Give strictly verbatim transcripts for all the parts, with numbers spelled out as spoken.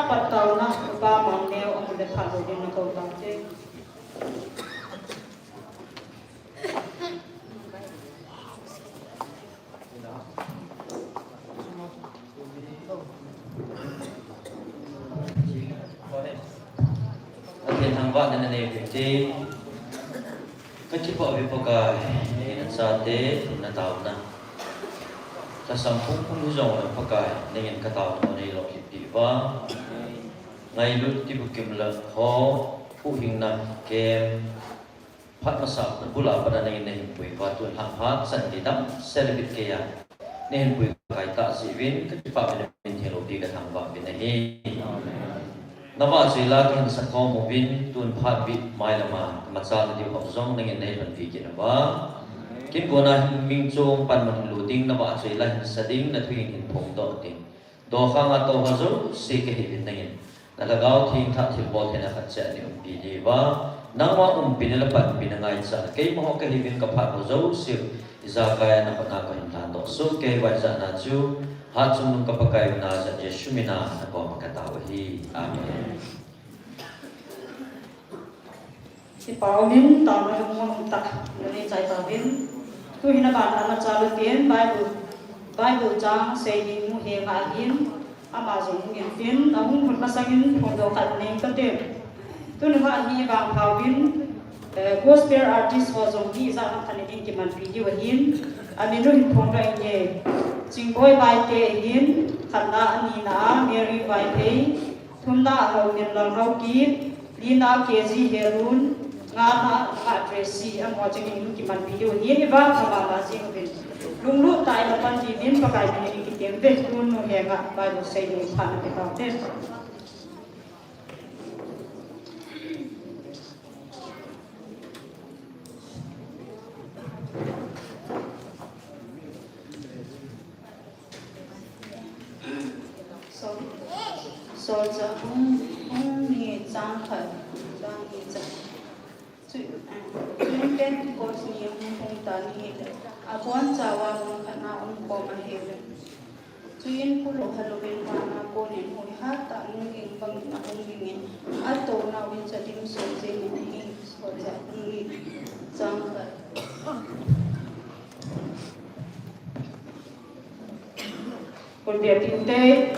Patna, Upa Mangneo, amun le phat lou ding nakou taute. Pathen thangvahna nanei uvin te. Kakipah uve Pakai, nangin nachate, nataona. Lhasam pumpi hijong leh Pakai, nangin kataona neilou kit diu va. Ngailut kibukim leh ho, huhhingna kem. Phat masa, nabula pat a nangin nahinpui uva tun lhang phat chan nidang, celebrate keiya. Nahinpui kaitah jeh uvin, kakipah uvin, namin theng loupi kathangvah uvin ahi. Navahchoi la kahin sakhom uvin, tun phat bit mailama, kamachal nadiu ho jong nangin neilhonpi kit uva. Kin kona hin ming chung pan mun hin lut ding, navahchoi la hin sa ding, nathu in hin phongdoh ding. Dokhang a touho jouse kahiuvin nangin. Nalhagao Theng thah thilbol theina khat cheh a neiumpi diu va. Nangma umpina le panpina ngaichat. Keima ho kahiuvin kaphat ho jouse. Ijakai a nahotna kahin lhandoh soh kei uva, ijat na chu. Hatchungnung ka Pakai u Nazareth Jesu mina nakoma katao ahi. Amen. Kipa umin, taona lungmon umtah nanei chai tauvin. Tuhin abana nachal uten Bible, Bible chang seiding nu Henga ahin, ama jong hungin tin, ahung lhun masangin phongdoh khat nei kate. Tun hi vangphauvin, eh, gospel artist ho jong hi ijat ham khat nei ding kimanpi diu ahin, amin u hin phongdoh inge. Chingboi Baite ahin, khatna, anina a Mary Vaiphei, thumna a Haominlal Haokip, lina K G Helun, ngana a Tracy, amaho chengin kimanpi diu ahin, ivangpha mama jing uvin. Lunglut tah in pan diuvin Pakai min in kitem uve, tun nu Henga Bible seiding phat nape taute. Sol, Solchah bung, bung ni chang khat, chang ni chang. Chu, chu Pentecost ni hung hung ta ni le, abonchauva mun khat na um khom ahi le. Chuin phulou halouvin vana konin huiha tah nungging bangin ahung gingin, atouna uvin chadim soh jengin ahi. Solchah bung ni chang khat. Kon bia tin te.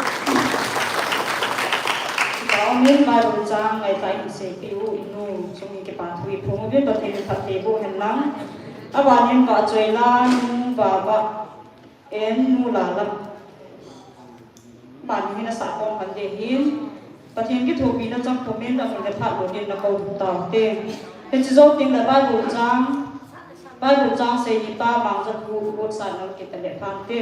Kipa umin, Bible chang ngaitah in seipeh u inu chunga kipa thu iphong uvin, Pathen in phatthei boh hen lang. Abanin Vahchoila nu Vava, en nu Lala. Mani hin asah pong khat te hin, Pathen kithopina chang pumin amun le phat lou ding nakou taute. Hiche jou teng le Bible chang, Bible chang seini pa Mangjatpu Gotsan nal kit le phante.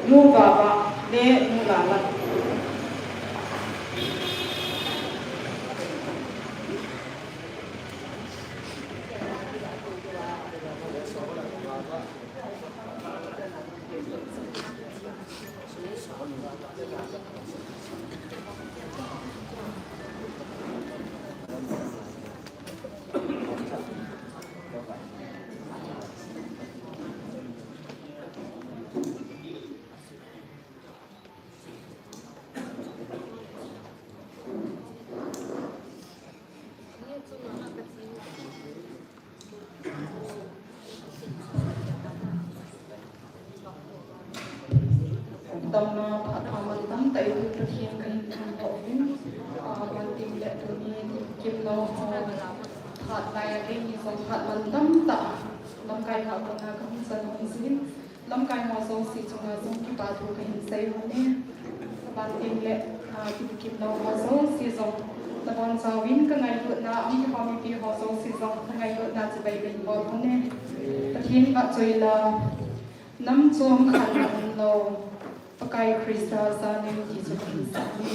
Nu Vava le Nu Lala. Damna phat pha mantam tah in Pathen kahin thangvah uvin, ah, banting le tuni Kipkimnao ho phat lai a keini jong phat mantam tah lamkai ngah kona kahung chan hung jin. Lamkai ho jouse chunga jong kipa thu kahin sei uve. Abanting le, ah, Kipkimnao ho jouse jong nabonchauvin kangailutna, a um kipa mipi ho jouse jong kangailutna chibai kahin bol uve. Pathen vahchoila, nam chom khat na umlou, Pakai Christa janin ti chu kahin sei uve.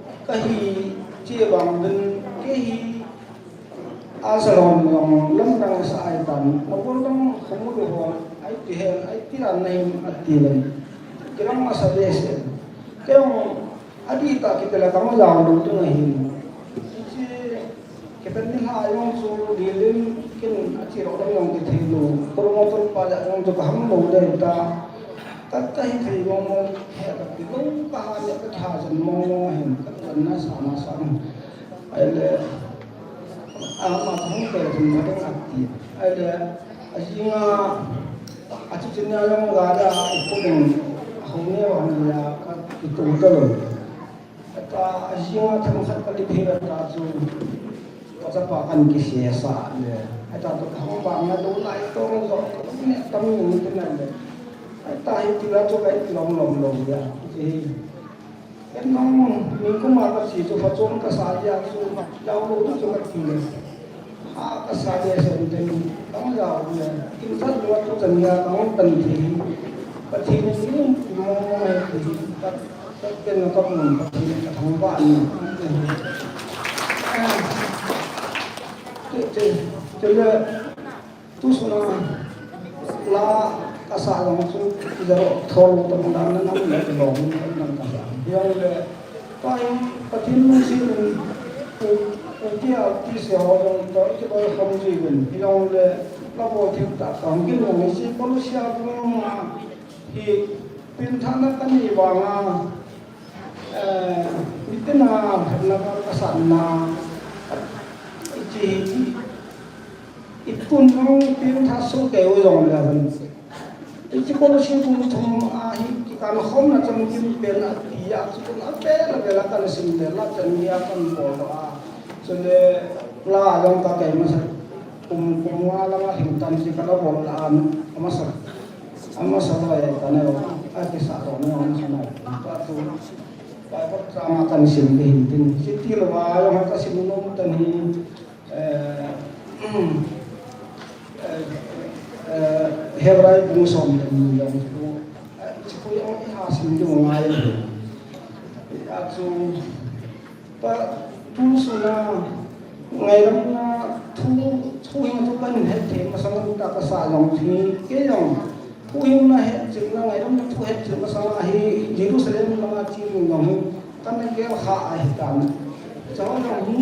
kahi che vang din, kei hi, a salon jong lamdang sa ai tan, na bol dang khong lu ho, ai ti hen, ai ti ran na hin ati len. Kilang masa behseh. Kei jong, adih tah kiti le kang jao lou ding ahin. Hiche, kei pen ni lha jong chu lilin kin achi lou dang jong kithei lou. Promoter pa ja jong chu kaham lou ding ta. Ka, kahi thei mong mong, he kati lou, kaha le kaha jan mong mong ahin, kajan na sa na sa. Ahile, ama kahung tel jing na ding ati. Ahile, ajinga, achuche nia jong gada, ipu ding, ahung neo hung nia, kati tu talou. Ata, ajinga themkhat kalip hi ata chu, kachapa kan kisesa le. Ata tu kahung bang na lou lai tong jo, ne tam ni tin na le. Ata hi tila chu kai lom lom lom ya. Hiche hi. Ken nung, ningkum a kase chu phachom kasa jia chu, jao lou chu kati le. Ha kasa le sen ten, kang jao le. Kin chat lou chu chan jia kang pan thei. Pathen in nung mo mo he thei. Ka, ka ken na ka mun Pathen ka thangvah in. Che, che, che le. Tusun a la kasa jong chu, ijat thol tam dan na nam le long nam kasa. Jong le, pa in Pathen lungset in, u, u ti a ti se ho jong to, iti bol khom ji vin. Jong le, la bol thim ta khom kin jong isi, Kolose a jong ma, hi, pin thana kani vanga, Eh, mitin a, na ka, kasan na, hiche, itun jong tin tha sung keu jong le hin. Hiche Kolose bung thum a hi, kikan khom na chang kim pen ati a, chu kun a pen a pen a kan sim le, la chan ni a kan bol a. Chule, la jong ka kei masa, kum, kum nga lang a hin tan chi ka la bol a, amasa. Amasa loi ta ne lo, a kisa lo ne amasa loi. Ka tu, Bible chang a kan sim ding hin tin. Hiche tilou a, jong ka sim nom tan hi, eh, eh, eh, Hebrai bung som le ni jong chu. Eh, hiche khu jong iha sim diu ngai. A chu, Pa, tusun a, ngailutna thu, thu hi thu kan het thei masang ta kasa jong hi, kei jong, Thuhilna hetchenna, ngaidamna thu hetchenna sanga hi Jerusalem langa cheng jong hi kana gel kha ahitan. Chahon jong hi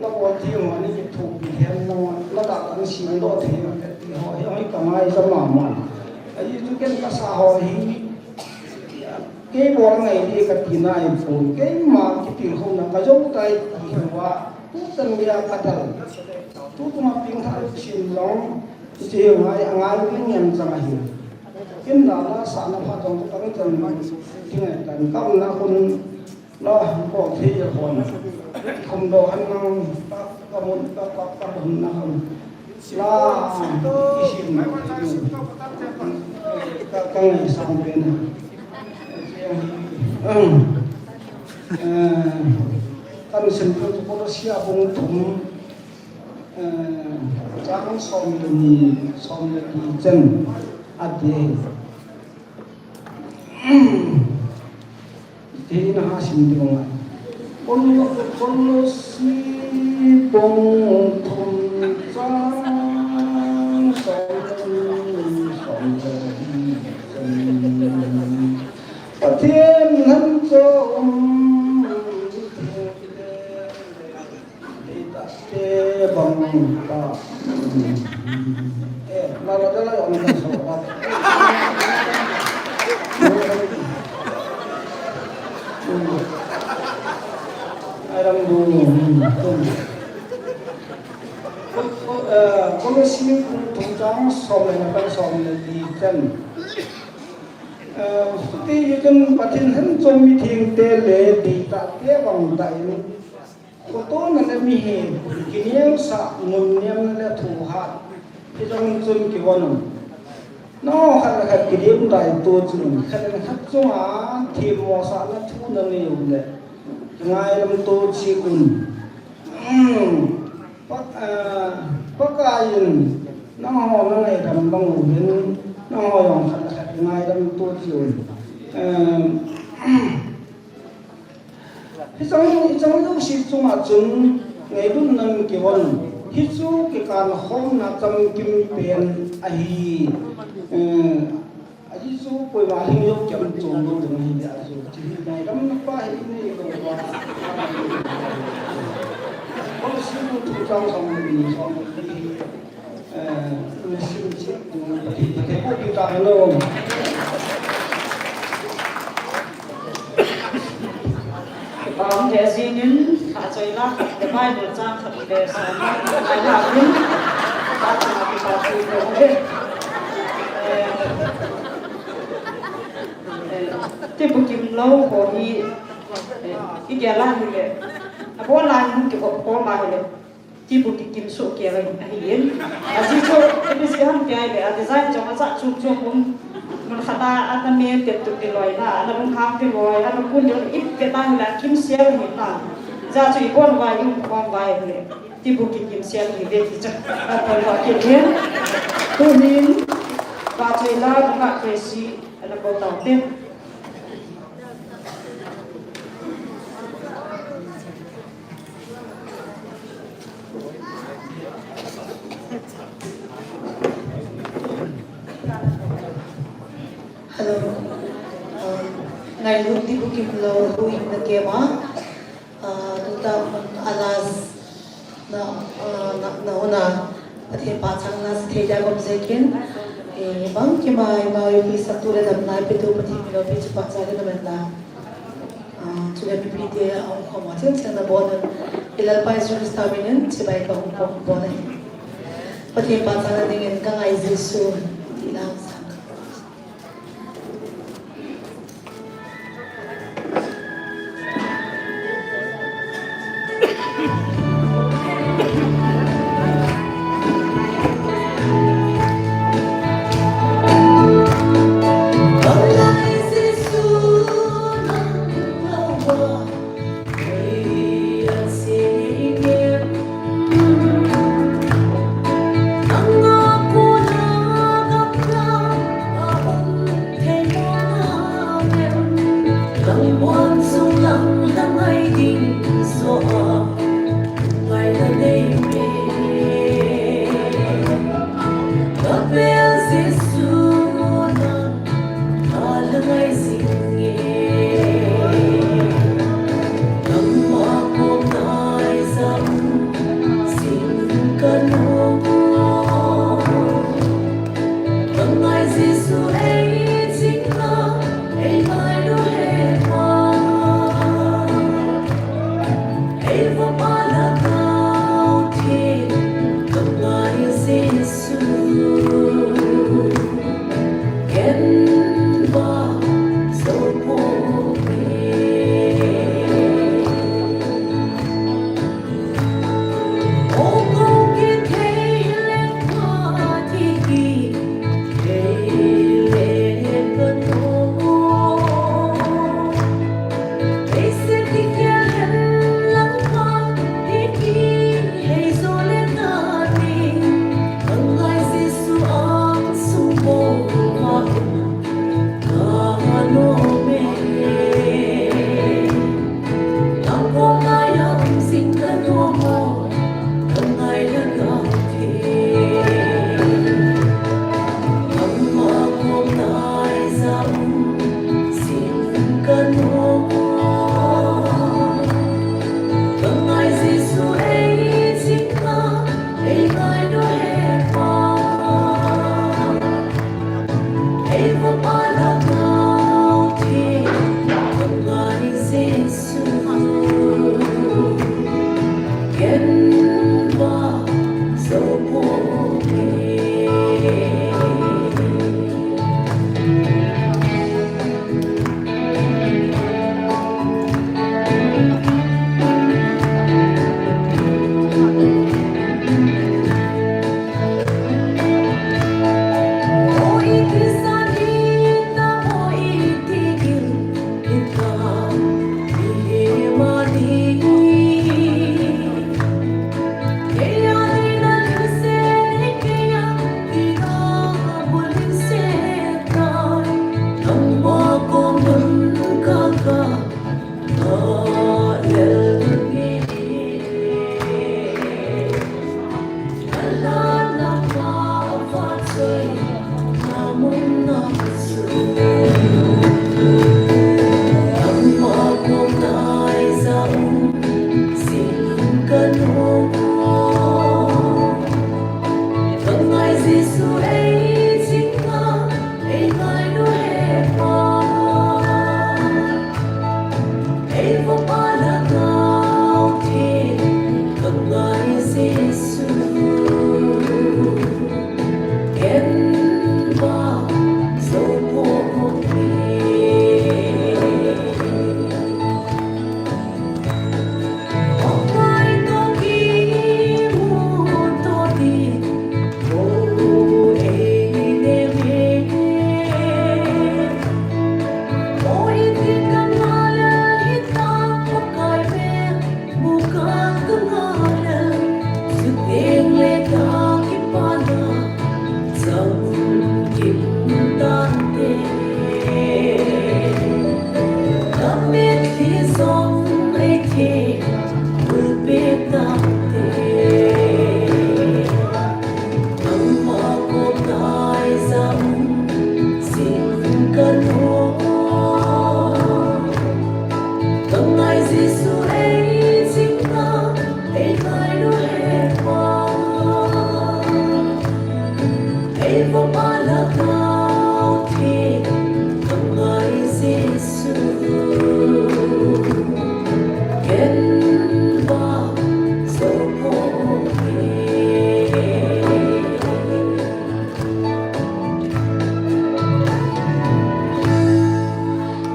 na bol thei ho, ani kithopi thei ho, na dah kan simdoh thei ho, ti ho hi, hi ka ngaidam mama. Ajeh chu ken ka sa ho hi, kei bol ngai ding kati nai pon, keima kitilkhouna ka jou tai ti hi va, tuchan geiya ka dal. Tuchunga pengtha sim jong, hiche hi ngai, angai ding ngen chang ahi. Ken la la sa na pha jong ka chan ding ahitan, ka umna khun la bol thei a hon. Khum doh han nang, ka, ka mun, ka, ka, ka mun na khun. La, i sim na, ka, ka ngaisang pen. Eh, kan sim tu Kolose bung thum, eh, chang som le ni, som le li chan ati. Hiti hin a sim ding ahi. Kol-, Kolose bung thum chang som le ni, som le li chan. Pathen lhan cho um, Te bang ta. Eh, la la la la, on kan so ba. Ai ram bu. Ko, ko, eh, Kolose bung thum chang som le nga, kan som le li chan. Eh, chuti chun Pathen lhan cho um mithengte le deitahte bang tah in, khotona le mihem kineosah, nunnemna le thohhat, hijong chun kivon un. Nangho khat le khat kidemdai to cheh un, khat le khat chunga themmosahna thu nanei u le, kingaidam to cheh un. Pa-, ah, Pakai in nangho nangaidam bang uvin, nangho jong khat le khat kingaidam to cheh un. Eh, Hichang, hichang jouse chunga chun ngailutnan kivon. Hichu kikankhomna chamkim pen ahi. Eh, ajeh chu koima hing jong kiam chom lou ding ahi, ajeh chu ngaidamna pa hi nei lou va. Kolose bung thum chang som le ni, som le li hi. Eh, mission chi, Pathen, Pathen, Pathen, Pathen, Pathen. Kipa um deh jingin, kha choi la khat le Bible chang khat le sermon khat le la in, kha chang a kipa thu le um deh. Eh, eh, tibukim lou ho hi, eh, i gel a hile, abon a hung kihop khom a hile. Tibukim soh kei ahi in. Ajeh chu, ipi jeh ham ti ahile, a design jong ajat chom chom um. Mun khat a, ana me tep tup ti loi na, ana lunghang ti loi, ana kun ti loi, ipi ti ahile, kimsel ahi na. Ajeh chu ibon uva, i um khom uva ahile. Tibukim kimsel ahi ve ti chu. Ana bol uva kit in. Tuhin, Vahchoila, Nungah Tracy, ana bol taute. Hello. Um, ngailut tibukim lou, huhhingna kema. Uh, tuta, uh, a last na, uh, na, na huna, Pathen pachatna sa thei dia kom sekin. Eh, bangkima, ima, ipi satu le damna, ipi tu Pathen mi loupi chu pachat le na menta. Ah, chule mipite a hung khom a chengcheng nabon un, i Lalpa Jesu Christa minin chibai kahung bol ahi. Pathen pachatna dingin ka ngai Jesu, ti lang sa.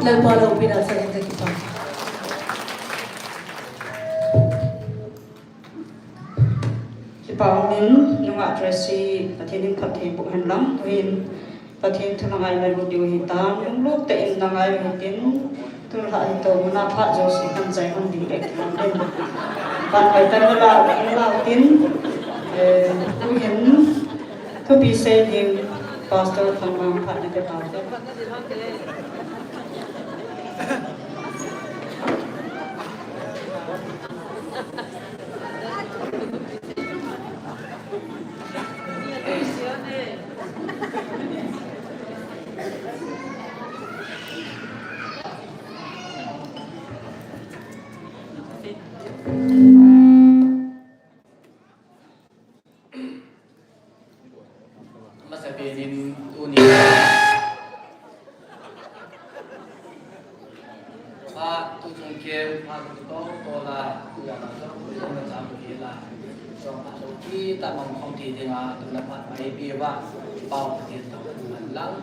Lalpa loupina sa in ka kipah. Kipah min nungah Tracy, Pathen in phatthei boh hen lang, tuhin Pathen thu na ngai mai lut diu hitam, lunglutah in na ngai u hitin, tulha hi to muna phat jouse kan chai hon ding le kiman den. Pan mai tan la la tin, eh, tuhin thupi sei ding Pastor Thangmang phat na pe pau te. Amasapen in tuni phat tu chung kem, phat tu tong tol a, tu a na tong tu a na cham tu la. Chong phat tu ki ta mang khom ti ding a, tu na phat mai pi ba, pau ti ta man lang.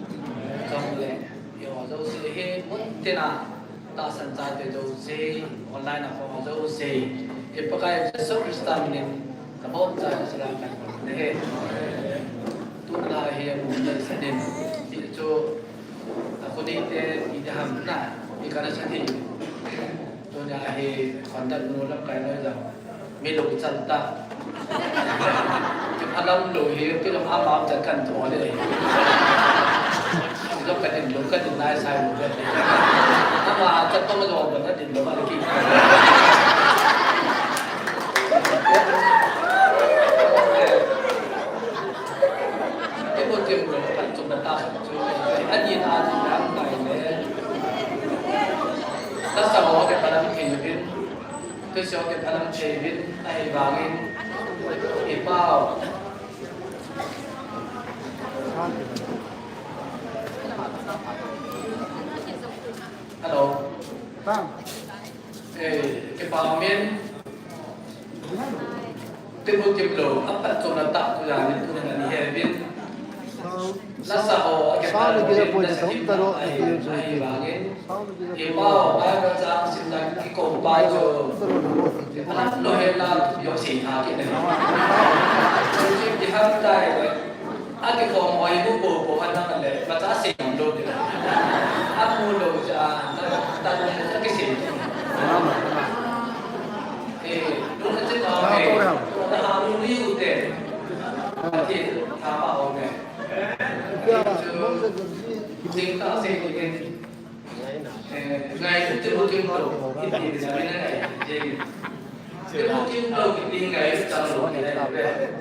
Chong le, yo jouse hi mun tin a, tahsan chate jouse, online a kon jouse, i Pakai Jesu Christa min in, ka bom cha sila ka ne he. Tu na hi mun tin sa din, ti chu, Akhuni te, i te ham na, i kana sa thei. Tunia hi, contact nu lamkai noi jong. Mi lungchang ta. Kiphalam lou hi, kilom ama chan kan tho le. Lou ka din, lou ka din nai sai lou ka din. Ama chan tong lou ka din lou ka din. Ibu tim lou ka din ta. Ani ta ti dang tai le. Lasa ho kiphalam thei uvin. Thusoh ho kiphalam thei uvin. Ahivangin. I pau. Hello. Eh, kipah umin. Timu timlou, aphat chomna tah tu jangin tunin ani he uvin. Lasa ho, akipah umin, lasa him tah ahi, ahivangin. Ipa ho, Bible chang simna kikou pa chu. Aphat lou hela, yo sei tha kit ne. Chu kiham tai le. Akikhom hoi bu bu bu ana le, macha sei lou de. Amu lou cha, ta, ta, ta kisei. Eh, lou na che ta, eh, ta ha lu liu te. Ati, ta pa ho me. Ting ta sei ni ke. Eh, ngailut timu timlou, iti di sa mina ngai, je. Timu timlou, iti ngailut tamlou, iti ngai.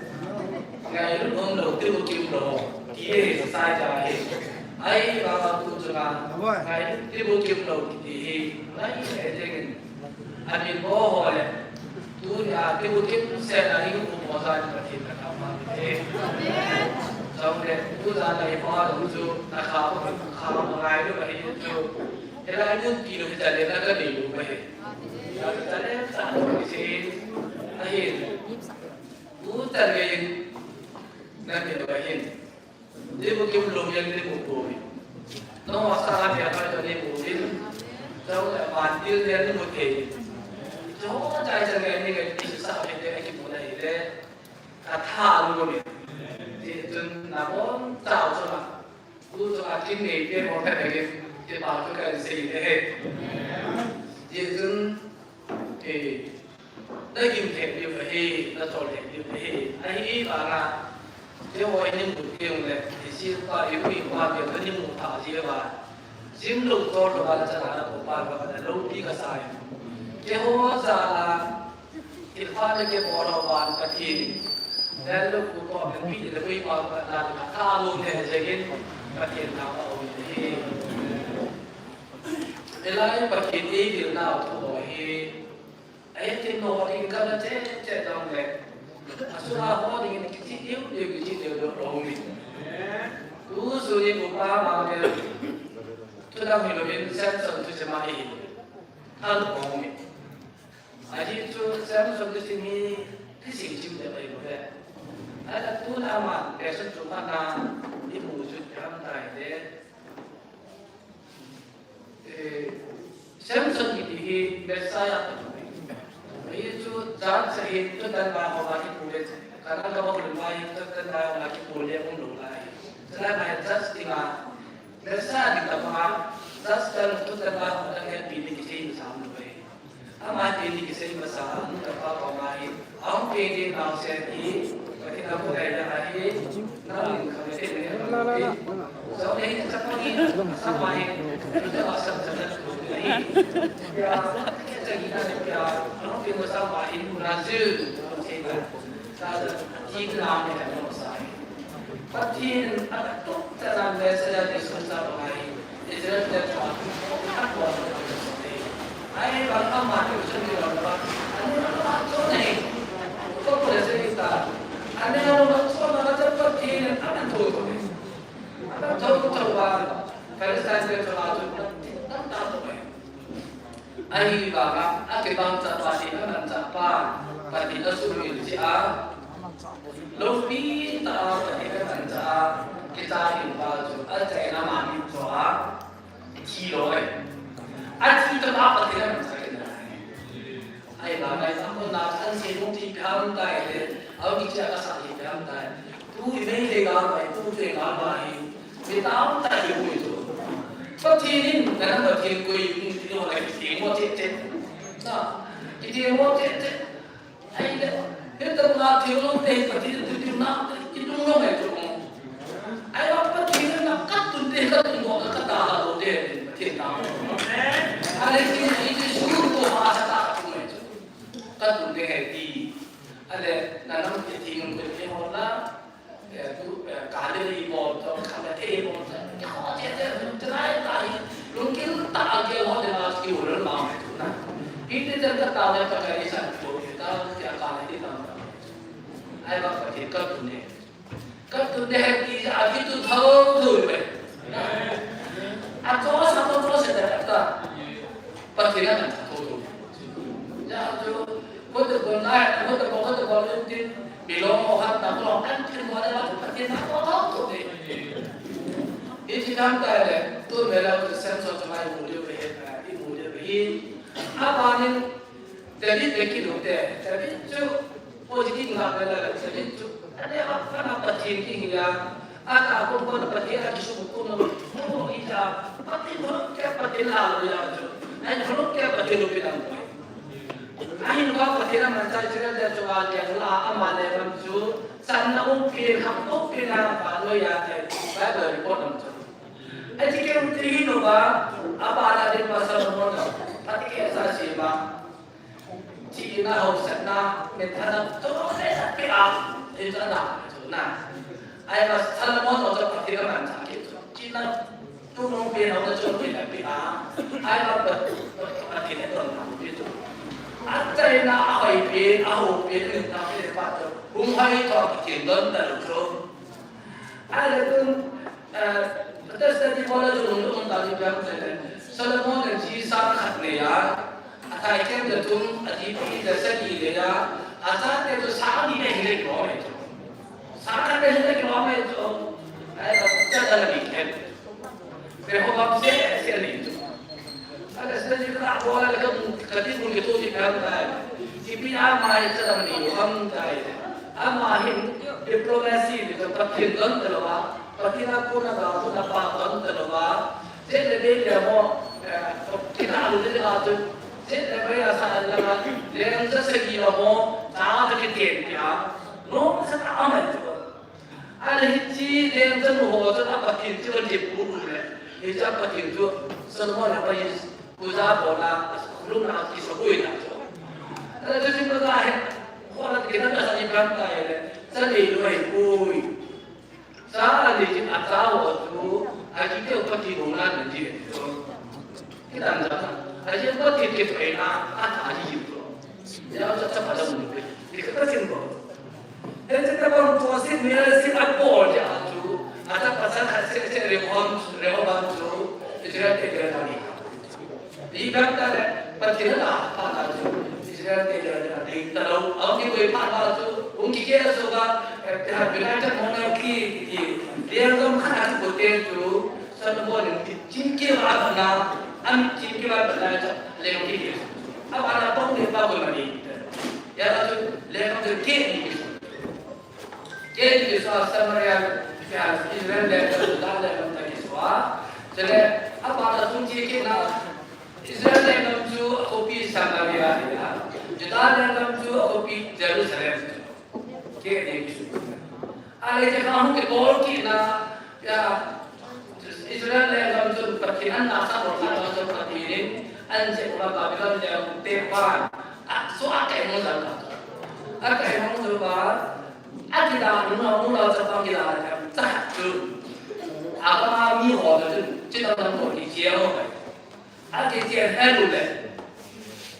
Ngailut umlou, timu timlou, iti sa ja he. Ai, baba tu chunga, ngailut timu timlou, iti hi, ngai, eh, je. Amin bo ho le. Tunia, timu timset a, i kum mo sa ni Pathen ka thangvah e. Chule, tu jan a i pa dong chu, na kha, kha ngai lou ahi chu. Hilai mun ti lou hi challenge na ka nei lou ahi. Challenge sa lou ahi. Ahin. Tu challenge na nei lou ahin. Timu timlou jeng timu pouvin. Nangho sanga pia ka timu pouvin. Chule vantil jeng timu thei. Chule chai chang ngai ni ngai ti sa he te kimu na hile. Ka tha lu ni. Ti chun na bon chao chunga. Tu chunga kin nei te mo ka nei. Ti pa tu ka sei te he. Ti chun, eh, Na gim thei diu ahi, na chol thei diu ahi. Ahivanga, keiho eini mu keng le, isi pa, ipu ipa keiho eini mu tha ji uva. Gym lou chol lou a la chan a na kou pa ka na loupi ka sa e. Keiho jal a, thilpha na kibol lou van Pathen. Tel lou kou to, pi le pu ipa ka na ka tha lou ne jegin, Pathen na ka o ni. Elai Pathen eidil nau thu ho hi, Ahin tin no ding ka na che che dong le. Asunga ho ding in kichi diu diu kichi diu diu lo mi. Tu suni bu pa ma le. Tu dang hi lo in Samson tu che ma hi. Thal lo mi. Ahi chu Samson tu sini ti sing chim de bai lo le. Ala tu na ma le sun chu ma na ni mu chu kam tai de. Eh, Samson kiti hi Messiah kati. Hichu jat sa hi tutan ba ho ba ki pule. Kana ka ba hul ba hi tutan ba ho ba ki pule um lo lai. Sala ba jat ti ma. Messiah di ka ba jat tan tutan ba ho ba ki pule ki sei sam lo. Ama tin ni kisei masa, anu kapa ko mai, aung pe ni bang se ni, pati na ko dai na ai, na ling ka me ni ni. So ni sa ko ni, sa mai, sa sa sa ni. Ya, sa ni na ya, aung pe mo sa mai, na zu, sa sa, ti na ni ka mo sa. Pathen atok chana Messiah Jesu cha bang ahi, Israel te chua, atok chana Messiah. Ahi bang ama ni chun ni lo ba, ani lo ba chun nei. Ko ko le se ta. Ani lo ba chun na cha Pathen aman tho tho. Aman tho tho ba. Palestine te chua chun tam tam tho. Ahivanga, akibang chapa, Pathen aman chapa, Pathen asumil cheh a, loupi tah a Pathen aman chah a, kicha hin pa chu, achaina ma min cho a, thi lou ahi. Athi tah a Pathen aman chah kit ahi. Ahivanga, amun na, an se nung thi pi ham tai le, au kicha ka sa thi pi ham tai. Tu hi nei le ga mai, tu te ga mai. Ti tao ta hi ui tu. Pathen in, na na Pathen koi ui ti ho la ki ti mo te te. Na, ki ti mo te te. Ai le, he ta ma ti lo te Pathen tu ti na, ki tu lo mai tu. Ai ba Pathen na ka tu te ka tu mo ka ta la lo te Pathen ta. Ale ki ni ti su ko ha sa ta tu mai tu. Ka tu te he ti. Ale, na na Pathen koi ti ho la. Eh, tu, eh, Galilee bol to, Galilee bol to. Kihou cheh cheh, tu try ta hi. Lunggil tah a kihou ding a kihou lou ma tu na. Hiti chun ka tao le pa ka ri san ko ta, tia Galilee tam tam. Ai ba Pathen ka tu ne. Ka tu ne he ti a ki tu thou thou ve. A ko sa ko ko se ta ta. Pathen a kan tho tho. Ja chu, ko te ko na, ko te ko, ko te ko tin, mi lo mo han ta ko lo kan tin mo da ko Pathen a ko tho tho de. Iti kan ta le, tu me la tu sen so chama i mu de be, i mu de be. A ba ni, David le ki lo te, David chu, Positive nga ka la, David chu. Ane a, a na Pathen ki hi ya. A ta ko ko Pathen a ki su ko no. Ko i ta. Pathen ko ke Pathen la lo ya chu. Ai ko ke Pathen lo pi dang. Ai no Pathen a man cha Israel de chu a de la a ma le man chu. San na u pi kham u pi na pa lo ya te. Bible report nam chu. Ai ti ke u ti hi no ba. A ba la de pa sa mo no. Pathen ke sa si ba. Chihna hausatna, mithana, toloi na pia, ijana, chuna. Ai ma Solomon o to Pathen a man cha ki chu. Chihna, tu no pia, no to chun pia, pia. Ai ma pa, Pathen a ton na ki chu. Achaina, ahoi pia, ahou pia, ni ta pia pa to. Hung hai to Pathen don ta lu chu. Ai le tun, eh, ta study ko la chu lung lung ta ni piang te le. Solomon le ji sang khat nei a, a thai kem le thum, a ji pi le sagi le a, a chate chu sang ni le hi le ko le chu. Sang khat le hi le ko le chu. Ai ba cha da la ni kem. Rehoboam se se ni chu. Ala sila ni ka bola le ka mu, ka ti mu ke to ti ka ta. Ti pi ama hi cha dam ni ham tai. Ama hin diplomacy ni ka Pathen don te lo ba. Pathen a ko na ga ko na pa don te lo ba. Je le de le mo, eh, ki na lu de ga tu. Je le ba ya sa la ga. Le ang sa sa ki lo mo. Ta ta ki ten pia. No sa ta ama tu. Ahile hiche lengchanu ho chun a Pathen chu alim pu le. Hiche a Pathen chu Solomon a pai puja bol a, lungna kisapui na chu. Ahile chuche chu ka he, kona kina ka sa ibrahim ka he le. Sa le lo he pui. Sa le ji a cha ho chu, a ji te Pathen hung na ji chu. Kidan jat a, ajeh Pathen kithoina, atha ahi jing chu. Jeh a chu chapa jong um poi. Ti kha ka sim ko. Hiche tobang Joseph Mary sin a bol jeh a chu, achapa changkhat seh seh Rehoboam, Rehoboam chu, Israel te Israel a ding. Ipi ham itile, Pathen a phat a chu, Israel te Israel a ding talou, aum kikoi phat a chu, hung kikeh a chu ba, eh, United Monarchy, ti, lenggam khat a chu, Britain chu, Solomon in ti, chingkei a na, an chingkei a na chu, Lenggam kiti. Abana pang ni pa ko mani. Ya la tu lenggam tu kiti. Kiti so Samaria, ya Israel lenggam tu, Juda lenggam tu kiti so. Chule abana tu kiti na Israel lenggam tu akopi Samaria ya. Juda lenggam tu akopi Jerusalem. Kiti so. Ale je ka hung ke bol kiti na ya Israel lenggam chun Pathen an tahsan lou khat a chun Pathen in an jep uva Babylon lenggam te pan a so a kai hung jal ta. A kai hung jal uva a kida nung a nung a chapang kida a kam ta chu. A kama mi ho chun chi dang dang ho ki chia ho. A ki chia he lu le.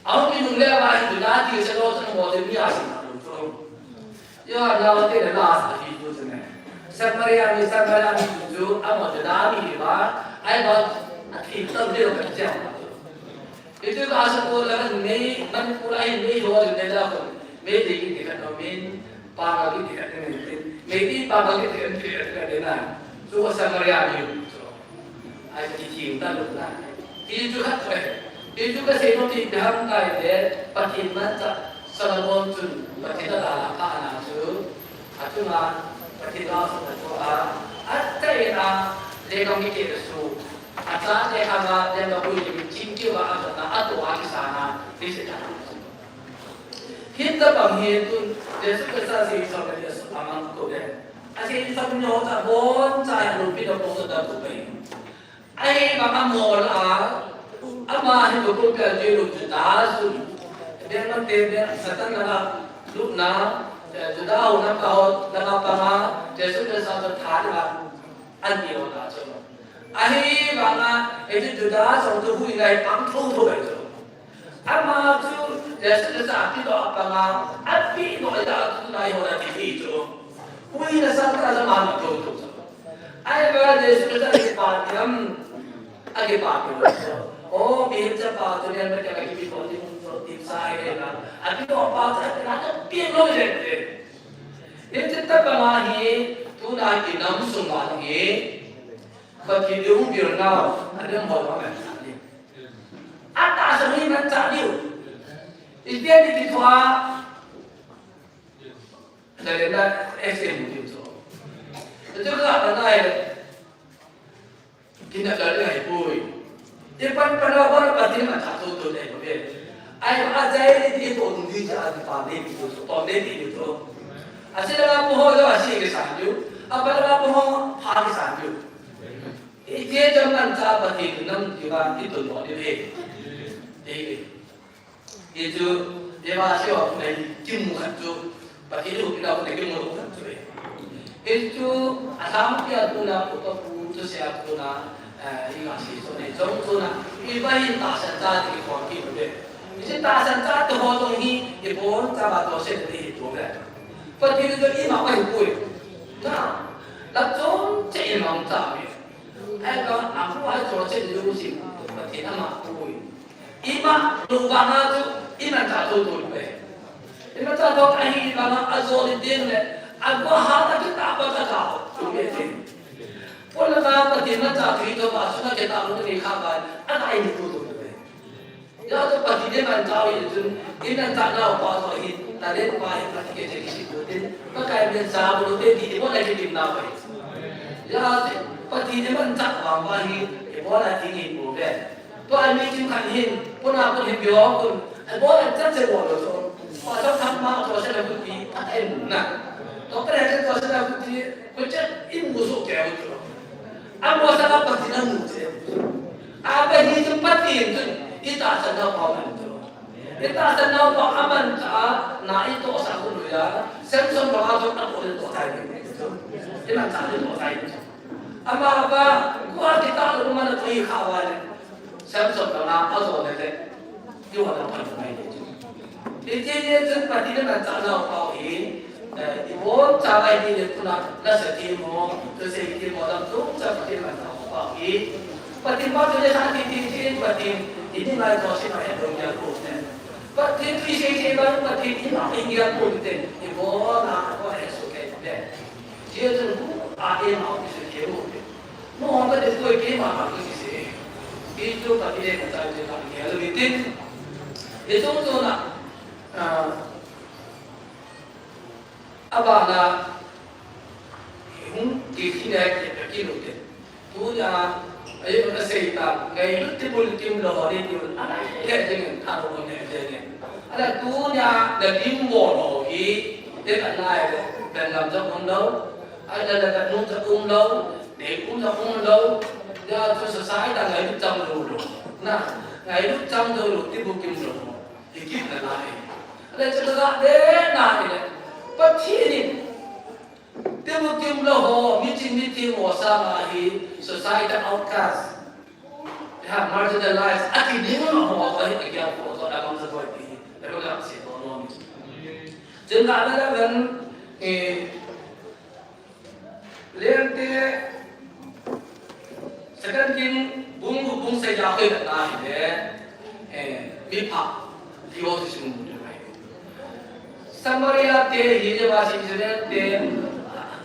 A hung ki nung le va hi tu na ti se lo chun ho chun mi a si na lu chu. Yo, na wa te na la sa hi tu tu ne. Samaria mi, Samaria mi tu tu, a mo te da mi hi ba, ai ba, a ki to de ka che ma tu. Itu ka sa ko la nei, man ko la hi nei ho de la ko. Me de ki de ka no min, pa ga ki de ka ne min. Me di pa ga ki de ka ne de na. Tu Samaria mi tu. Ai, kithing ta lou na. Hichu khat ve. Hichu kasei nom ti ipi ham itile, Pathen manchah Solomon chun Pathen adalha pha ana chu. Achunga Pathen la so na chu a. Achaina, lenggam kiti su. Achate khanga lenggam bui ni chingkeu a ato a kisana. Hiche ta. Hitabang hi tun, Jesu Christa sei sa ka dia su amang ko de. Asei sa ni ho ta bon cha ya lu pi na ko sa da ko pai. Ahivang a mol a, ama hi ko ko pia je lu chu ta su. Beng man te beng Satan langa lutna, eh, Juda ho langa ho, langa panga, Jesu Christa chu tha langa an ti ho ta chu. Ahivang a, eh, Juda ho chu hui lai pang tho tho bai chu. Ama chu Jesu Christa api doh a panga, api doh a chu nai ho la ti hi chu. Hui na sa ta la ma na to to chu. Ai ba Jesu Christa ki pa ti am, a ki pa ti lo chu. O mi hin cha pa chu len ba ka ki bi ko ti mun to ti sa ai le na. Api doh pa cha na ta pi lo le le. Ye te ta ba ma hi, tu na ki nam sung ma hi. Ba ki de u bi na, a de mo ma ma. Atahsan hi imanchah diu. Iti a ding kithua. Dale na S M diu chu. Chu ka na nai. Kina dale ai pui. Ipan pan a wan Pathen imanchah chu chu dei ko be. Ai a jai ni ti to ding di cha di pa ni diu chu. To ni diu chu. Asei la pu ho la asei ke san diu. Apa la pu ho pha ke san diu. Iti a imanchah Pathen nam ti ba itun mo diu he. Dei. Hichu, Eva sewa khu nei kimu khat chu, Pathen lupina khu nei kimu khat chu e. Hichu, a lhangpi a tuna, upa pu thusei a tuna, eh, i nga sei chu nei jong tuna, i ba hin tahsan cha ti khom kit u ve. Hichu tahsan cha ti ho jong hi, i bon cha ba to se ti hi tu ve. Pathen chu i ma ba hi pui. Na, la chom che i ma cha ve. Ai ka, a khu ai cho che lu si, Pathen ama pui. Ima, lou vanga chu, imanchah thotho ve. Imanchah tho ahi vanga ajol in ding le, agua ha ta kita pa ta ka, tu ve te. Pon la ka Pathen imanchah thotho ba, sunga kita lou ni kha ba, akai ni thotho ve. Ya chu Pathen imanchah hi chun, imanchah nau pa chu hi, talent pa hi Pathen ke che ki si tu tin, Pakai min sa bu te di, mo la ki dim na ba. Ya chu Pathen imanchah vang ba hi, i mo la ki ni bu ve. Tua mi kim khat hin, puna pun hin bio kun, ai bo ai chan se bo lo so. Pa sa tham ma to se la kun ti, pa ai mun na. To pa ai to se la kun ti, ko chan in mu so ke u to. A mo sa ka pa ti na mu se. A ba hi tu pa ti tu, i tahsan na pa man to. I tahsan na pa aman ta, na i to sa ku lu ya. Samson ba to ta ko to tai. I man ta to tai. Ama ba, kua kita lou mana tui kha va le. Samson ba na a zo le le. Ti wa na pa mai le. Ti ti ye chen pa ti na cha na pa hi. Eh, i bon cha ai ti le kuna na se ti mo, to se ti mo lam tu cha pa ti na cha pa hi. Pa ti pa ti le sa ti ti ti pa ti. I ni ngai to si na he do ya ko ne. Pa ti ti se se ba pa ti ti na in ya ko te. I bon na ko he so ke te. Jesu hu a e ma ki se ke mo. Mo hong ka de ko ke ma ma ki se. Hichu ka kile ka chai chu ka ngel u hitin. Hichu chu na, ah, abana, hung ti kile ki pe ki lu te. Tunia, ayo na sei ta, ngailut tibukimlou ho ni ti un, ana he jeng in, tha ro ne jeng in. Ala tunia, na lim bol ho hi, te ka nai le, ben lam jong umlou, ala la ka nu jong umlou, nei um jong umlou, ya chu society a ngailut chang lou lou. Na, ngailut chang lou lou, tibukimlou ho. Hi kit na lai. Ala chu la de na le, Pathen in, tibukimlou ho, mi ching mi thim ho sanga hi, society outcast. Ha, marginalized, a kiding ho, ho, hi, a kia ho, ho, a bang sa ho, hi, a bang sa ho, no. Chun ka la la kan, eh, lente, Second King bung gup bung sagi a koi khat a ahile, eh, mipha, Theo Jesu mu thei ahi. Samaria te hi, Jebus Israel te,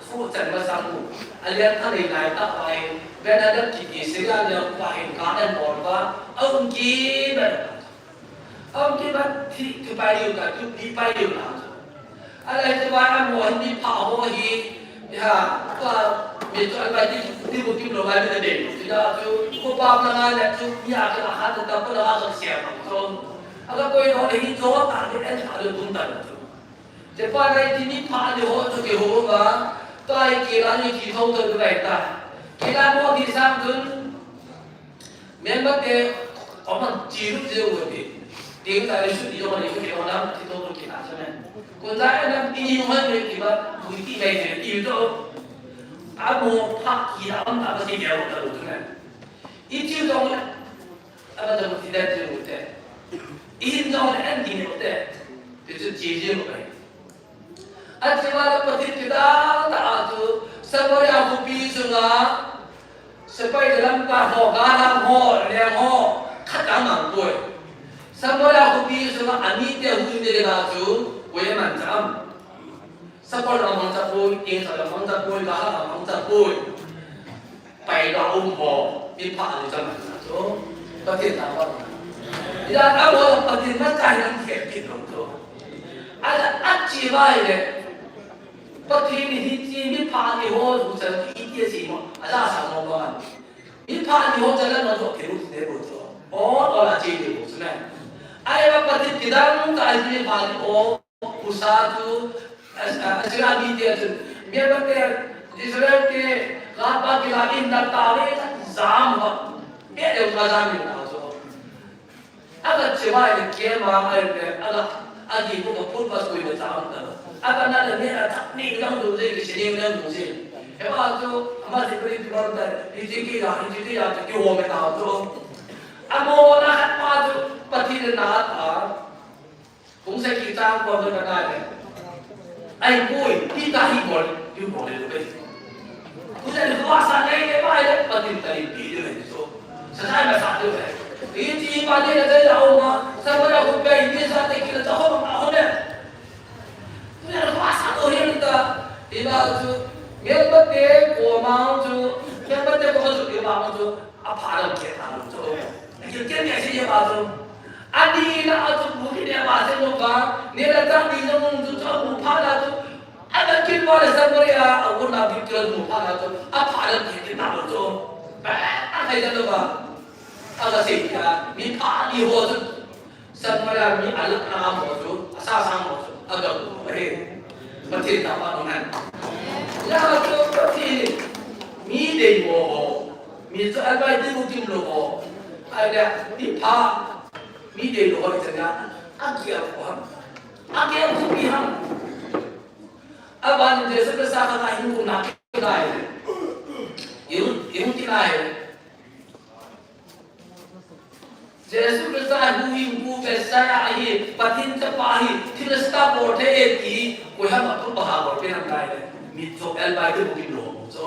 fu chan masang u, alian thalei lai tah uva hin, Ben-hadad kiti Syria lengpa hin, Canaan bol uva, aum kit uva. Aum kit uva, thi, thi pai diu ta, thi pai diu ta. Ahile hiche vai amaho hi mipha ho hi, ha, tua, mi chu an vai ti, tibukimlou vai mi na dei. Ti da chu, ko pap na nga le chu, mi a ka la ha ta, ko la ha ka sia ma chu. Aga koi lo le hi chu, ta ni en ta le tum ta chu. Che pa dai ti mipha ni ho chu ki ho va, tai ki la ni ki thou thou vai ta. Ki la mo ti sang chun, Member te, aman chi lut jeng u ti. Ting ta lut jeng u ti, lut jeng u lam, ti to lut kita sa men. Kun ta e nam ti ni hoi me ti ba, bu ti me te, ti to. Amo pha ki la am ta ba ti ya ta lut men. I ti to le, aba to ti da jeng u te. I to le an ti ni u te. Ti chu chi jeng u. Achuti le Pathen kidang tah a chu Samaria khopi sunga sepai le lamkai ho, galhang ho, leng ho, khat jong mang poi. Samaria khopi sunga amite hung ding a chu koi amangcha am. Sakol amangcha poi, kengsa amangcha poi, galhang amangcha poi. Pai lou um ho, mipha ni cha man chu. Pathen tah pa. Ila ta ho Pathen na cha hi nang khe kit lou chu. Ala achi vai le. Pathen hi chi mipha ni ho chu cha i ti si mo. Ala sa mo ba. Mipha ni ho cha la no chu ke ru de bo chu. O, o la chi de bo chu na. Ai ba Pathen kidang ta hi mipha ni ho. Usa chu, as-, a-, Assyria mi te chu, mi ba te, Israel te, la pa ki la in na ta le, jam ho. Be de ma jam ni na so. Aga che ba ni ke ma ai be, aga, agi ko ko put pas ko ni jam ta. Aga na le me a ta ni jam do je, ni jam do je. He ba chu, ama se pri ti ba ta, ni ji ki ya, ni ji ki ya, ki ho me ta chu. Amo na hat pa chu, Pathen na ta. Hung sa ki chang ko ka nai le. Ai poi, ti ta hi bol, ti bol le be. Ku sa ni ko sa nai le ba le, Pathen ta ni ti le so. Sa sa ma sa le. Ti ti ba ni le de ya o ma, sa ba ya ko be ni sa te ki le ta ho ma ho le. Ku sa ni ko sa to hi ta, ti ba chu, nge ba te ko ma chu, nge ba te ko chu, ti ba chu. A pha lam ke ta lo chu. A ke ke ne si ye ba chu. A ni na a chu bu ki ne ba se lo ba. Ne la ta ni na mung chu chu a bu pha la chu. A na kin ba le Samaria a bu na bi ke bu pha la chu. A pha lam ke ke ta lo chu. Ba a kai da lo ba. A ka se ya mipha ni ho chu. Samaria mi a lak na mo chu, a sa sa mo chu, a ga mo he. Pathen ta pa nang. Ya chu Pathen mi dei mo ho. Mi chu an bai dei mu kim lo ho. Ai ya, mipha mi dei lo ho i chan ya. A kia ko ham. A kia ko mi ham. A ban Jesu Christa ka hin ko na ki lai. Yu, yu ki lai. Jesu Christa hi huhhingpu Messiah ahi, Pathen chapa ahi, thil asah bol thei e ti, koiham a thu paha bol pen ham tai le, mi chu el bai te bukin lo chu.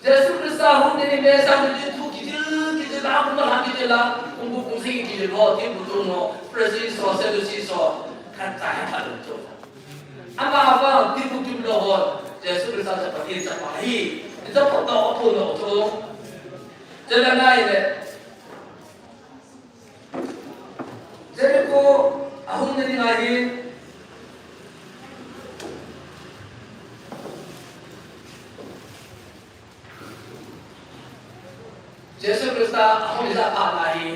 Jesu Christa hung ni me sa ni thu kijil, kijil la, kum la kijil la, kum kum kum sing kijil ho, ti bu tu no, Pharisee so, Sadducee so, khat cha hai khat lo chu. Ama ba ti bukin lo ho, Jesu Christa cha Pathen chapa ahi, ti cha pho to pho lo chu. Chule nai le. Jericho ahung na ding ahi. Jesu Christa ahung na ding ahi.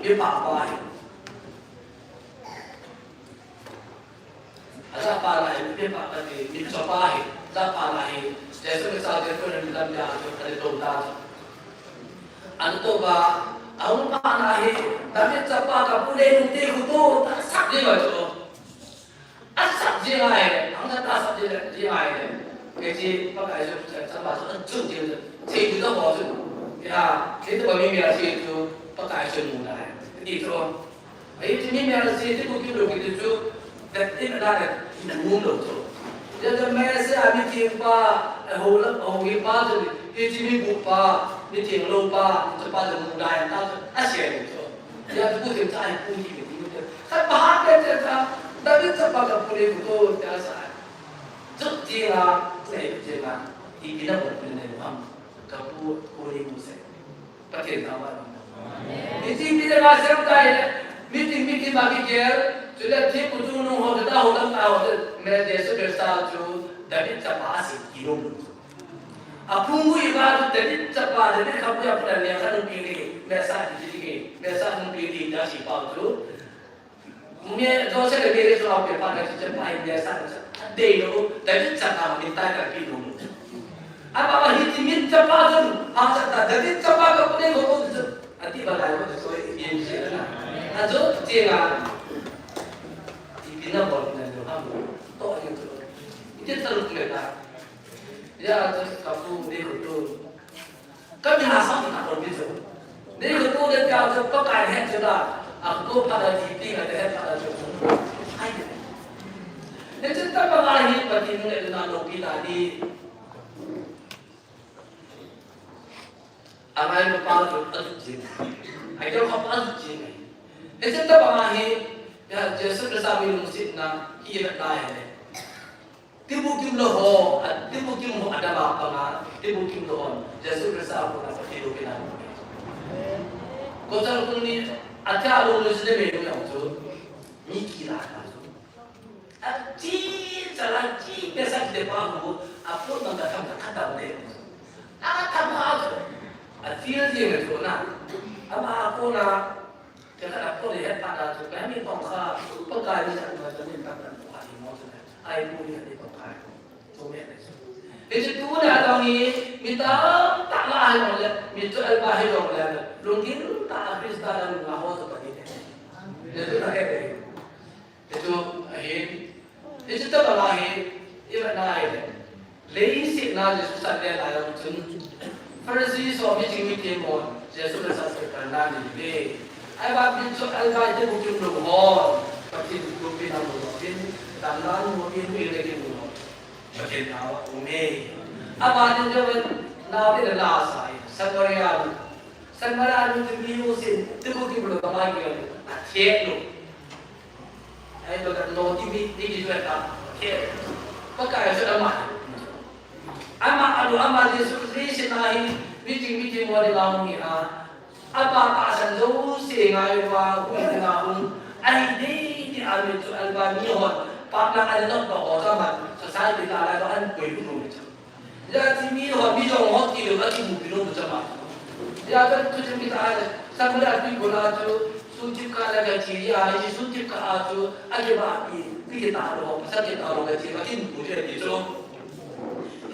Mipa pa ahi. Ajah pa lai, mipa pa ti, mi chapa hi, ajah pa lai, Jesu Christa Jericho lam a chu, ale to ta chu. An to ba, ahung pa lai, David chapa kapu le nung ti khu to, ta sak ji ba chu. A sak ji lai, ang ta sak ji lai, ji lai. Ke ji, Pakai chu, chapa chu, an chun ji, che ji to ba chu. Ya, ke to ba mi mi a chi chu, Pakai chu mu lai. Ti chu. Hiche mi Messiah ti bukim lou kiti chu, that in that, in whom lou chu. Hiche Messiah mitheng pa, eh, hou la, hou hi pa chu, hiche mi bupa, mitheng lou pa, hiche pa chu mu dai ta chu, asei lou chu. Hiche bukim cha hi pu kiti chu. Khat pa ha pe che cha, David chapa kapu le khu to, tia sa. Chu ti la, sei ti la, ipi na bol pen le ham, kapu, pu le khu sei. Pathen thangvah in. Hiche mi le va sem tai le, meeting, meeting ma kigel, chule thempu chungnung ho, Juda ho, lamkai ho, me Jesu Christa chu David chapa asei kilom. Aphung ui va chu David chapa, David khapu a pu le kha nung pi le, Messiah ti le, Messiah nung pi le, da si pa chu. Mi Joseph le Mary chu a pe pa ka chi chapa hi Messiah chu. Dei lou, David chapa min tai ka pi lou. Ama ma hiche min chapa chun, a cha ta David chapa kapu le khu chu. Ati ba lai ko so yin che na. A jo che na. Ipi na bol na lo ham. To yin chu. Iti ta lu me ta. Ya chu kapu le khu chu. Ka mi ha sa ta ko bi chu. Ni ko to le ka chu Pakai het chu la. A ko pa da ti ti ka het pa da chu. Ai. Ni chu ta pa la hi pa ti nge na lo pi ta ni. A ngai no pa chu a chu ji. Ai ko ka pa a chu ji. Ni chu ta pa la hi ya Jesu Christa mi lungsetna hi na ta he. Tibukim lou ho, a, tibukim ho adam a panga, tibukim lou hon, Jesu Christa a kona Pathen lou kina. Ko chang kung ni, a cha lou ni sile me lou yang chu, mi kila ta chu. A chi, cha la chi, pe sa de pa hu, a pun nang ka tham ka khatam de. A khatam ha chu, a feel de me chu na. Ama a kona, Kei khat a Paul in het phat a chu, ka mi pom kha, Pakai ni sa ma chu min tak kan pom kha hi mo chu. Ai pu ni ni pom kha. Chu me ni. Hichu tuni a dong hi, mi tamtah la hi jong le, mi chu alba hi jong le, lunggil tah a Christa la lung a ho chu pa ni. Ni chu ta he. Hichu ahin, hichu tabang ahi, i vet na ahi le. Leiset na Jesu sat le lai jong chun. Pharisee ho miching mithem hon, Jesu le sat le kal na ni ve. Ahivangin chu alba te bukim lou hon, Pathen lupina mu lou in, damna mu in, mu in le kin mu lou. Pathen nau a um e. Abanin Johan nau te la sa e. Samaria. Samaria nu te mi u sin, te bukim lou ka ma ki a the lou. Ai, to ka no ti mi, ti ki jua ta. Ke. Pakai jua ma. Ama alu ama Jesu Christ na hi, meeting, meeting mo de la mo ni ha. Apa pa san jo se ngai wa, hu na hu. Ai de, de a mi chu alba mi ho. Pa na ai no ba ho ta ma. Society la la an koi hu no. Ya ti mi ho, mi jong ho ti lo, a ti mu pi lo mu cha ma. Ya ka tu ti mi ta, sa ma la pi ko la chu, sun ti ka la ka ti ya, ji sun ti ka a chu, a ke ba pi, pi ke ta lo, sa ke ta lo ka ti, a ti mu pi ti chu.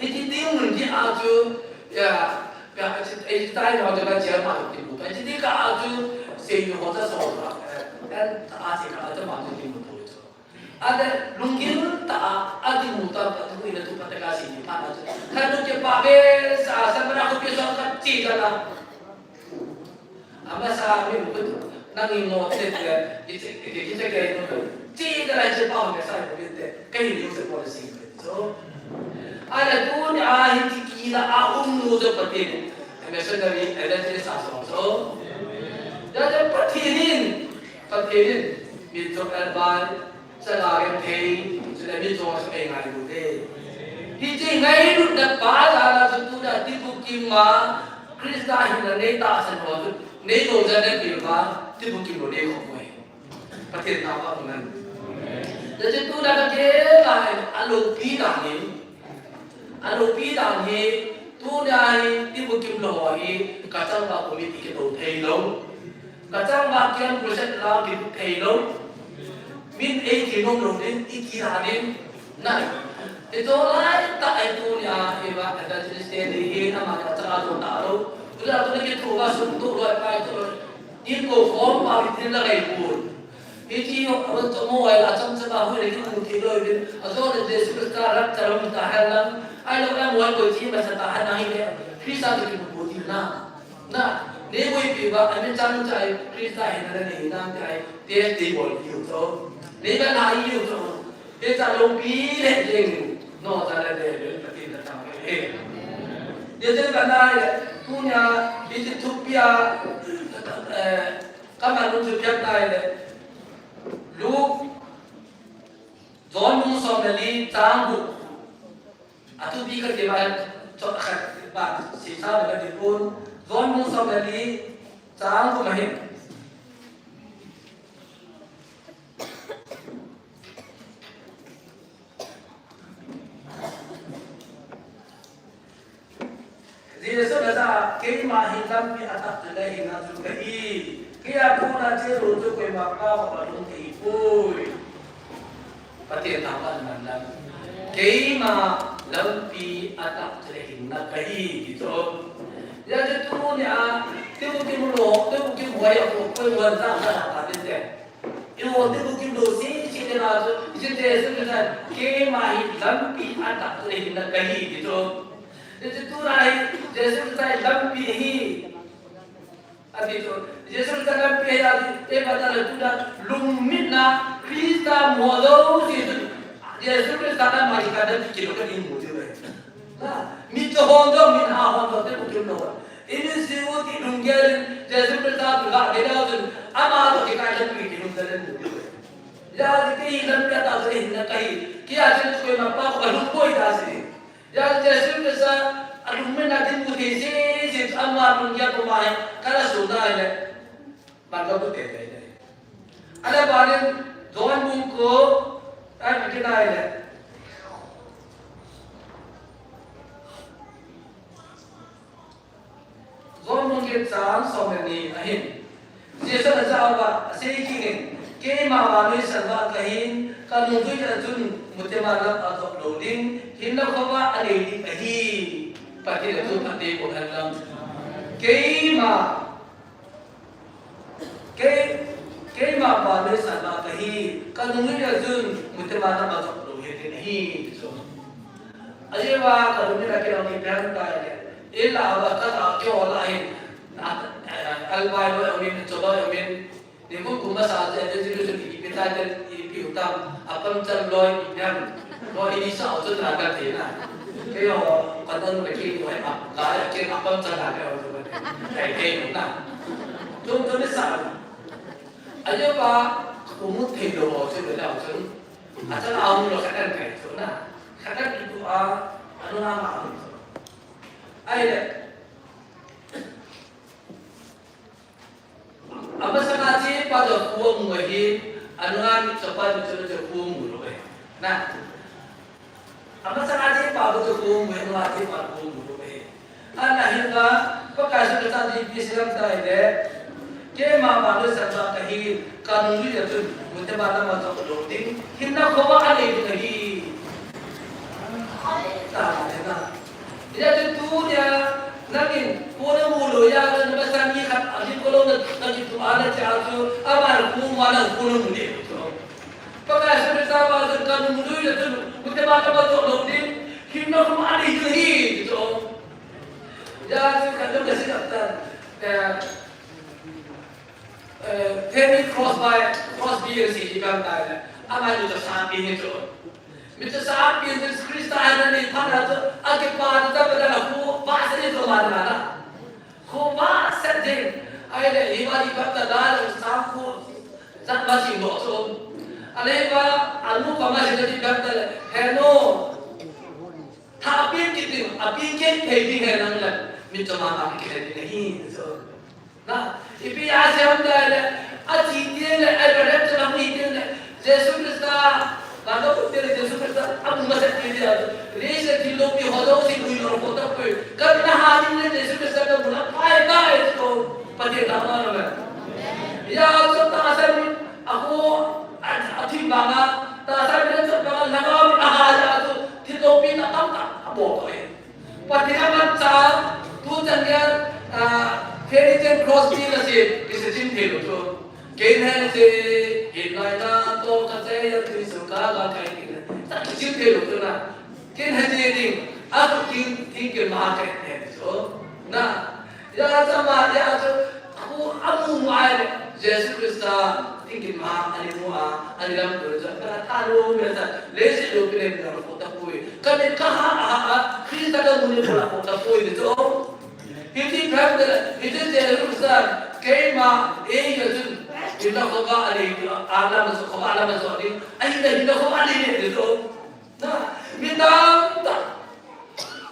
Ni ti ti mu ti a chu, ya, ya, a ti, e ti ta lo ka ti ma ti mu, a ti ti ka a chu, se yu ho ta so la, eh, ta a ti ka a ta ma ti mu pi chu. Ate, lunggil tah a, ati mu ta, ati mu ina tu pateka si ni pa na tu. Kha tu ke pa be sa, sa mana ko pe so ka ti ka la. Ama sa mi mu tu. Nang i mo te te, i te, i te, i te ke no tu. Ti ka la che pa me sa ko te. Ka i ni se po si. So. Ala tu ni a hi ti ki la a um nu so pa te. Missionary, evangelist a so. So. Ya te pa ti ni. Pa ti ni. Mi to advice. Sa la ken thei, sa la mi chong sa pe ngai lu de. Hiche ngailutna pa la la chu tu da ti bukim ma, Christa hinna nei tahsan ho chu, nei lou jeh in nei peuva, tibukim lou nei khom uve. Pathen thangvah in umhen. Hijeh chun tuna ka gel a, aloupi dan hi, aloupi dan hi, tuna hi, tibukim lou ho hi, ka changvah committee kidou thei lou. Ka changvah kiam crusade lang kidou thei lou. Min ei kinom lou ding, i kila ding. Na, i to lai ta ai tu nia, i va, ka ta Christian ni hi, na ma ka cha lo ta lo. Tu la tu ni ki tu va sum tu lo ai pai tu lo. Ni ko form pa ni tin la kai pu. Hi ti yo, a to mo ai la cham cham a hu ni ki mu ti lo bin. A to ni Jesu Christa rak ta lo ta ha lang. Ai lo ai mo ai ko ti ma sa ta ha na hi le. Christa tu ki mu pu ti na. Na, ni mo i pi va, a min chang chai, Christa hi na ni na chai. Te ti bol ki u to. Ni ba na i u to. Hicha loupi le jeng, no cha le le le, Pathen na thangvah e. Hijeh chun ka nai le, tunia, hiche thupi a, eh, ka man lung chu phiat nai le. Luke, John bung som le li, chang gup. Athupi ka ti ba, chot khat ba, sisa le ka ti pon. John bung som le li, chang gup ahin. Jesu in ajah a, keima hi lampi atah chule hinna chu kahi. Kei a kona chelu chu koima Pau koma lhung thei poi. Pathen thangvah in umhen. Keima lampi atah chule hinna kahi, ti chu. Hijeh chun tunia, tibukim lou, tibukim hoi a ko, koi wan jang ka ta tin te. Eiho tibukim lou sese te na chu, hiche Jesu Christa, keima hi lampi atah chule hinna kahi ti chu. Hiche tuna hi, Jesu Christa hi lampi ahi. Ati chu, Jesu Christa lampi ahi ati, eiho ta le tuna lungmitna, Christa mo jouse chu, Jesu Christa lampi ka lampi kilo ka ding mu chu ve. Na, mit chu hon jong, mit ha hon jong, tibukim lou. I min sih u ti lunggel in, Jesu Christa toh ga gel leu chun, ama toh kikai lampi kilhung jal in mu diu. Hijeh chun kei hi lampi atah chule hinna kahi. Kei a chun koima Pau koma lhung poi ti asei. Hijeh chun Jesu Christa alungmetna ding mu thei sese, ama lunggel puma hi, ka la suna le. Ban ka bu te te le. Ale ban in, John bung ko, ai, mi ti nai le. John bung get chang som le ni ahin. Jesu in ajah uva, asei kit in, keima vannoi salvah kahin, ka nungjui a chun mutema lam ajot lou ding, hinna khovah anei ding ahi. Pathen in thu phatthei boh hen lang. Keima Kei, keima vannoi salvah kahi, ka nungjui a chun mutema lam ajot lou ding ahi, ti chu. Ajeh uva ka nungjui a kei jong ipi ham ti le, i la uva ka la kei ho la hin, a, a, albai loi aum in, choloi aum in, ni kum kum masa te, te, te, te, ipi tai te, ipi u tam, a puncture loi, ipi ham. Ko ini sa o chun na ka ti na. Kei ho, ka don ka ki ko ai ap, ka ai ke ap pam cha na ka o chun. Kai ke na. Chun chun ni sa. Ayo ba, ko mu thei lo o chun na o chun. A cha na o lo ka kan kai chun na. Ka kan ki tu a, anu na ma o chun. Ai le. Amasanga chepa toh khu amu ahin, anunga mitchopa mitcho toh khu amu lou ahi. Na. Amasanga chepa toh khu amu ahin, anunga chepa khu amu lou ahi. Ana hinla, Pakai Jesu Christa in ipi asei ham itile, keima vannoi salvah kahi, ka nungjui a chun, mutema lam ajot lou ding, hinna khovah anei ding ahi. Hai, ta, ta, ta. Hijeh chun tunia, nangin, kona mu lou a, na masang mi khat, a mi ko lou na, na kituh a na cha chu, ama khu ma na khu na mu le chu. Pakai Jesu Christa vang chun ka nungjui a chun, mutema lam ajot lou ding, hinna khovah anei ding ahi chu. Hijeh chun ka nung ka si ka tan, eh, Eh, Fanny Crosby, Crosby asei hi bang tai le. Ama hi michasa pi hi chu. Michasa pi chu Christa ana nei phat a chu, akipa chu ta pa la khu va se ni chu ma na na. Khu va se ding. Ahile hi va ni va ta da le sa khu. Sa ma si lo chu. Ale va anu pa ma si ni va ta le. He no. Tha apeng kit ding, apeng kit thei ding ahi nang le. Mi chama ma ki khen ni hi so. Na, ipi asei ham tile, athi teng le, Abraham chama hi teng le, Jesu Christa, vana pu teng le Jesu Christa, amu masa teng le, leiset thil loupi ho jouse pui lou kho tapoi. Ka na ha ding le Jesu Christa kamu na pai tai so, Pathen thangvah in um e. Hijeh chun tahsa in, akho, a, athim banga, tahsa in chot banga, lhagao in aha jeh chun, thil loupina tamtah abol e. Pathen amanchah, tuchan geiya, ah, Fairy Jane Cross ti la si, kisei chim thei lou chu. Kei in he si, hin lai na, to ka se ya, tui su ka ga kai ti le. Ta kichim thei lou chu na. Kei in he si ding, a su king, king ke ma ke ne chu. Na, Hijeh chun ama, hijeh chun, khu amu mu ahile, Jesu Christa, tingkim ha, ani mu a, ani lam tu chu, ka tha lo mi sa, leiset loupi le mi la kho tapoi. Ka mit ka ha, ha, ha, Christa kamu ni la kho tapoi ni chu. Hiti phat le, hiti Jesu Christa, keima, ei ya chun, hina kho ba ani, a lam so, kho ba lam so ni, ai na hina kho ba ani ni chu. Na, mi tamtah,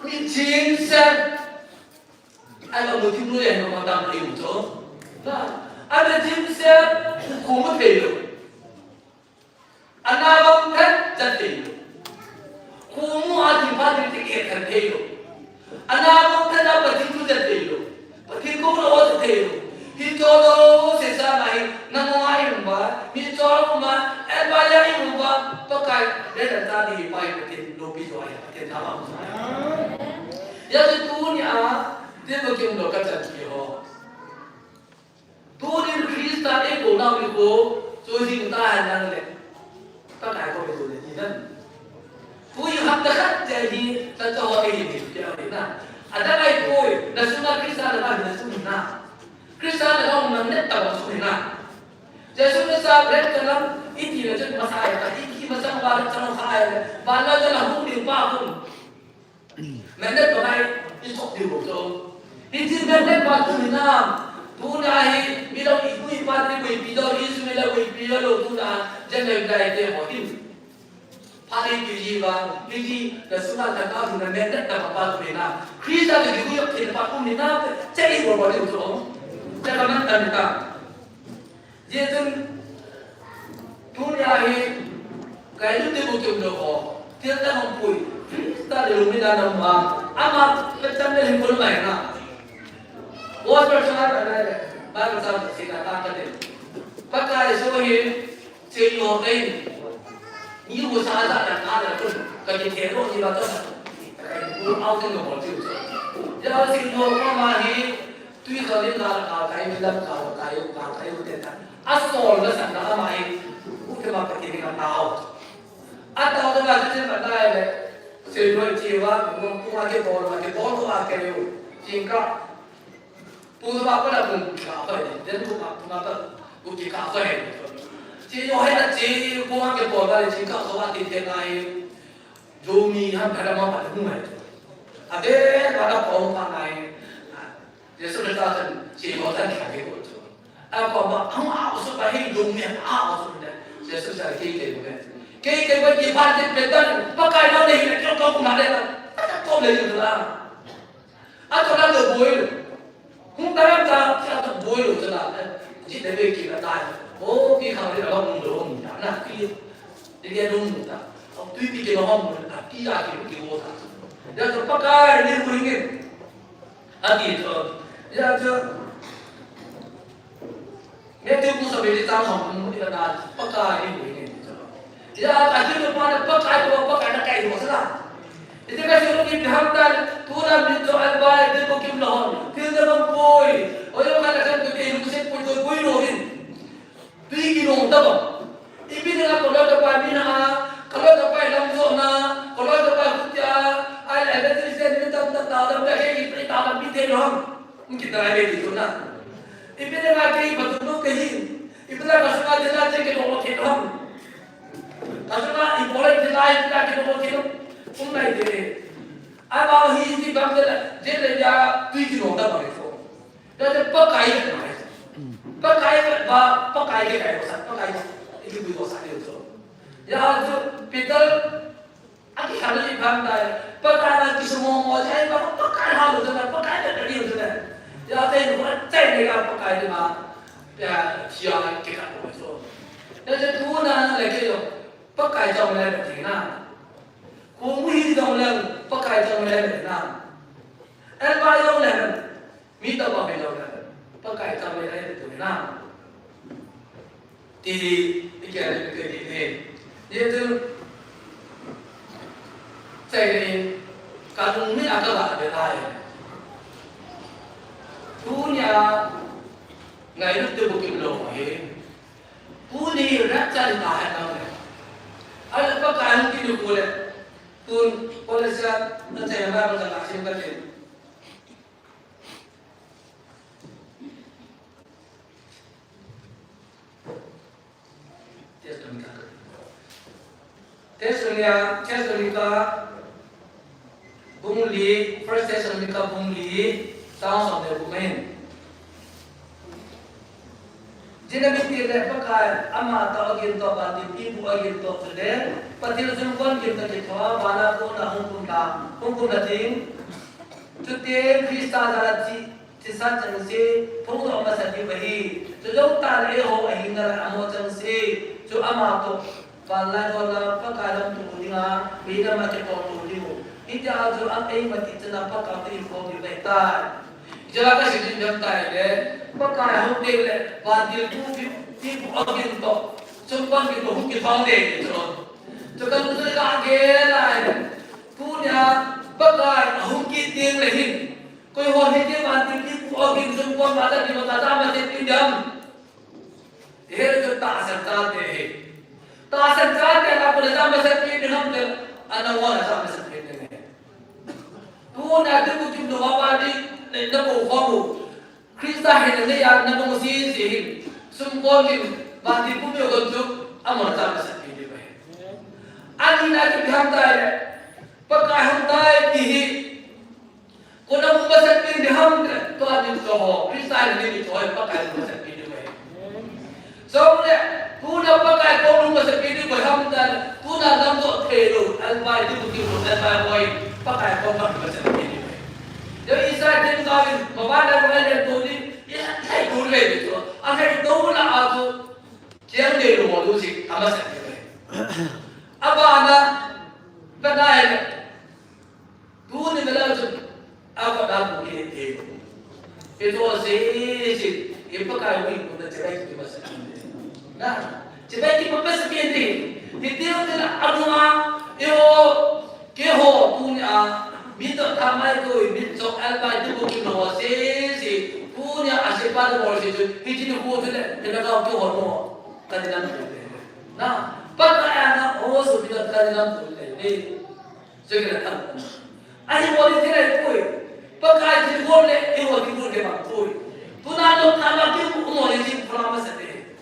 mi jing sen, Ai, amu thim lou e, amu tam lou e, chu. Na, amu thim se, khu mu thei lou. Ana bang thet, chat thei lou. Khu mu a thim pha thim ti ke thet thei lou. Ana bang thet, a Pathen thu chat thei lou. Pathen kou lou chat thei lou. Hi cho lou, se sa na hi, na mo ai mu ba, mi cho lou ma, e ba ya ai mu ba, Pakai, le na ta ni pai Pathen, loupi jo ai, Pathen thangvah in um e. Hijeh chun tunia, Tin bo kim lo ka chan ki ho. Tunin Christa e ko nau ni ko, chu jing ta han nang le. Pakai ko be le ni nan. Tui hap ta khat che hi, ta cho ho e hi ni, ya ni na. Ada ai ko, na sunga Christa la na sunga. Christa la na na ne ta sunga. Jesu Christa ret ka lam, iti le chun Messiah ka, iti Messiah ba le chang kha ai le. Ba la ja la hung ding pa hung. Magnet bang a i sok diu bou chu. Hiche magnet bang chu hinam. Tuna hi, midang i pu i pa, i pu i pi dang, Israel i pu i pi dang, tuna, Gentile te ho hin. Phat le pi ji bang, hiche, na sunga na ka, na magnet na pa pa tu hinam. Christa te pu i pi pa tu hinam, che i bol bol diu chu. Che ka man ta ni ta. Hijeh chun, tunia hi, ka ilut diu bou chu um lou ho. Thil dang hung pui. Christa le lungmina na um a. Ama, ka cham le hin bol mai na. Gospel chang a na le. Bible chang a sina ta ka te. Pakai so hi, sei yo kai. Ni ko sa sa ta ka le kun. Ka ki the ro ni ba ta. Ku au tin ko bol chu. Ya sei yo ko ma hi. Tui kal in gal kal kai, mi lam kal kai, kal kai u te ta. A sol na san na ama hi, u te ma Pathen in a tao. A tao te ma te ma tai le, sei noi chi wa, ku ku ma ke bol, ma ke bol ko a ke u. Jingkah. Pu ba pa la pu ka ko ni, den ku ma, ku ma pa, ku ki ka ko ni. Chi yo hai na chi, ku ma ke bol ba le jingkah ko a ti te nai. Lou mi ham ka da ma pa le hu mai. A te ba la ko pa nai. Jesu Christa chan, chi ho chan kha ke ko chu. A ko ba, ang a so ba hi lung ne, a so ne. Jesu Christa kei kei ko ne. Kei kei ko ki ba ki pe tan, Pakai na ne hi ne, ko ko na le na. Ta ko le yu la. A to na lo boi lo. Hung ta ta, ta to boi lo ta la. Ji de be ki na ta. O ki kha le la hung lo hung ta na ki. Ni ke lung ta. O tu pi ke lo hung ta, ki ya ki ki wo ta. Ya to Pakai ni hu nge. Ati chu, ya chu, Matthew bung somni le chang som mu ti la na, Pakai ni hu nge ti chu. Ya, ati chu pa na Pakai ko, Pakai na kai ho sa la. Iti ka suru ki biham tan, tu na mi chu alba, ti ko kim lo hon, ti na bang poi. O yo ka na kan tu ke lu se poi ko poi lo hin. Tui kinong ta bang. Ipi dinga koloi kapai mina, koloi kapai lam jona, koloi kapai khutia, ai le evangelist te ni tam tam ta lam le kei kei ta lam pi te lam. Mungkin ta lai kei tu na. Ipi dinga kei patu no kei hin. Ipi dinga ka sunga dinga te kei no kei lam. Ka sunga i koloi dinga i dinga kei no kei lam. Um nai te. Ai ba hi ti bang te la, je le ya tui kinong ta bang ko. Tate Pakai, Pakai ba, Pakai ke kai ko sa, Pakai, iki bui ko sa ni so. Ya chu Peter, Aki khan li phan tai. Pakai na ki sumo mo jai pa Pakai ha lu jana Pakai na ka li jana. Ya te ko chai ne ka Pakai de ma. Ya chia ke ka ko so. Ya je tu na na le ke yo. Pakai jong le na ti na. Ko mu hi jong le Pakai jong le na. El ba jong le na. Mi tobang hilou le, Pakai tobang le tu na. Ti hi, i kei le kei ni. Ye tu, chai ni, ka tung mi a ka la de lai. Tunia, ngai lu tu bukim lo he. Tuni rat chai ta hai na le. Ai Pakai hung ki lu ko le. Tun, ko le sa, na chai ma ba ka la sim ka tin. Thessalonica. Thessalonica, Thessalonica, bung li, First Thessalonica bung li, chang som le gup ahin. Jina mi ti le Pakai, ama toh agin toh, vantil pipu agin toh chule, Pathen sumkon gin toh kithoa, vana kona hung kumna, hung kumna ding. Chuteng Christa jala thi, thisat chengse, phungdoh masa diu ahi. Chujou tah le eiho ahina le amo chengse, chu ama toh, vanlai golla, Pakai lamto dinga, midang a kipomto diu. Hitia chu a eima ti chana Pakai toh ikhom diu ahitai. Jala ka sei ding jam tai le, Pakai hung teng le, vantil pu pi, pipu agin toh, sumkon gin toh hung kithong ding chu. Chu ka lungthim a gel lai le, tunia Pakai ahung kit teng le hin, koi ho hiti vantil pipu agin sumkon vana ding ma ka ja masa pi ding ham. He chu tahsan chate hi. Tahsan chate na ko le ja masa pi ding ham te, ana mo na ja masa pi ding he. Tuna te ku kim do wa ba ni, ne na ko ko mu. Christa hi ne ya na ko si si hin. Sumkon hin, vantil pu mi ko chu, amo ja masa pi ding he. Ani na ki ham tai le, Pakai ham tai ti hi. Ko na mu masa pi ding ham te, to a ding to ho, Christa ni ni to ho, Pakai mu masa pi ding ho. So le, tuna Pakai ko mu masa pi ding ho ham te, tuna lam to thei lo, al pai ding ki lo, al pai hoi, Pakai ko mu masa pi ding ho. Yo Isai ding ka win, ma ba na ko le to ni, ya, hai to le ni to, a hai to na a to, kiang le lo mo lo si, a masa pi ding ho. A ba na, ba na e, Tuni vela chu, a ko da ko ki te. E to se, se, e Pakai wi ko da chai ki masa. Na, chai ki masa ki te. Hitia te la anua, e o, ke ho, tunia, mi to ta mai ko, mi to al bai tu ko ki no se, se, tunia a se pa mo se chu, hiti ko tu le, te na ka ko ho no. Ka ni lam tu le. Na, Pakai ana, o, su mi to ka ni lam tu le. Sugila tam. Ahi mo ni thilai pui. Pakai thil gom le, i ho thil gom le bang pui. Tuna lo ta ma ki mo ni thil pula ma sa te.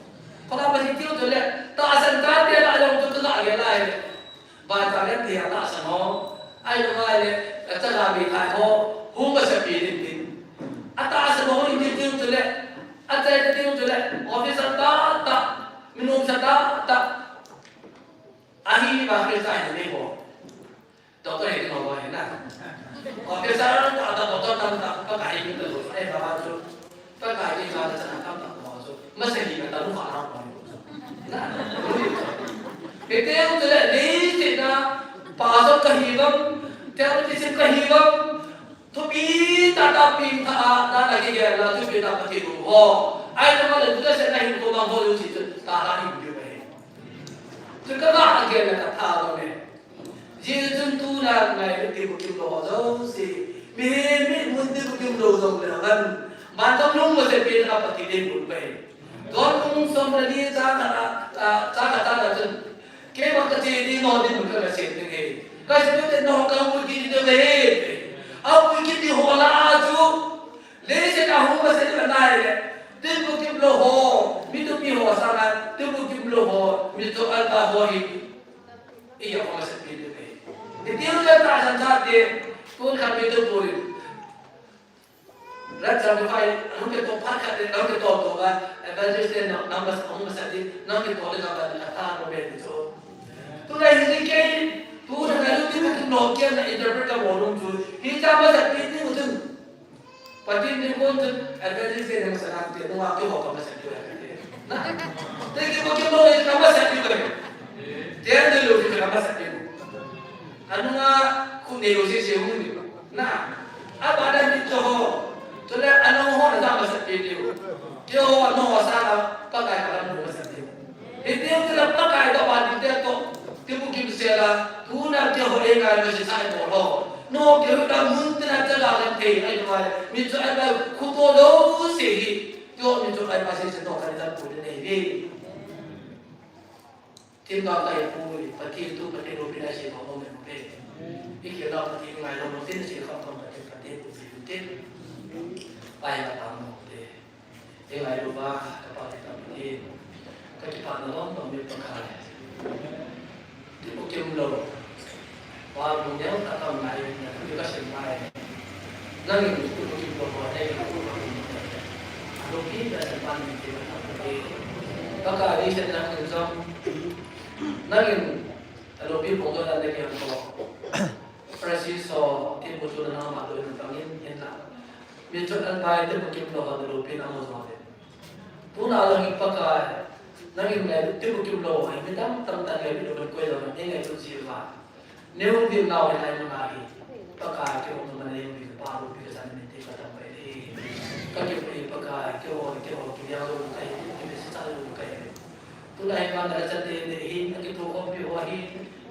Pula ma thil thil to le. Tahsan chate la lo to ka ge lai le. Ba ta le ti tahsan ho. Ai lo mai le. Ka ta ga bi kai ho. Hu ma sa pi din din. A tahsan ho ni thil to le. A chai thil to le. Officer ta ta. Minung sa ta ta. Ahi ba Christa hi ni ho. Doctor hi no ba hi na. Professor ta ta doctor tam ta pa ka hi ni ta lo. Ai ba ba chu. Pa ka hi ba ta na tam ta ko chu. Ma se hi ka ta lu fa na ko. Na. Ke te u te le ni te na pa so ka hi bam. Te u ti sim ka hi bam. Thupi tah tah pi tha a, na na ki gel la, thupi tah Pathen u ho. Ai na ma le, tu se na hin ko bang ho lu si tu, ta la hin pi mai. Tu ka ba a gel la ka tha lo ne. Jesu tun tu na ngai lu ti bu kim lo ho jo si. Mi mi mun ti bu kim lo jo le han. Ban kam lung mo se pi na Pathen din bu pai. Don kung som na ni cha ka na, cha ka cha na chun. Keima ka che ding, no ding, ka che ding he. Ka che ding, no ka mu ki ding he. A mu ki ding ho la a chu. Le se ka hu ma se na nai le. Tin bu kim lo ho. Mi tu mi ho sa na. Tin bu kim lo ho. Mi tu al ta ho hi. I ya ho ma se ki ding he. Ni ti le ta san sa te. Kun ka mi tu pu. Rat sa mi fai, hung ke to phat khat le, hung ke to to ba, evangelist le, na, na mas, hung mas ati, na ke to le ka ba, ka ta no be ni so. Tu na hi ni ke, tu na na lu Nokia na interpret ka bol nung chu. Hiche masat pi ding u chun. Pathen in kon chun, evangelist te nang sana te, nunga keiho ka masat pi u. Na. Te keiho keiho ka masat pi u. Te ne lo ka masat pi u. Anunga khu ne lo se se hung ni. Na. Abana ni cho ho. Chule ano ho na masat pi u. Keiho ano ho sana Pakai ka masat pi u. Hiti chun Pakai ka ban ding te toh, tibukim sela, tuna keiho eingai ma sisa ibol ho. No keiho ka mun tina chaga kan thei ai ma, mi chu ai ba khu to lo se hi, keiho mi chu ai ba se se to kan jan pu de nei ve. Tin ka kai pu, Pathen tu Pathen lo pina se ma mo me mo pe. I ke la Pathen ngai lo mo tin se kham kham Pathen Pathen pu pi tin. Pai la pa mo te. Ei ngailu pa, ka Pa kitampi, ka kipana lom lom mi Pakai. Tibukim lou. Pa bu neo ka tam nai, na tu ka sem nai. Nangin tibukim lou pa, nei ka tu ka kum. Alopi ka sem pan mi ti ka tam nai. Pakai ni sen nangin jong. Nangin alopi pong ka dan dei ki ham ko. Francis ho, tibukim lou na ma tu na tangin, hin na. Mi chun an bai tibukim lou ho na lopi na mo jong le. Tuna lang hi Pakai, nangin ngailu tibukim lou ho, mi dang tam tan ngailu koi lou, nei ngailu ji va. Neu ding nau hi lai mo na hi. Pakai keiho na ma neu ding pa lopi ka san ni ti ka tam bai hi. Ka kipui Pakai, keiho, keiho, ki dia lou kai, ki be si ta lou kai. Tuna hi ma na chan te ne hi, na kitoh khompi ho hi.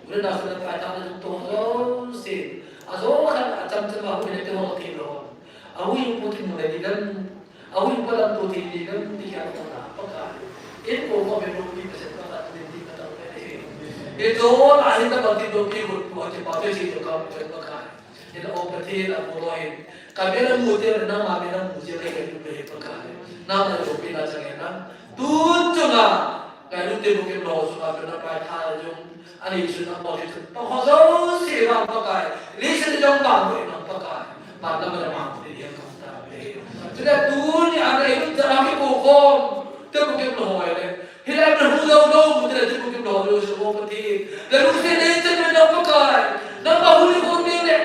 Ule na su na pa ta na to jouse. Ajo khat acham cham a hu le te ho ti lou. Ahui pu kimu le ding ham. Ahui pa lam to thei ding ham ti kya ko na Pakai. Iko ko be lopi Pakai Pakai tu ding ti Pakai. Ito na hi ta ba ti lopi ko tu a ti pa te si to ka Pakai. Ila o Pakai la ko lo hin. Ka be la mu te na ma be la mu je ka ke tu be Pakai. Na ma lopi na chang na. Tu tu na. Ngailu tibukim lou sunga tuna pai tha jong. Ani chun a pau chun. Pa ho jouse vang Pakai. Leiset jong vang Pakai. Vang lam le vang te dia kam ta ve. Tuna tuni a ngailu jong a kikou khom. Tibukim lou ho le. Hilai na hu lou lou mu te tibukim lou lou se mo Pakai. Le lu se le chen me na Pakai. Na ma hu ni ko ni le.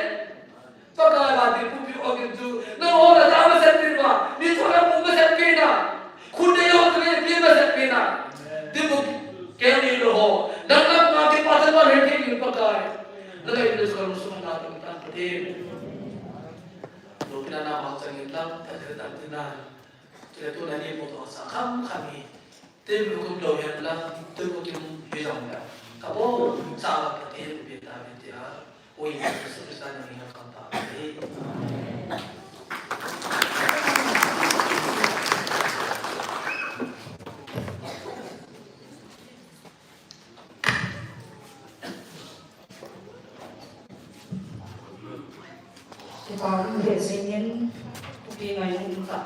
Pakai ba ti pupi o kin tu. Na ho la ta ma sen pi ba. Ni to la mu ma sen pi na. Khu de yo tu le pi ma sen pi na. Ti bu ke ni lo ho. Na na ma ki pa ta ma he ki ni Pakai. Na ka ni so so na ta ta ti. Lo pi na na ma chang in lang ta ta ta na. Ti le tu na ni mo to sa kham kham ni. Tibukim lou hen lang, tibukim hi jong lang. Ka bou, sa la Pathen pi ta pi ti a, ui, Jesu Christa na min a kan ta pi. Kipa um lheh jingin, thupi ngai um tah.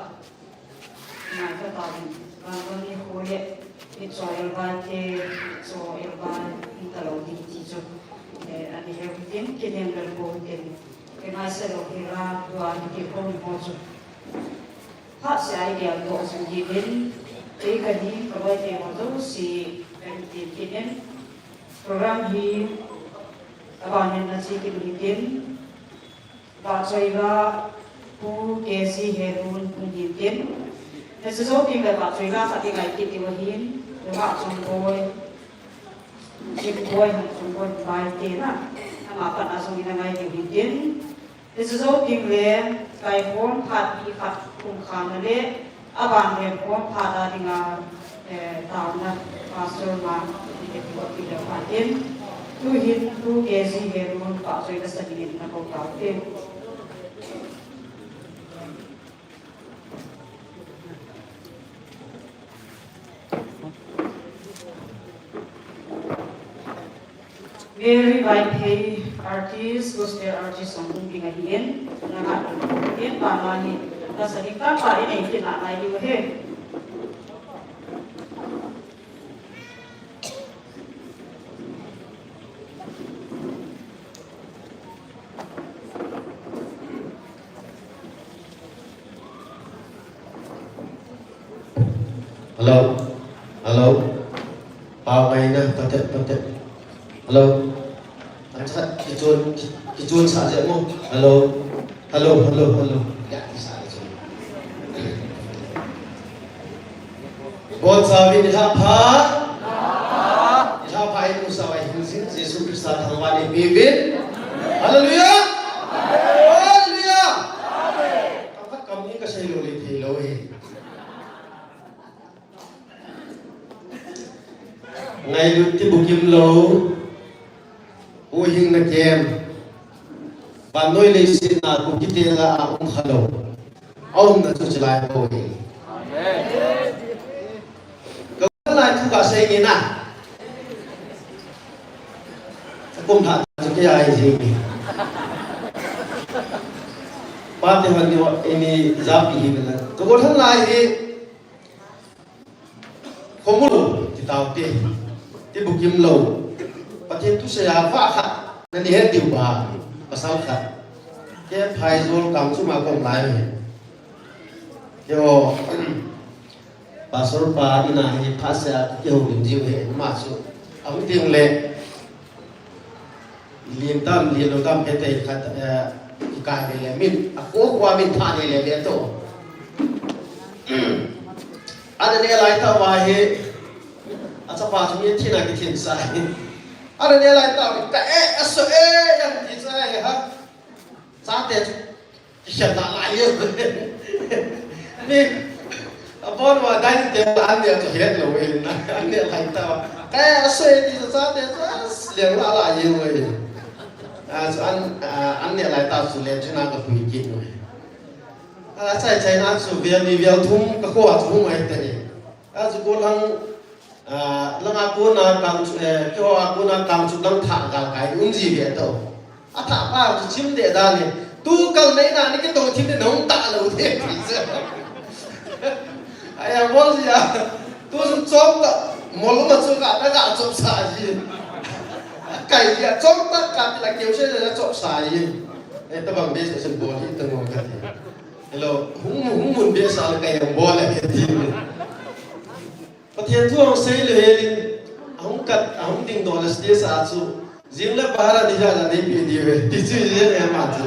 Ngai kha tauvin, vangam nikho le, mitcho elvai te, mitcho elvai um talou ding ti chu. Eh, ani heu tin, kinem lel pou tin. Kingaisah lou hi la, tua hi kikhom ho chu. Phat se ai dia to jing hi tin, kei ka ni ka vai te ho jouse, ka ni tin kinem. Program hi, aban hin na chi kin hi tin. Vahchoi va Pu K C Herun hung hin tin. Hiche jou ding le vahchoi va khat i ngai kit diu ahin. Vahchoi boi. Jim boi, Hangchong boi, bai te na. Ama pan a jong i na ngai diu hin tin. Hiche jou ding le, kai hon phat pi khat kum khan na le. Aban le khom phat a dinga, eh, taona Pastor ma, eh, pu a pi le pha tin. Tu hin tu K C Herun vahchoi na sa dingin na ko tau te. Mary Vaiphei, artist, gospel artist, song hung ding ahi in, na nga ding ahi in, pa ma hi, na sa ding tah pa in, in kin a ngai ding ahi. Hello. Hello. Pao ngai na, pate, pate. Hello. Kichun, kichun sa je mo. Hello. Hello, hello, hello. Ya, ti sa je. Boncha uvin, nilhah pha. Nilhah pha in, musa vai hin sin, Jesu Christa thangvah in peuvin. Hallelujah. Hallelujah. Kam khat kam ni kasei lou le thei lou e. Ngailut ti bukim lou. Huhhingna kem. Vannoi leiset a Kuki te lah a um kha lou. Aumna chu chilai bou ahi. Ka lai thu kasei nge na. Kum tha chu kei a hi jing e. Pate hon ni, ini japi hi na. Ka bol hon lai hi. Khomu lou, ti taute, ti bukim lou. Pathen thusei a vah khat, nani het diu ba, pasal khat. Kei Phaijol Kangchum a ka um lai hi. Keiho, Pastor pa in a hi phat seh a kihoulim jiu hi, ama chu. Ahung teng le, Lien tam, lien lou tam, hete khat, eh, kikai le le, min, a ko ko min tha le le le to. Ana ne lai tah uva hi, achapa chu min thin a kithin sa hi. Ana ne lai tah uva, ka e, aso e, yang ti sa hi ha. Chate chu, Kikhen lah lah jeng. Ni, abon uva dining table a an neh chu het lou e, an neh lai tah uva. Ka e, aso e ti chu chate chu, as, leng lah lah jeng uve. A, chu an, a, an neh lai tah chu le chu na ka pui kit uve. A, chai chai na chu vel ni vel thum ka kho a chu hung uve te. A, chu ko lang, a, langa kona Kangchup, eh, keiho a kona Kangchup lang thah galkai um ji ve to. Athah pa chu chim deh dan e. Tu kal nei na ni kitong thim ni nong ta lou de ti chu. Ai a bol ji a. Tu sun chom ta mol ma chu ka ta ka chop sa ji. Kai ji a chom ta ka ti la keu se le chop sa ji. Eh, tabang be se sen bol hi ta ngo ka ti. Hello, hung mun, hung mun be sa le kai ang bol le ti. Pathen thu ahung sei le helin, ahung kat, ahung dingdoh le stage a chu, jing le pahara ni ja ja nei pe diu ve, ti chu jing le ma chu.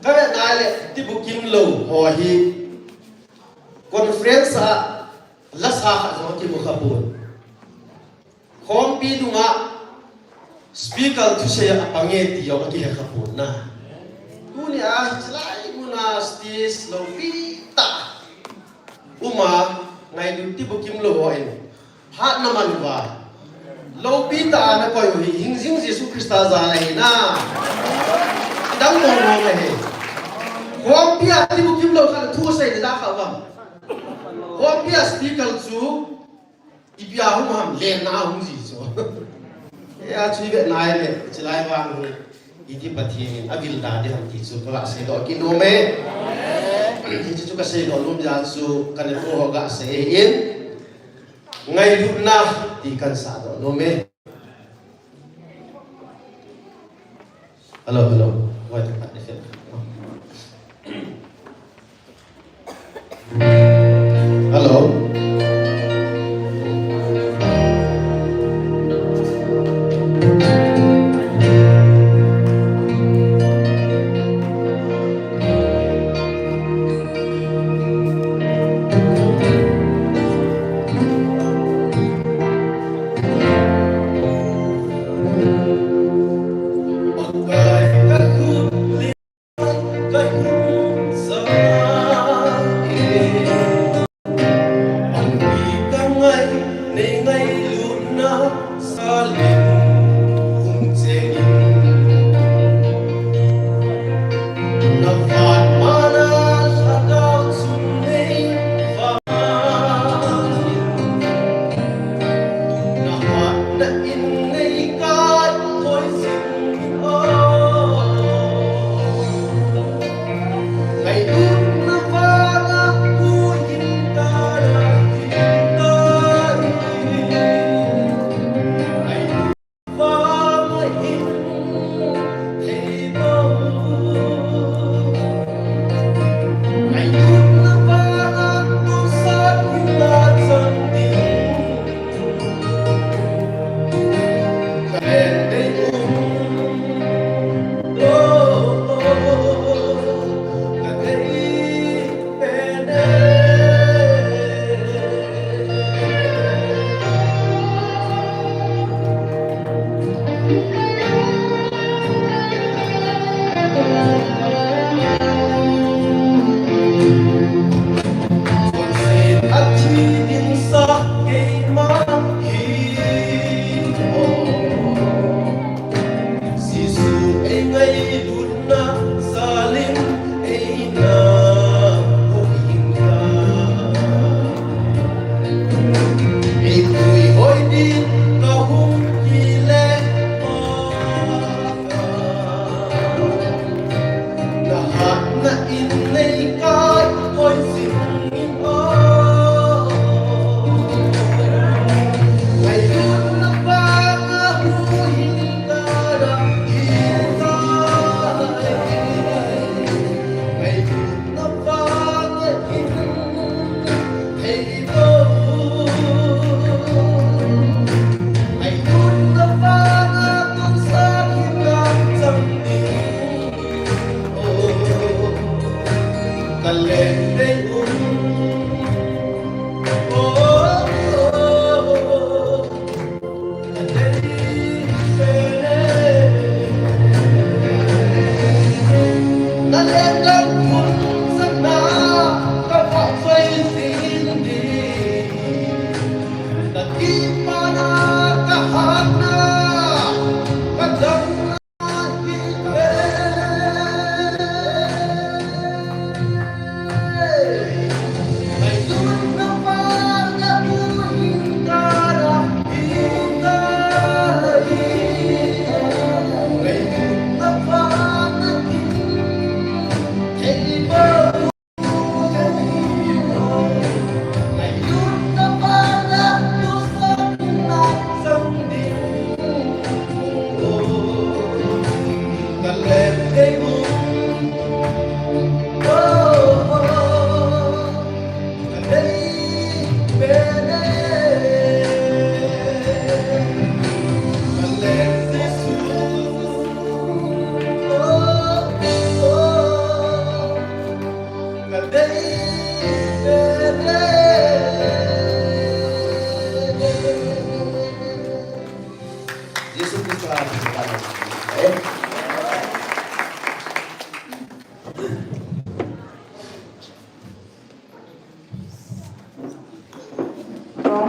Ka ve nai le, ti bukim lou ho hi, conference a, la sa kha jong kimu kha pon. Khompi dunga speaker thusei a pang e ti jong akihe kha pon na. Tuni a hiche lai muna stage loupi tah a um a, ngailut ti bukim lou ho in phat na man uva, loupi tah a na koi u hi hingjing Jesu Christa jal ahi na. Dang mong mong ahi. Khompi a ti bukim lou khat thu sei le da kha uvam. Khompi a speaker chu Ipi a hung ham, lenna a hung ji chu. Hia chu i vet nai le, chulai vang hi, iti Pathen in avil da ding ham ti chu ka ga seidoh kit nom e. Hichu chu ka seidoh nom jeh chu ka nepo ho ga sei in. Ngailutna ti kan sahdoh nom e. Hello, hello. Wai ta khat ni fel. Hello.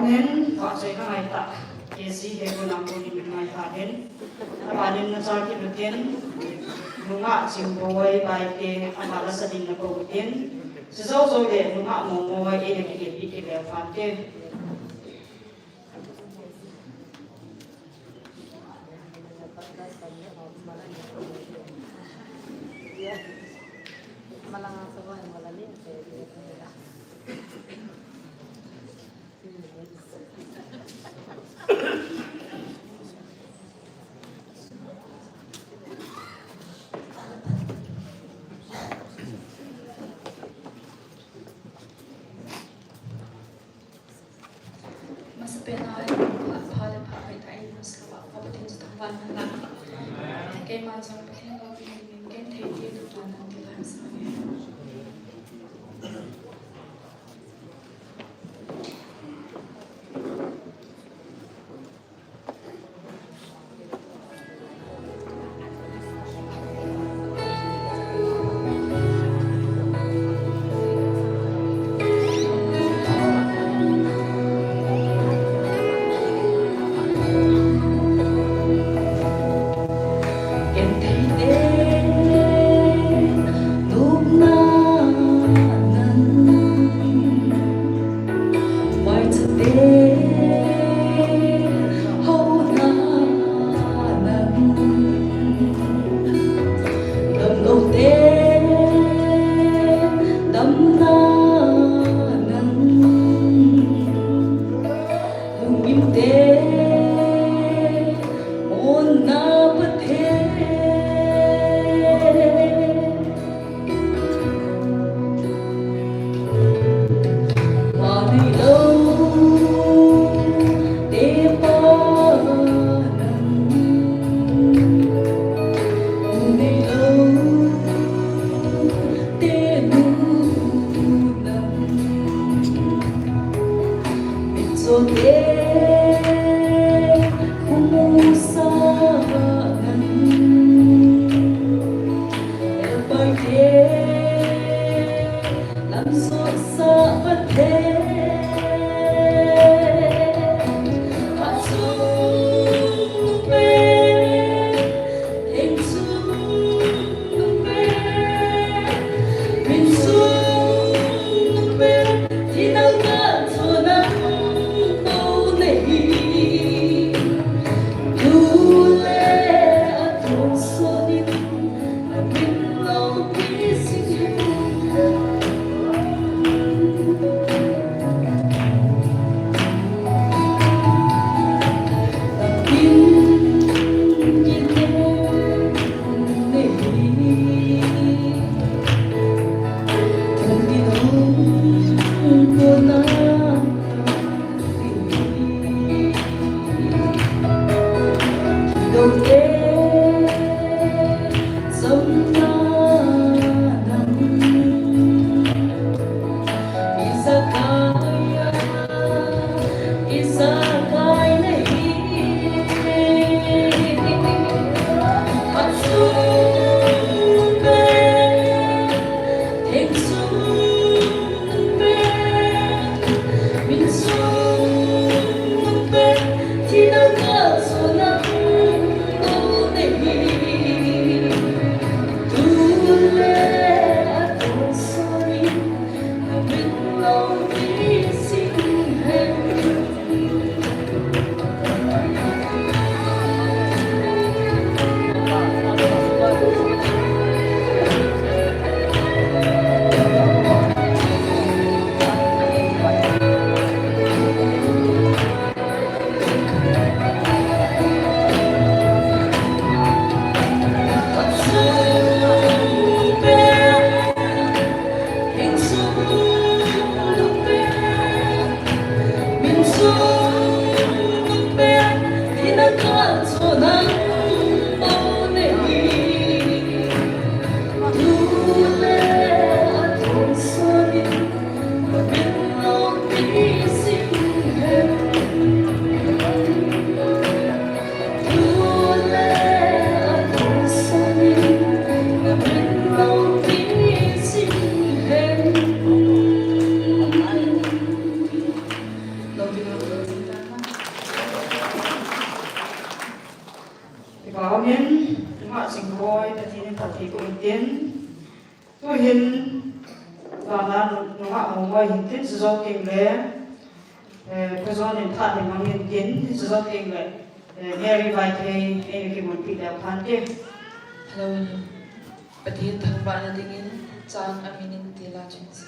Hin, vahchoina ngaitah, K C Hegunampu in ngai tha in. Abanin nachal kit utin, nungah Chingboi Baite, ama la sa ding nakou utin. Chujou jou le, nungah Momoi, eina kilepi kit le phante. Masapen a, pha, pha le pha kai ta in, masapen a, pha Pathen chu thangvah in lang. Keima jong Pathen loupina in genthei tah in nang ti lam sa nge. Boi, Pathen in phatthei boh in tin. Tuhin, vana nungah mongoi hin tin, chujou teng le, eh, Pu John in phat ding mang in tin, chujou teng le, eh, Mary Vaiphei, eina kimunpi leu hen te. Hello, Pathen thangvahna dingin, chang amin in tila chun se.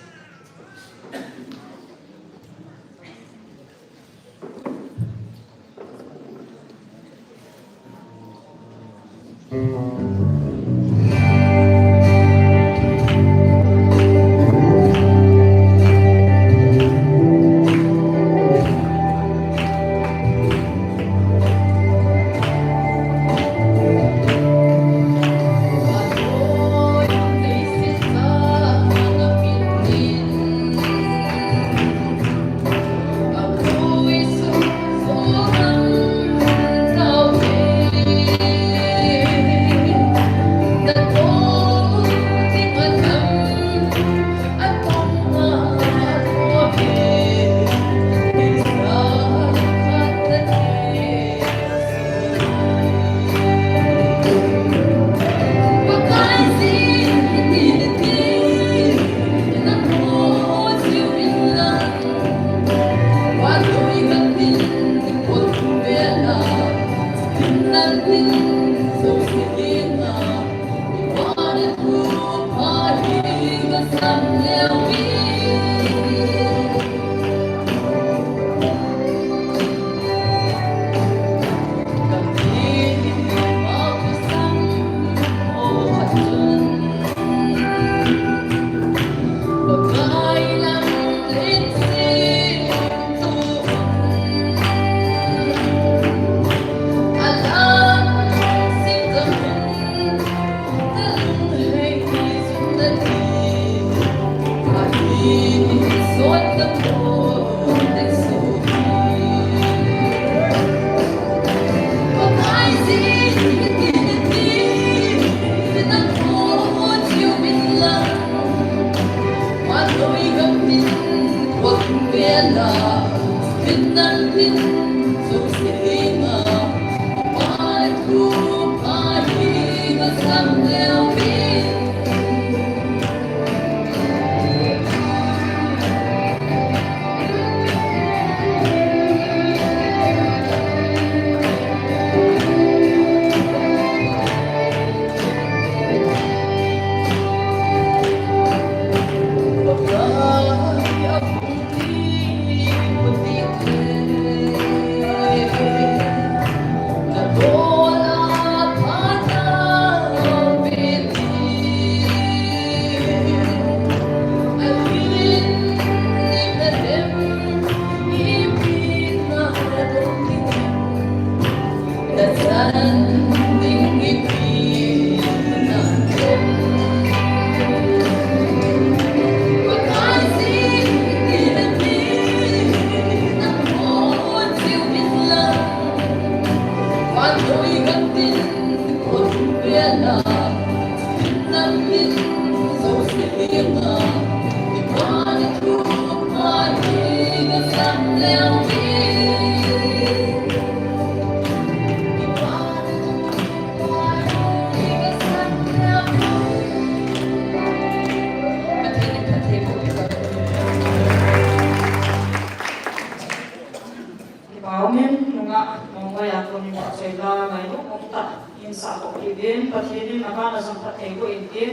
Kipah umin, nungah mongoi a kon in vahchoi la ngailut umtah in sahkhom kit uvin, Pathen in nabana jong phatthei boh in tin,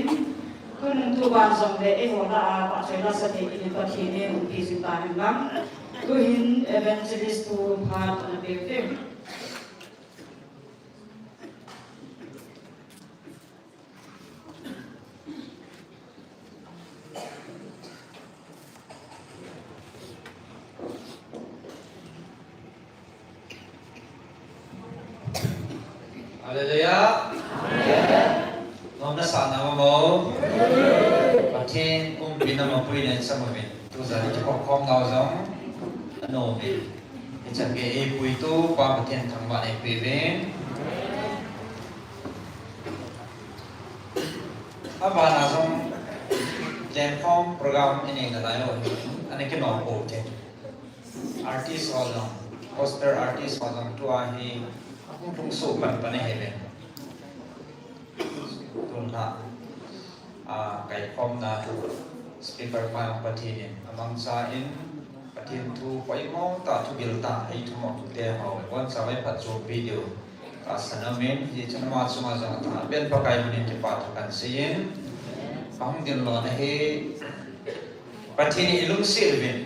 tunung tuban jongle eiho lah a vahchoi la sa thei dingin Pathen in umpi jing tahen lang. Tuhin Evangelist Pu Phat ana pe uvin. Hallelujah. Amen. Nomna sahna um mo? Pathen umpina mapui nen sa mo min. Tujan i kikhop khom nau jong anom in. Hichan gei eipuitu Pa Pathen thangvahna eipe uvin. Abana jong lenkhom program inei nalai lou hi, ana kinom pou te. Artist ho jong, gospel artist ho jong tua hi ahung lhungsuh pan pan ahi ve. Hla, a, kaikhomna speaker pa Pathen in amangcha in, Pathen thu poimo tah, thugil tah eithum u te ho, boncha vai phatchompi diu kasah nom in, hichun ama chunga jong tha ben Pakai min in kipathu kahin seiyin, ahung ding lona hi Pathen in ilungset uvin.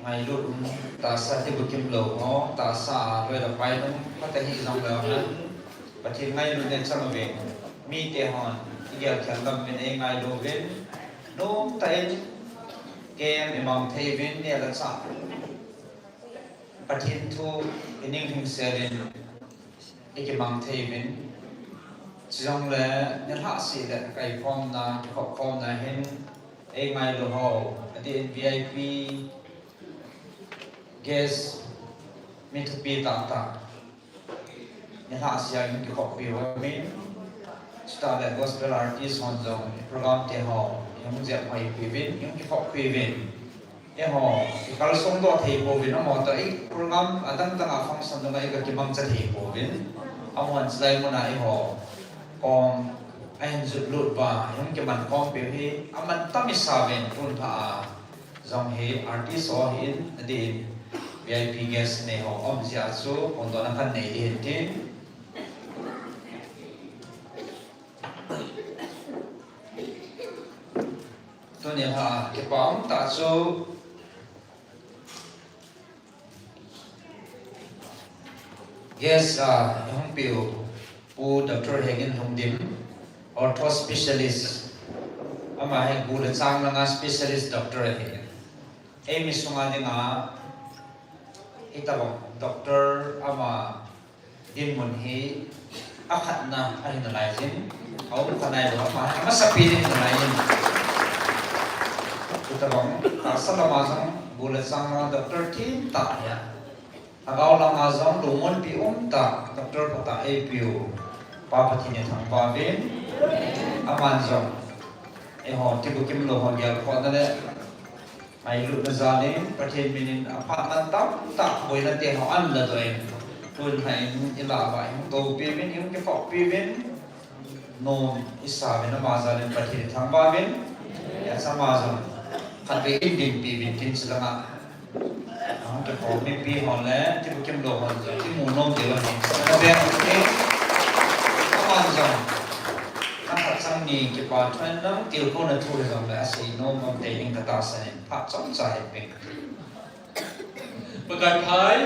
Ngailut um, tahsa thibu kimlou ho, tahsa a loi le pai um, phat ahi jongleu hen, Pathen ngailut neichang uvin, mite hon igel khel lam uvin, eingailu uvin, nomtah in, kem imang thei uvin, neh le chah Pathen thu ining hing sel in, ikimang thei uvin. Chujongle, nilhah seh le kaikhomna, kikhopkhomna hin, eingailu ho, adeh in V I P, guest, mi thupi tahtah, nilhah seh a in kikhoppi uvin. Chutah le gospel artist hon jong, program te ho, ihung jep hoipi uvin, ihung kikhoppi uvin. Eiho, ikalsong doh thei pouvin, amaho toh i program adang dang a function dunga iga kimangcha thei pouvin. Amahon chulai muna eiho kom ahin jot lut uva, ihung kiman khompiu hi amantam isa uvin, tun lha a jong hi artist ho hin, adeh in V I P guest nei ho um jeh a chu phongdohna kahin nei ding ahin tin. Tuni lha a kipa um tah chu guest a ihung piu Pu Doctor Hengin Lhungdim, ortho specialist. Ama hi gu le chang langa specialist doctor ahi. Eimi sunga dinga hitobang doctor ama dinmun hi akhatna ahi nalaiyin, aum kha nailou, ama hi amasapen in nalaiyin. Hitobang tahsa lama jong gu le chang langa doctor thim tah ahi a, lhagao langa jong lungmonpi um tah, doctor phatah eipiu Pa Pathen ithangvah uvin. Aman jong eiho thibu kimlou ho gelkhohna le ngailutna jal in, Pathen min in aphat mantam tah boina te ho ahin ladoh in, tun lha in ilah uva ihung toupi uvin, ihung kikhoppi uvin, nom isa uvin, ama jal in Pathen ithangvah uvin. Hijeh a chu ama jong khatvei eidinpi uvin tin, chulanga ahung kikhom mipi hon le thibu kimlou hon jong imu nom diu ahi. Chulanga beng in, aman jong lhakhat chang ni kipathu in, nang tilkhouna thu hijongle asei nom um tei ding katahsan in, phat chomcha hin peng. Pakai phai.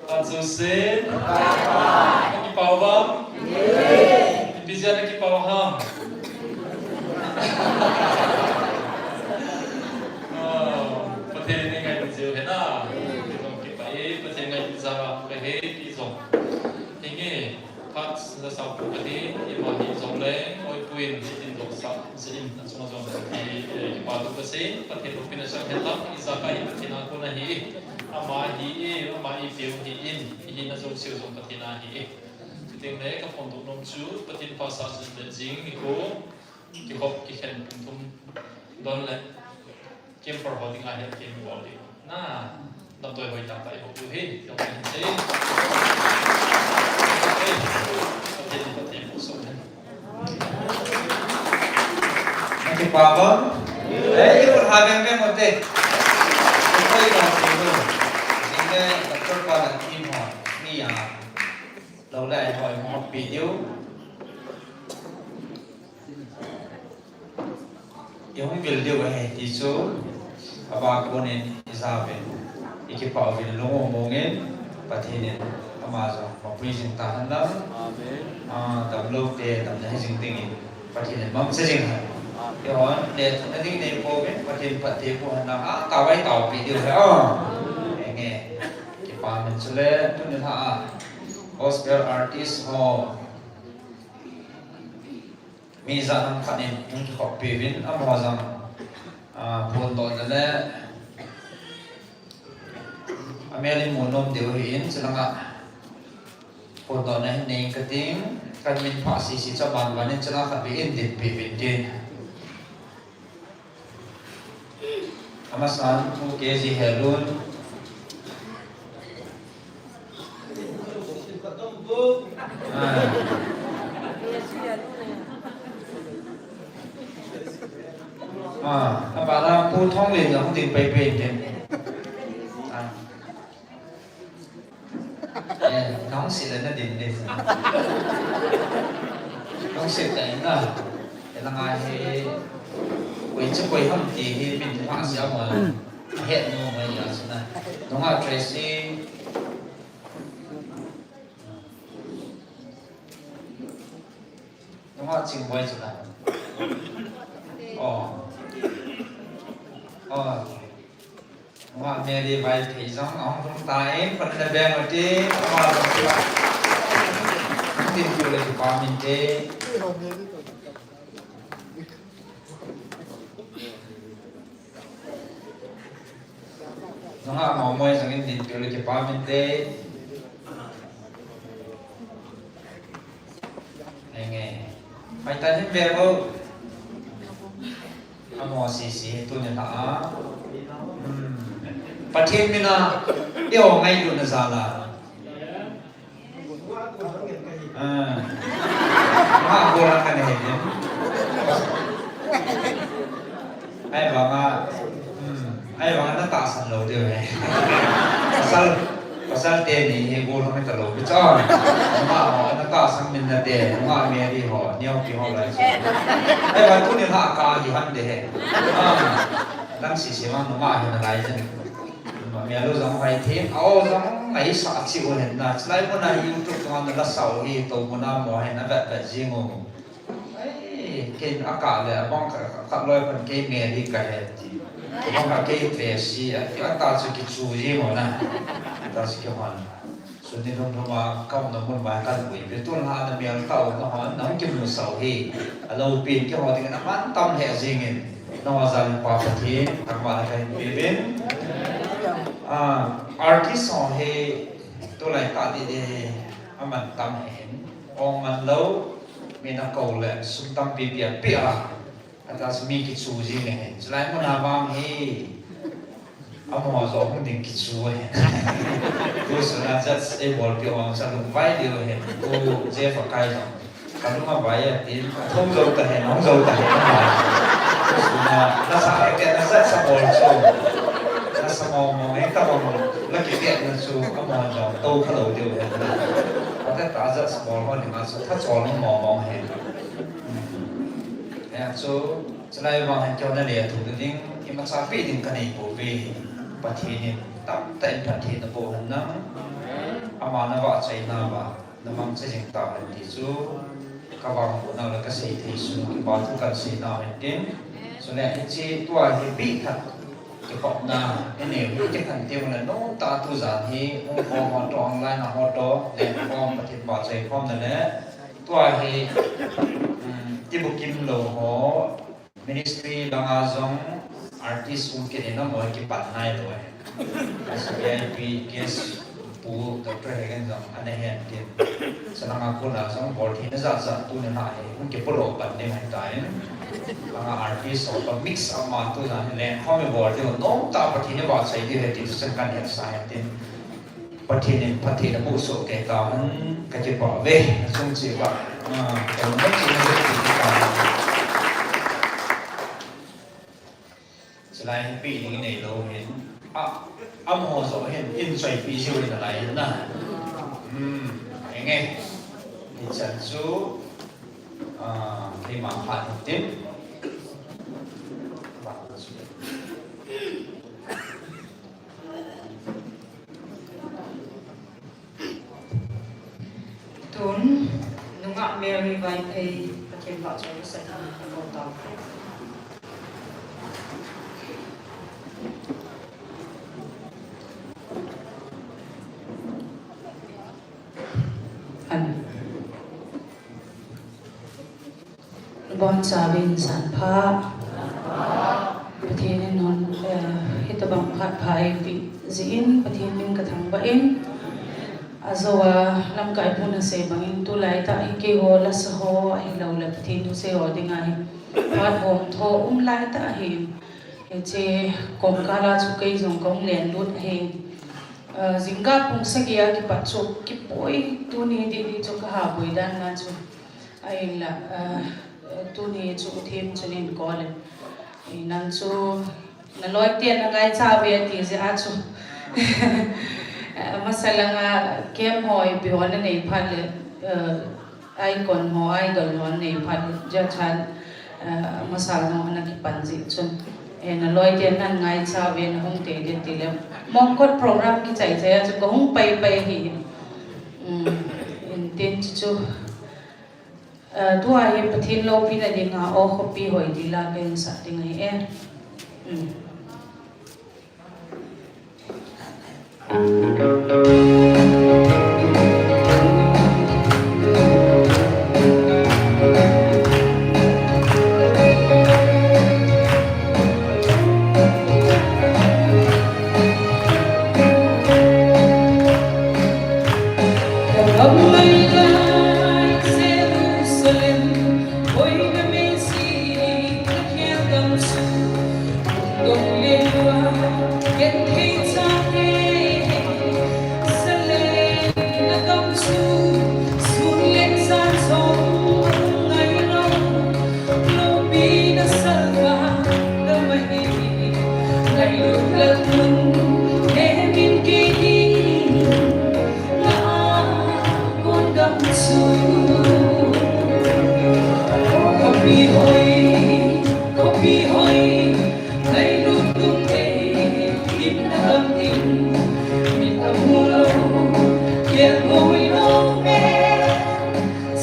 Phat jousen. Nakipah uvem? Ipi jeh a nakipah u ham? Ah, Pathen in eingailut jeh u ahi na. Kei jong kipah e, Pathen ngailutna jal a kahi, kei jong. Henge. Phat la sao pu kahi, ima hijongle, oipuin, hitin dohsah jeh in, achunga jong hi, eh, kipathu kasei, Pathen loupina chang hen lang, ijakai hi Pathen a kon ahi, ama hi e, ama eipeu hi in, ihina jouseu jong Pathen a ahi e. Chuteng le kaphondoh nom chu, Pathen phasah jing le jing nikho, kikhop kikhen pung thum don le, Camper ho dinga hi kin bol ding. Na, damdoi hoi tah tah i bol diu ahi, damdoi hin sei. Ei, Pathen, Pathen, so hen. Nakipah uvem? Ei, i khut ha veng veng u te. I khut i bang sei u. Jing le, doctor pa le team ho, mi a. Lou le ai ho, i mo pi diu. I hung vil diu ahi ti chu, aba konin i jauvin, i kipah uvin lung mong mongin, Pathen in ama jong mapui jing tahen lang. Amen. Ah, damlou te damna hi jing dingin, Pathen in mangcha jing hen. Amen. Eihon lethuhna ding nei pouvin, Pathen phatthei boh hen lang, ah, tao vai taopi diu ahi, ah. Amen. Enge, kipah in chule, tuni lha a, gospel artist ho, mi ijat ham khat in hung kikhoppi uvin, amaho jong, ah, phondohna le amel i mu nom diu ahin, chulanga phondohna hin nei kating, kamin phah sese chu aban ban in, chulanga khatvei eidinpi uvin tin. Amasan, Pu K G Helun. Ah, Len jong ding pai pai in tin. Ah. Eh, nong si le na din din. Nong si ta in na. Ela nga he. Koi chu koi ham ti hi min ha sia mo. Het nu mai ya sina. Nunga Tracy. Nunga Chingboi chu na. Oh. Oh. Nunga Mary Vaiphei jong ahung lhung tan, pan na beng u ti. Nunga jong chu. Tin tu le tu pa min te. Nunga Maumoi jong in din tu le kipa min te. Enge. Mai ta hin ve bo. Amo si si tu ni la a. Hmm. Pathen mina. Yo ngai tu na za la. Ah. Nga gola ka ne he. Ai ba nga. Hmm. Ai ba nga na tahsan lou diu he. Pasal, pasal teni hi gola ka ta lou. Bicha. Nga ho na tahsan min na te. Nga Mary ho. Neo pi ho lai. Ai ba tuni la ka hi han de he. Ah. Nang si si ma nga hi na lai jeng. Melu jong hoi thim, ao jong ngaisah cheh u hen na. Chulai muna YouTube chunga na la sao hi, to muna mo hen na vet vet jing u. Ai, ken a ka le, abang khat, khat loi pan kei Mary ka he ti. Abang khat kei Tracy, a, a ta chu kichu jing u na. A ta chu kihon. Sun ni lhum lhum a, ka umna mun mai kan pui. Pi tun ha na mial tau na hon, nang kimu sao hi. A loupin kihon ding na man tam he jing in. Nangho jal in Pa Pathen, thangvahna kahin pe uvin. Ah, artist ho hi, tulai tah didi hi, aman tam ahin. Ong man lou, mi na kou le, sum tampi pia pia. Ata sum mi kichu jing ahin. Chulai mun a vang hi, amaho joh hung ding kichu ahin. Tu sun a judge ei bolpi ong sa lungvai diu ahin. Tu Jeff a kai jong. Ka lung a vai a tin, hung jou ta hen, hung jou ta hen. Suna, na sa ke, na sa sa bol chu. Na sa mo mo, he ka bol, na ki ke na chu, ka mo jo, to ka lo diu hen. Ka te ta sa sa bol ho ni ma chu, ta cho ni mo mo hen. Ya chu, chulai vang hen kyo na le thu ding, imacha pi ding ka nei pouve. Pathen in, tam ta in Pathen na bol hen na. Ama na vahchoina va. Na mangcha jing tahen ti chu, ka vangboh nau le ka sei thei sung kipa thu kan sei nau hen tin. Chule hiche tua hi bih khat kikhopna, hi neu hi kikhen teng le nomtah a tujan hi, hung khom ho toh, online a ho toh, lengkhom, Pathen vahchoi khomna le, tua hi, um, tibukim lou ho, Ministry langa jong artist um kit in amaho kipan nailou e. V I P guest pu Doctor Hegen jong ana hen tin. Chulanga kona jong bol theina jat jat tuni a hi hung kipulo pan ding ahitai. Langa artist ho pa mix up ma tuna hi lengkhom i bol diu nomtah Pathen i vahchoi diu ahi ti chu kan hetsah ahi tin. Pathen in phatthei naboh soh kei tahen, ka kipah uve, nachung cheh uva. Ah, ka lung nachung nachung cheh uva. Chulai hin pi ding neilou hin. Ah, amaho joh hin, in choipi jiu in alai hin na. Hmm, enge. Hichan chu, ah, keima phat hin tin. Tun, nungah Mary Vaiphei, Pathen vahchoi nasah in, ka kou tau. An. Nabonchauvin janpha. Pathen in non, eh, hitobang phat pha eipeh jeh in Pathen min kathangvah in. Ajou a lamkai pun asei bangin tulaitah hi keiho lasa ho ahilouleh Pathen thusei ho dinga hi phat hom tho um laitah ahi. Hiche kongkal a chu kei jong kahung lenlut ahi. Eh, jingkah pung sagi a kipat chu kipoi tuni didi chu kaha boi dan na chu. Ahinla, eh, tuni chu them chun in call in. Nang chu Naloi ten na ngaicha ve ti jeh a chu. Masa langa camp ho ipi ho nanei phat le, eh, icon ho, idol ho nanei phat le, judge ho, eh, masa langa nakipan jeh chun. Eh, naloi ten na ngaicha ve nahung tei ding ti le. Mongkot program kichai chai a chu kahung pai pai hi. Um, in tin chu chu. Eh, tua hi Pathen loupina dinga O Khopi Hoi ti la kahin sah ding ahi e. Um.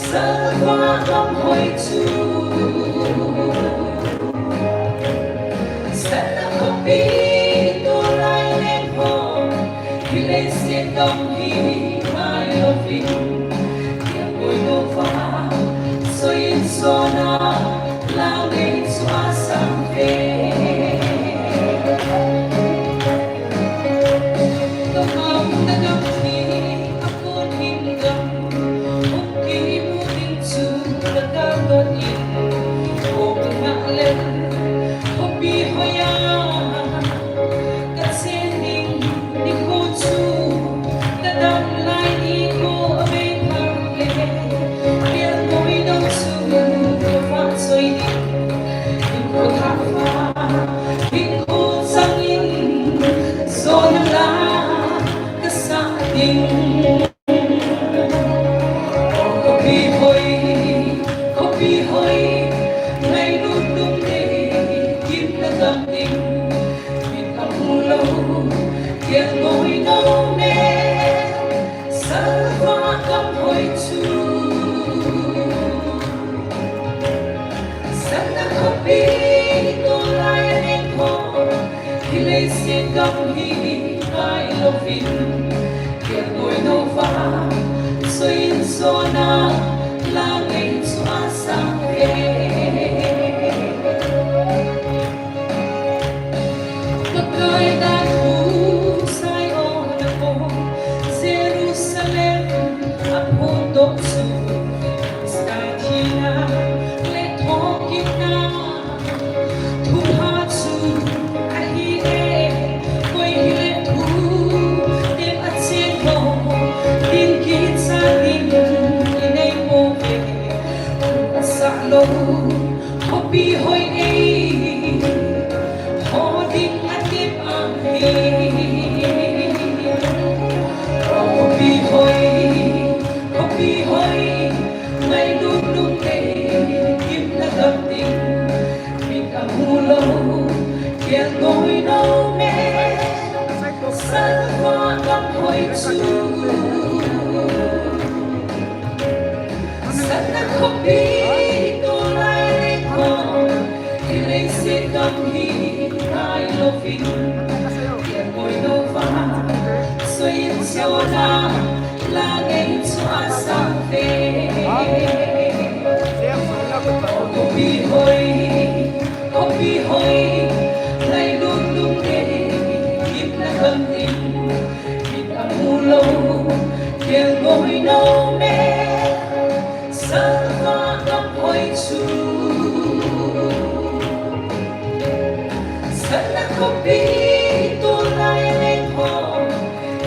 Salva gam hoi chu. Satna khopi tulai leng ho. Hi leiset gam hi ngai louvin. Kelngoi louva. Soi in sona. Lang lei chu asang ve. Tua gam na gam ni. Ding. Khopi hoi, khopi hoi, ngailut lungdei, gimna gam ding, mit amu lou, kelngoi nou ne, Salva gam hoi chu. Satna khopi tulai leng ho, hi leiset gam hi ngai louvin, kelngoi nou vang, soi in sona, lang lei chu asang ve. Pakai dan hu Zion a ko, Jerusalem a phondoh chu, Christa thina le thokitna thupha chu ahi e. Koi hile thu tem a chen ho, tin kicha ding i nei pouve. Asah lou. Khopi hoi e, ho ding a tep ahi. Khopi hoi, khopi hoi, ngailut lungdei, gimna gam ding, mit amu lou, kelngoi nou ne, Salva gam hoi chu. Satna khopi tulai leng ho, hi leiset gam hi ngai louvin, kelngoi nou vang, soi in sona, lang lei chu asang ve. Khopi hoi, khopi hoi, ngailut lungdei, gimna gam ding, mit amu lou, kelngoi nou ne, Salva gam hoi chu. Satna khopi tulai leng ho,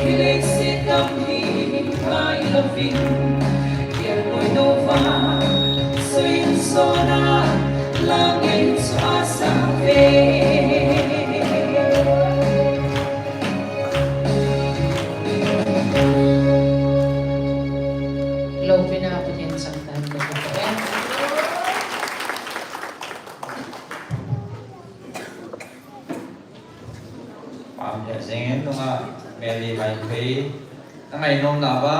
hi leiset gam hi ngai louvin, kelngoi nou vang, soi in sona, lang lei chu asang ve. Jengin nunga Mary Vaiphei, na ngainom na ba?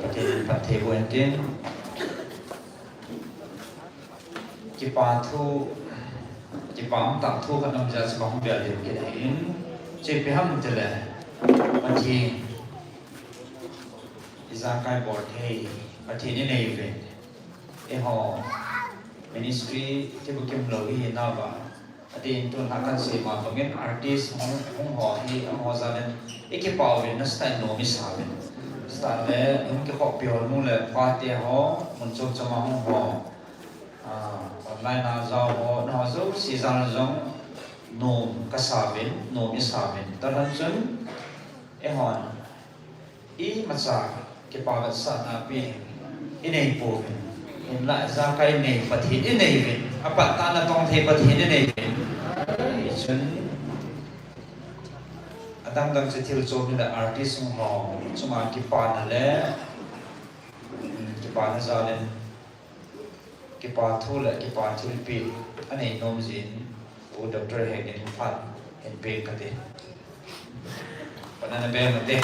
Pathen in phatthei boh in tin. Kipa thu, kipa umtah thu khat um jeh a chu kahung bel ding kit ahin. Chu ipi ham itile, Pathen ijakai bol thei, Pathen inei uvin. Eiho ministry kibukim lou hi nava. Atin tun a kan sei ma bangin artist hung, hung ho hi, amaho jal in i kipa uvin, nasatah in nom i sa uvin. Nasatah le, hung kikhoppi ho nu le pa te ho, mun chom chom a hung ho, ah, online a jao ho, nangho jouse jal jong nom ka sa uvin, nom i sa uvin. Tua lhon chun, eihon imacha kipa vetsahna pi i nei pouvin. Hinlah ijakai nei Pathen i nei uvin. Apat tah a natong thei Pathen i nei uvin. Hichun adang dang chu thil chom ni le artist hung ho chunga kipana le, um, kipana jal in kipa thu le kipa thilpeh anei nom jin, U Doctor Hengin phat hin peng kate. Panana be mate.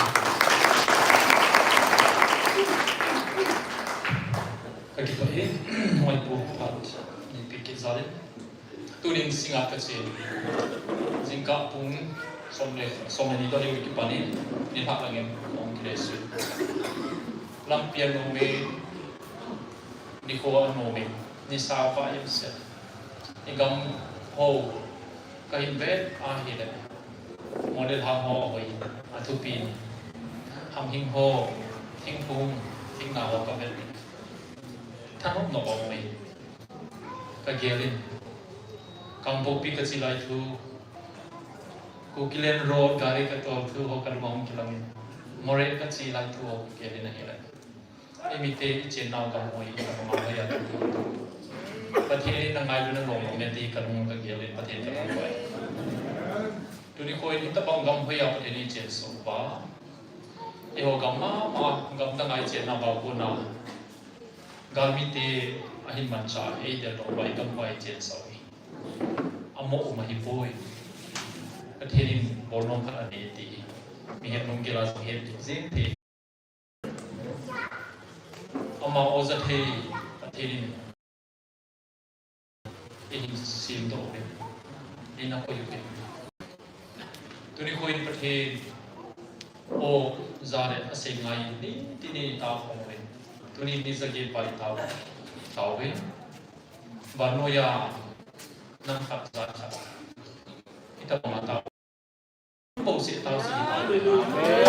Ka kipah e, Hoipu phat hin peh kit jal in. Tunin singa ka che. Jingkah pung som le, som le ni to ding kipan in, nilhah langin hung kile su. Lampi a nom e, nikho a nom e, nisa vah jeng se. I gam ho ka hin vet ahile, model ham ho ahoi, athupi. Hamhing ho, thingphung, thingna ho ka vet. Thanop nop aum e. Ka gel in, Kangpokpi ka che lai thu, Kukiland Road gari ka tol thu ho ka lung a hung kilang in, Moreh ka che lai thu ho ka gel in ahile. Eimite i chennau gam ho hi, ka ma hoi a ka thu. Pathen in na ngailutna lom lom e ti ka lung ka gel in Pathen ka lung hoi. Tuni kho in hitabang gam hoi a Pathen in i chenso uva. Eiho gam mama, gam dang a i chenna uva kona. Galmite ahin manchah, eidel lou uva, i gam uva i chensau hi. Amo um ahipoi. Pathen in bolnom khat anei ti hi. Mihem lunggel a jong het jeng thei. Ama o ja thei, Pathen in eihin semdoh uvin, eina koi uvin. Tuni kho in Pathen o ja le asei ngai in, ni tini tao khom uvin. Tuni ni jaget val tao, tao uvin. Vannoi a nam khat jat khat. Hitabang a tao. Bouseh tao seh hi tao. Amen.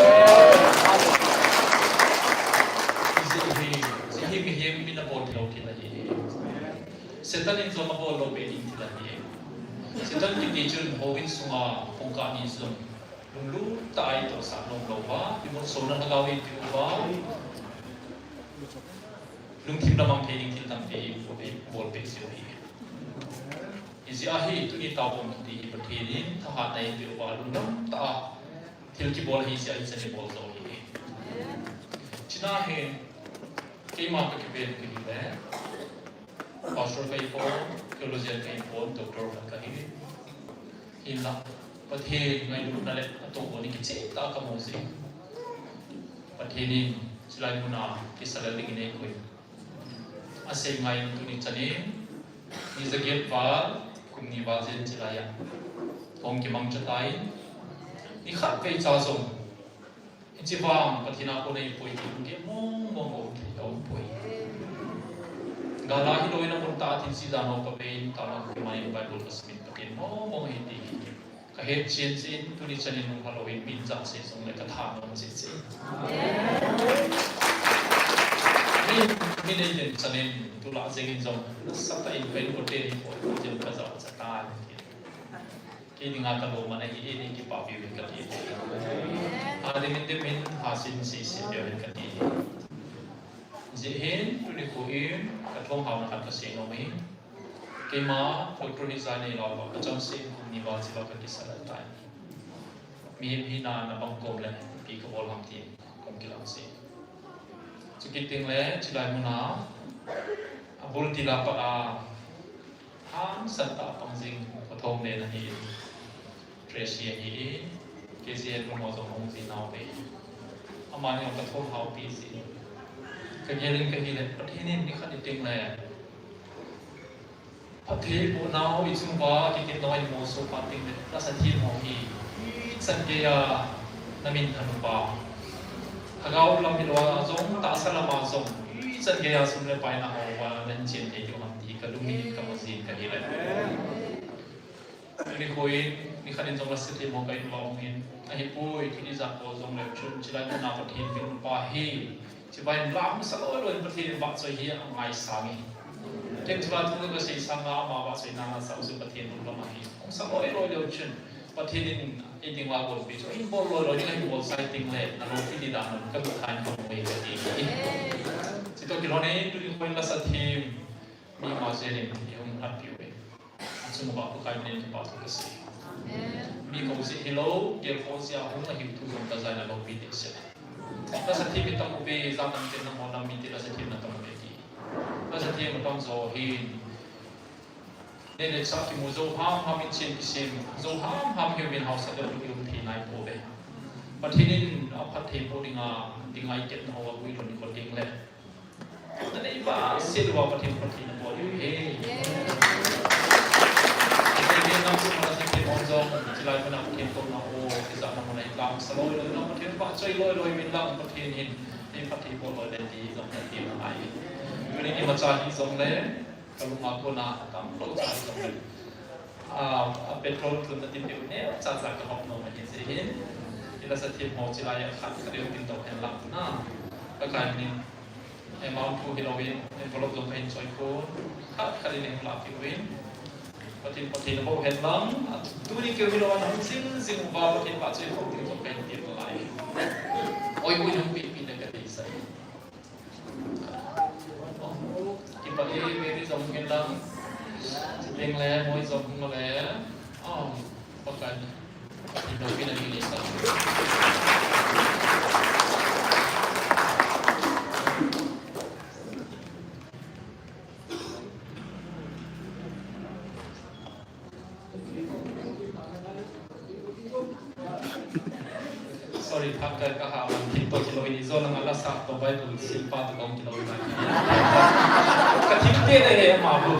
Hiche hi, hiche hi mihem min abol lou thil ahi. Satan in jong abol lou be ding thil ahi. Satan kiti chun houin sunga pungkah ni jong lunglut tah a itohsah nom louva, imutsohna lhagao eipeh uva, lungthim lamang thei ding thil tampi eibolpeh jiu ahi. Hijeh a hi tuni taona kiti hi Pathen in thahatna eipeh uva, lungdam tah a thil kibol ahi jeh a hichan ibol jou ahi. Chuna hin keima kakipen kahile, pastor kahipon, theologian kahipon, doctor khat kahi. Hinla Pathen ngailutna le atohgon hi kicheh tah a kamu jeh in, Pathen in chulai muna kisalel dingin eikoi. Asei ngai in tuni chanin, ni jaget val, kum ni val jen chulai a hung kimangcha tan, ni khatvei cha jong hiche vang Pathen a kon eipui ti lunggel mong mong aum thei, aumpoi. Gal a hilou in amun tah a thil seidan ho kavei in, tama kakiman in Bible kasim in Pathen mong mong ahi ti hi kahet chen chen, tuni chanin lunglha lou in min jahsei jongle katha nom cheh cheh. Min, min eilen chanin tulai jeng in jong nasatah in ka inkote hi poi, jeng kajah cha tai. Kei dinga kalom ana hi, eini kipah peh uvin kati. Adim in dim in, hasin seiset peh uvin kati. Hijeh hin tuni kho in kathong haona khat kasei nom ahi. Keima doctor hijat neilou uva kachonse in kum ni val cheh uva kakisalel tai. Mihem hina nabang kom le ipi kabol ham tin kahung kilang jin. Chukit tengle chulai muna abul til a pat a hangsan tah a pang jing kathong nen ahi. Tracy ahi, K Z N room a jong hung ji nau te. Amani jong ka thol hao pi ji. Ka gel in ka hi le, Pathen in ni khat ni teng le. Phatthei boh nau i chung uva, kitepna i molso pa teng le, la sa thim ho hi. Ichan gei a, na min than u pa. Lhagao lam hilou a jong, tahsa lam a jong. Ichan gei a sum le pai na ho uva, na hin chen thei diu ham ti ka lungin ka ma jin ka hi le. Tuni khoin, ni khat in jong la sa thim ho ka in uva um in, ahipoi, thil ijat bol jong leu chun, chilai mun a Pathen min um pa hi, chibai in la hung sa loi loi in Pathen in vahchoi hi a ngaisang e. Ken chilai thu ka sei sang a, ama vahchoi na la sa u chu Pathen lunglam ahi. Hung sa loi loi leu chun, Pathen in ei ding uva bolpi chu, in bol loi loi ding ahi bol sai teng le, na loupi di dan un ka gu tha in ka mu e ka ti. Chutoh kilhon in, tuni khoin la sa thim, mi ma jel in, i hung at piu e. Achung uva Pakai min in kipa thu ka sei. Amen. Mi kou jeh hilou, gel kou jeh a hung ahiu thu jong ka ja in a loupi ding seh. La sa thim mi tam uve, jat tam te na mo lam mi te la sa thim na tam uve ti. La sa thim mi tam jo hin. Nei le chah kimu jou ham ham in chen kisem. Jou ham ham hiuvin hausa deu kium thei nai pouve. Pathen in aphatthei boh dinga, dinga i tepna ho a guilhun i khol ding le. Na nei ba, se dua Pathen phatthei na bol diu ahi. Pathen in nang sung a Pathen hon jong, chilai mun a Pathen tohna o, kijahna mun a i lang sa loi loi na Pathen vahchoi loi loi uvin lang Pathen hin, ei phatthei bol loi le ti jong na ti na ai. Tuni imacha hi jong le, ka lung a kona, tam lou cha hi jong le. A, a petrol tun na tin deu ne, cha cha ka hop nom ahi jeh hin. I la sa thim ho chilai a khat khat deu tin toh hen lang na. Pakai min in. Amount thu hilou in, envelope jong ka hin choi khun, khat khat in hung la kit uvin. Pathen, Pathen na bou hen lang, tuni keu hilou a na hung jing jing uva Pathen vahchoi khom ding jong ka hin ti lai. Oi, ui hung pi pi le ka deisah. Kipah e, Mary jong hung hen lang. Chuteng le, Moi jong hung le. Oh, Pakai. Sorry, thak ka, ka ha man thil to kilo ini zo na nga la sa to Bible sim pa to kong kilo na. Ka thil te de he ma bu.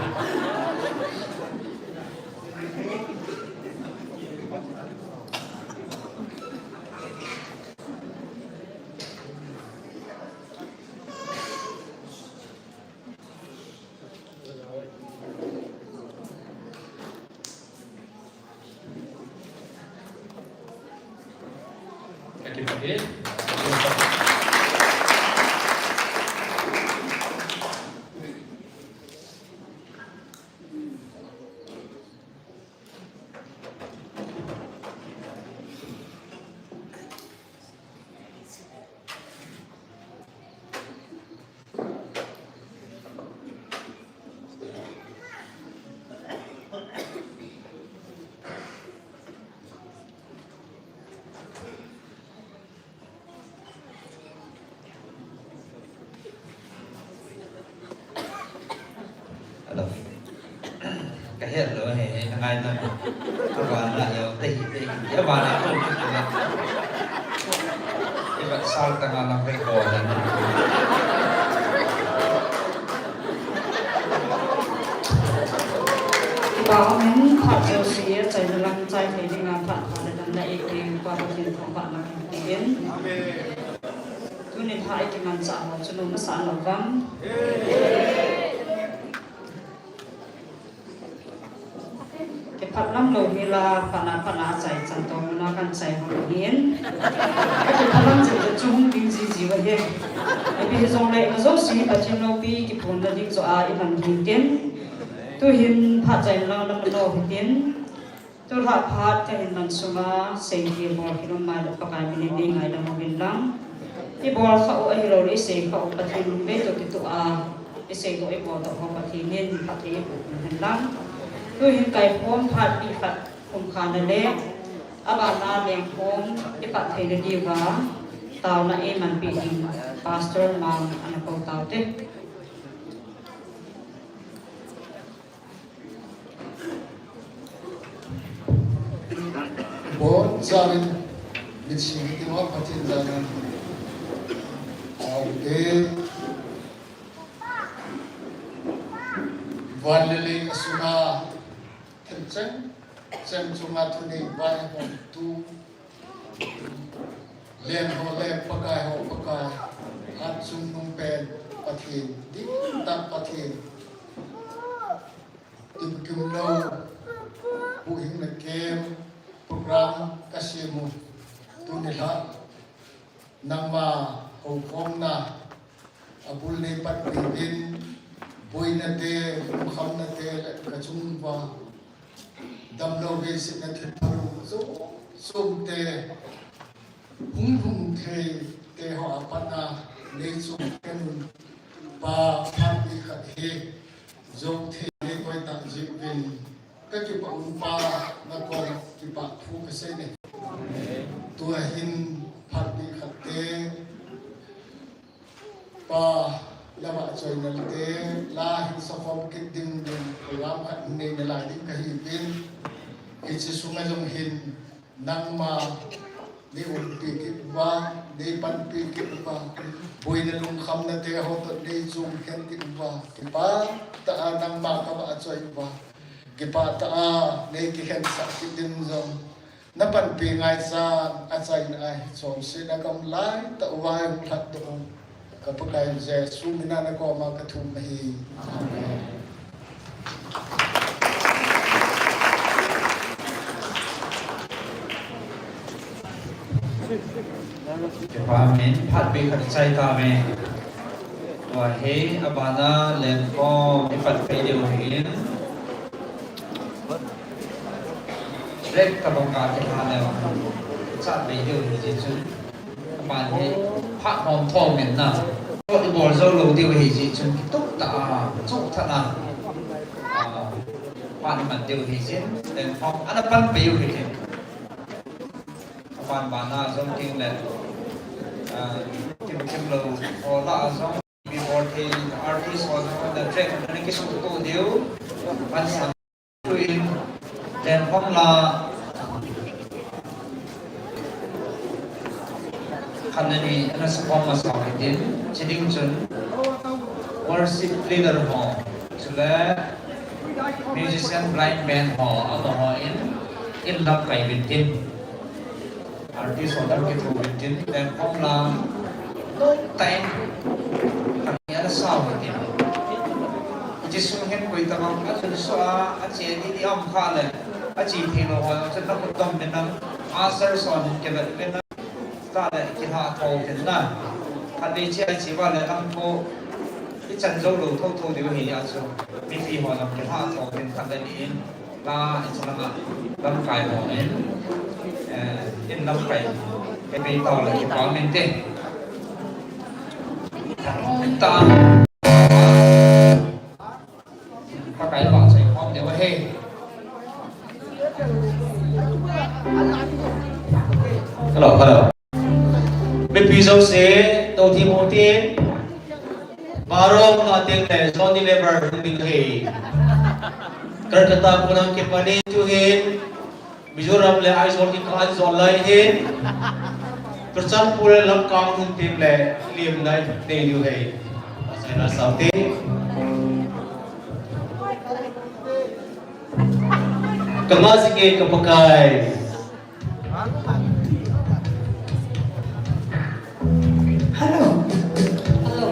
Hello. Ka het lou he, he, ka ngai na. Ka van la yo, te hi, te hi. Ya van la ko ni na. Iba sal ta nga na pe ko na. Kipa min phat jo si, chai na lang chai thei ding a phat phat le dan la ek ding pa ko tin thong phat na kin. Amen. Tuni pha i kimanchah ho chu nom masa lou vang. Kipah lam lou hi la, phatna, phatna chai chan to muna kan chai ho hin. Kipah lam chai chai chu hung ding ji ji va hi. Ipi hi jong le, na jo si Pathen loupi kiphonna ding chu a i man ding tin. Tu hin phat chai lang lam lo hi tin. Tulha phat ka hin man sunga, sei hi bol hi lom mai le Pakai min in nei ngaidam uvin lang. I bol kha u ahilou le i sei kha u Pathen lungvei toh kitoh a, i sei toh i bol toh ho Pathen in phatthei i boh u hen lang. Tu hin kai khom phat pi khat khum kha na le, a ban a leng khom i phatthei na diuva, taona i manpi ding Pastor Mang ana ko tau te. Samin, mitsi kiti ma Pathen jana. Aute. Van le lei asunga, thil cheng cheng chunga thunei vaihomtu, leng ho leng, Pakai ho Pakai, hat chungnung pen Pathen, dingtah Pathen. Timkim lou, huhhingna kem program kasem u, tuni lha, nangma houkhomna abul nei panpi uvin, boina te, lungkhamna te le kachung uva, damlou vei sihna thilpha lung chom chom te, hung lhung thei te ho a pat a nei chung khen un, Pa, phatpi khat hi jou thei nei koi tah jeh uvin, kakipah un Pa, nakoma kipah thu kasei e. Tua hin phatpi khat te, Pa, la vahchoina te, la hin sakhom kit ding ding program khat nei nalai ding kahi uvin, hiche sunga jong hin, nangma nei umpi kit uva, nei panpi kit uva, boina lungkhamna te ho toh nei chung khen kit uva, kipah tah a nangma kavahchoi uva, kipah tah a nei kikhensah kit ding jong, napanpi ngaichan achaina ahi, chonsetna gam laitah uva hung lhatdoh u. Ka Pakai Jesu mina nakoma kathum ahi. Amen. Kipa min, phatpi khat chai tauve. Tua hi, abana lenkhom, ipat pai diu ahin. Break tabang kakilha leu, chat bei diu ahi jeh chun. Aban hi phat hom thom in na. Ibol jou lou diu ahi jeh chun kitup tah a, chuh tah a. Ah, phat iman diu ahi jeh in. Then hom ana pan pei u ahi jeh in. Aban bana jong king le. Ah, kim kim lou. Ho la jong. Before the artist ho jong the track ana kisuh to diu. Pan san. Tuin, lenkhom la, khat le ni, ana sakhom masa u hitin, chiding chun, worship leader ho, chule, musician blind band ho, amaho in, in lamkai uvin tin. Artist ho dang kitho uvin tin, lenkhom la, no time, khat ni ana sa u hitin. Hiche sung hin koi tabang, achun so a, ache ding ding aum kha le, ache thei lou ho, achun na khut dom uvin lang, master son hin kivet uvin lang, ta le kilha tho uvin lang. Khat vei che ache uva le lam tho, ichan jou lou tho tho diu ahi a chu, mipi ho lam kilha tho uvin khat le ni in. La, i chan a, lamkai ho in, eh, in lamkai, kei pei tau le kipah min te. Ta. Pakai vahchoi khom diu ahi. Hello, hello. Mipi jouse, tou thim u tin. Baroh a teng le Johnny Lever hung ding ahi. Calcutta kon a kipan in tuhin Mizoram le Aizawl kikah a jol lai ahin. Churachandpur le Lamka hung teng le lim nai nei diu ahi. Achaina sau te. Ka ngah jing e ka Pakai. Hello. Hello.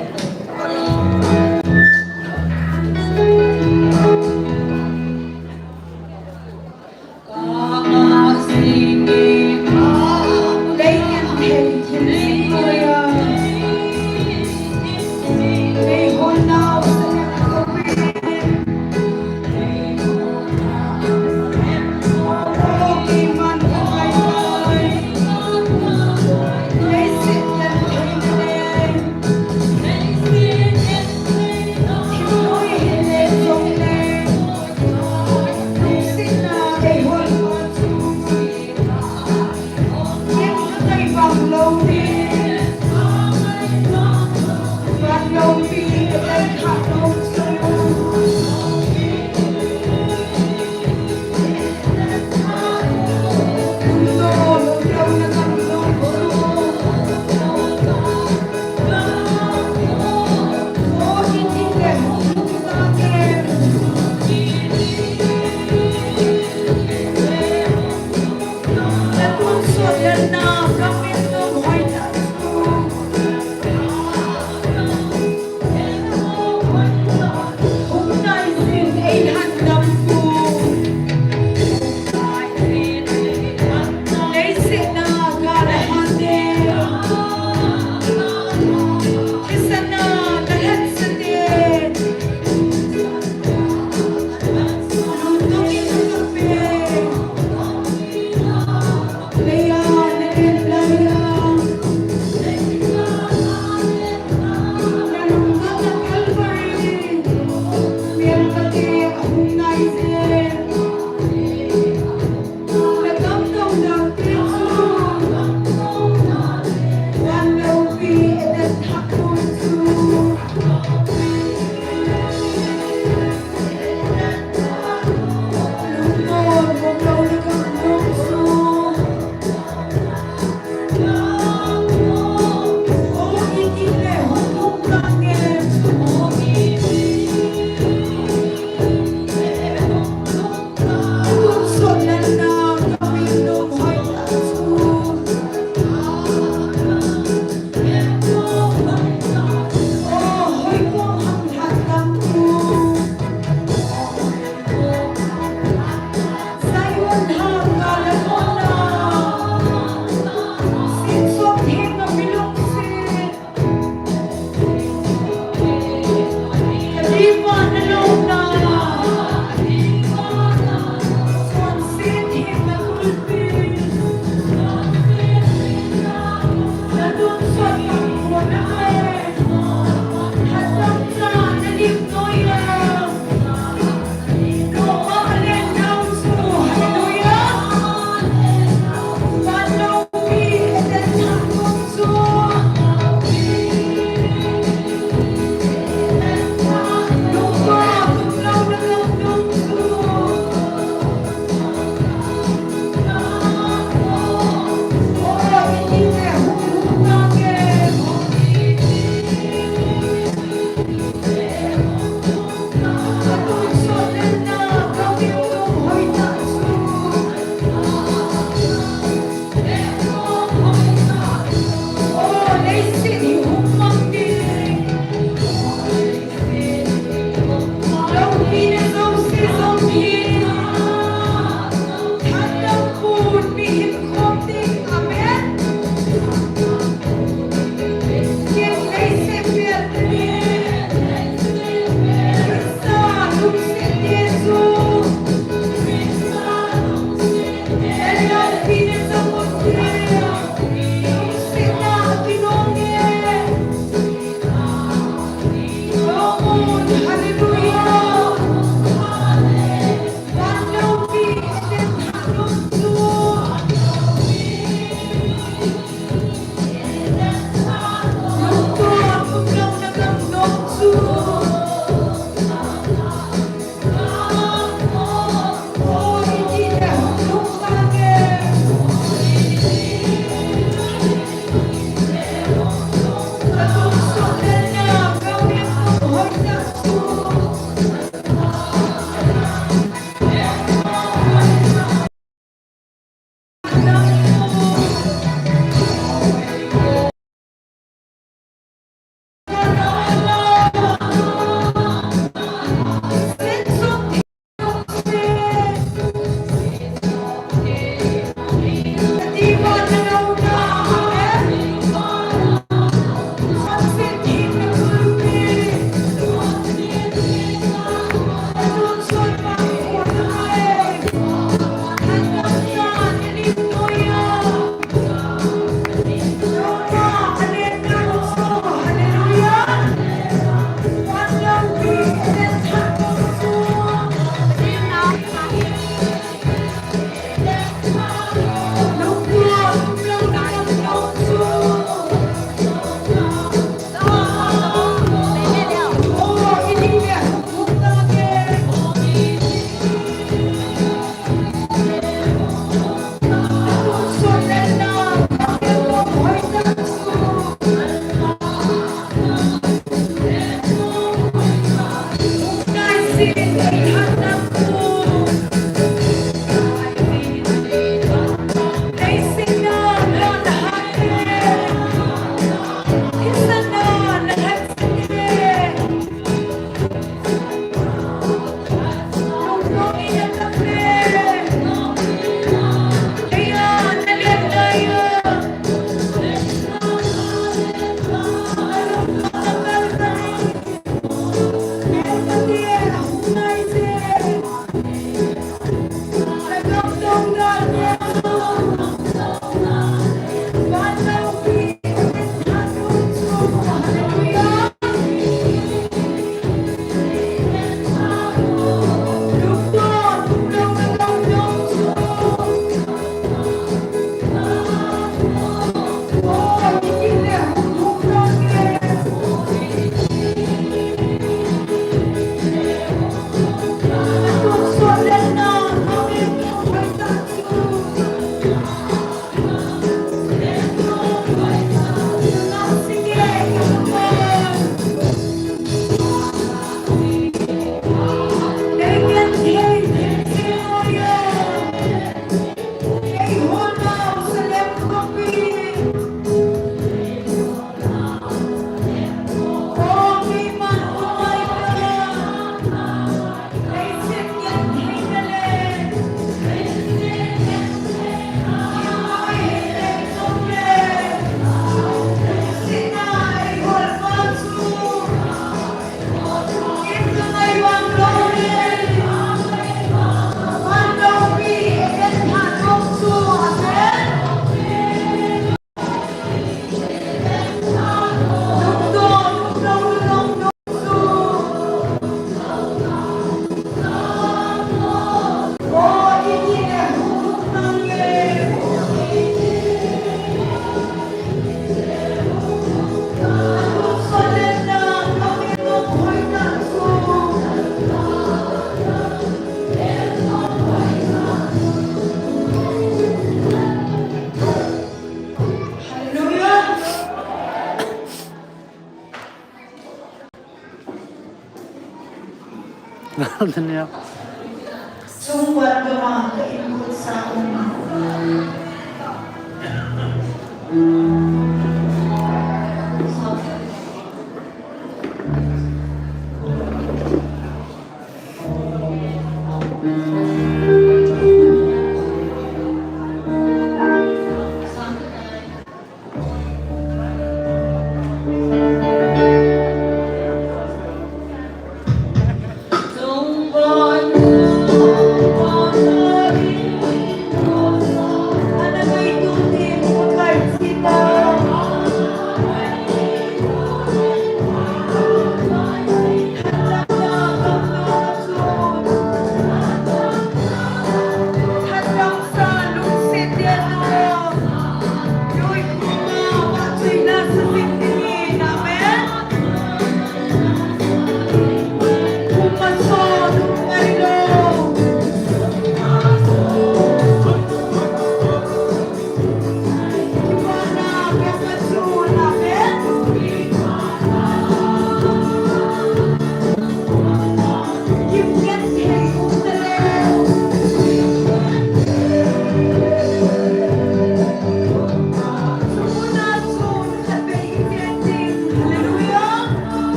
Chungvat gama ka input sa um.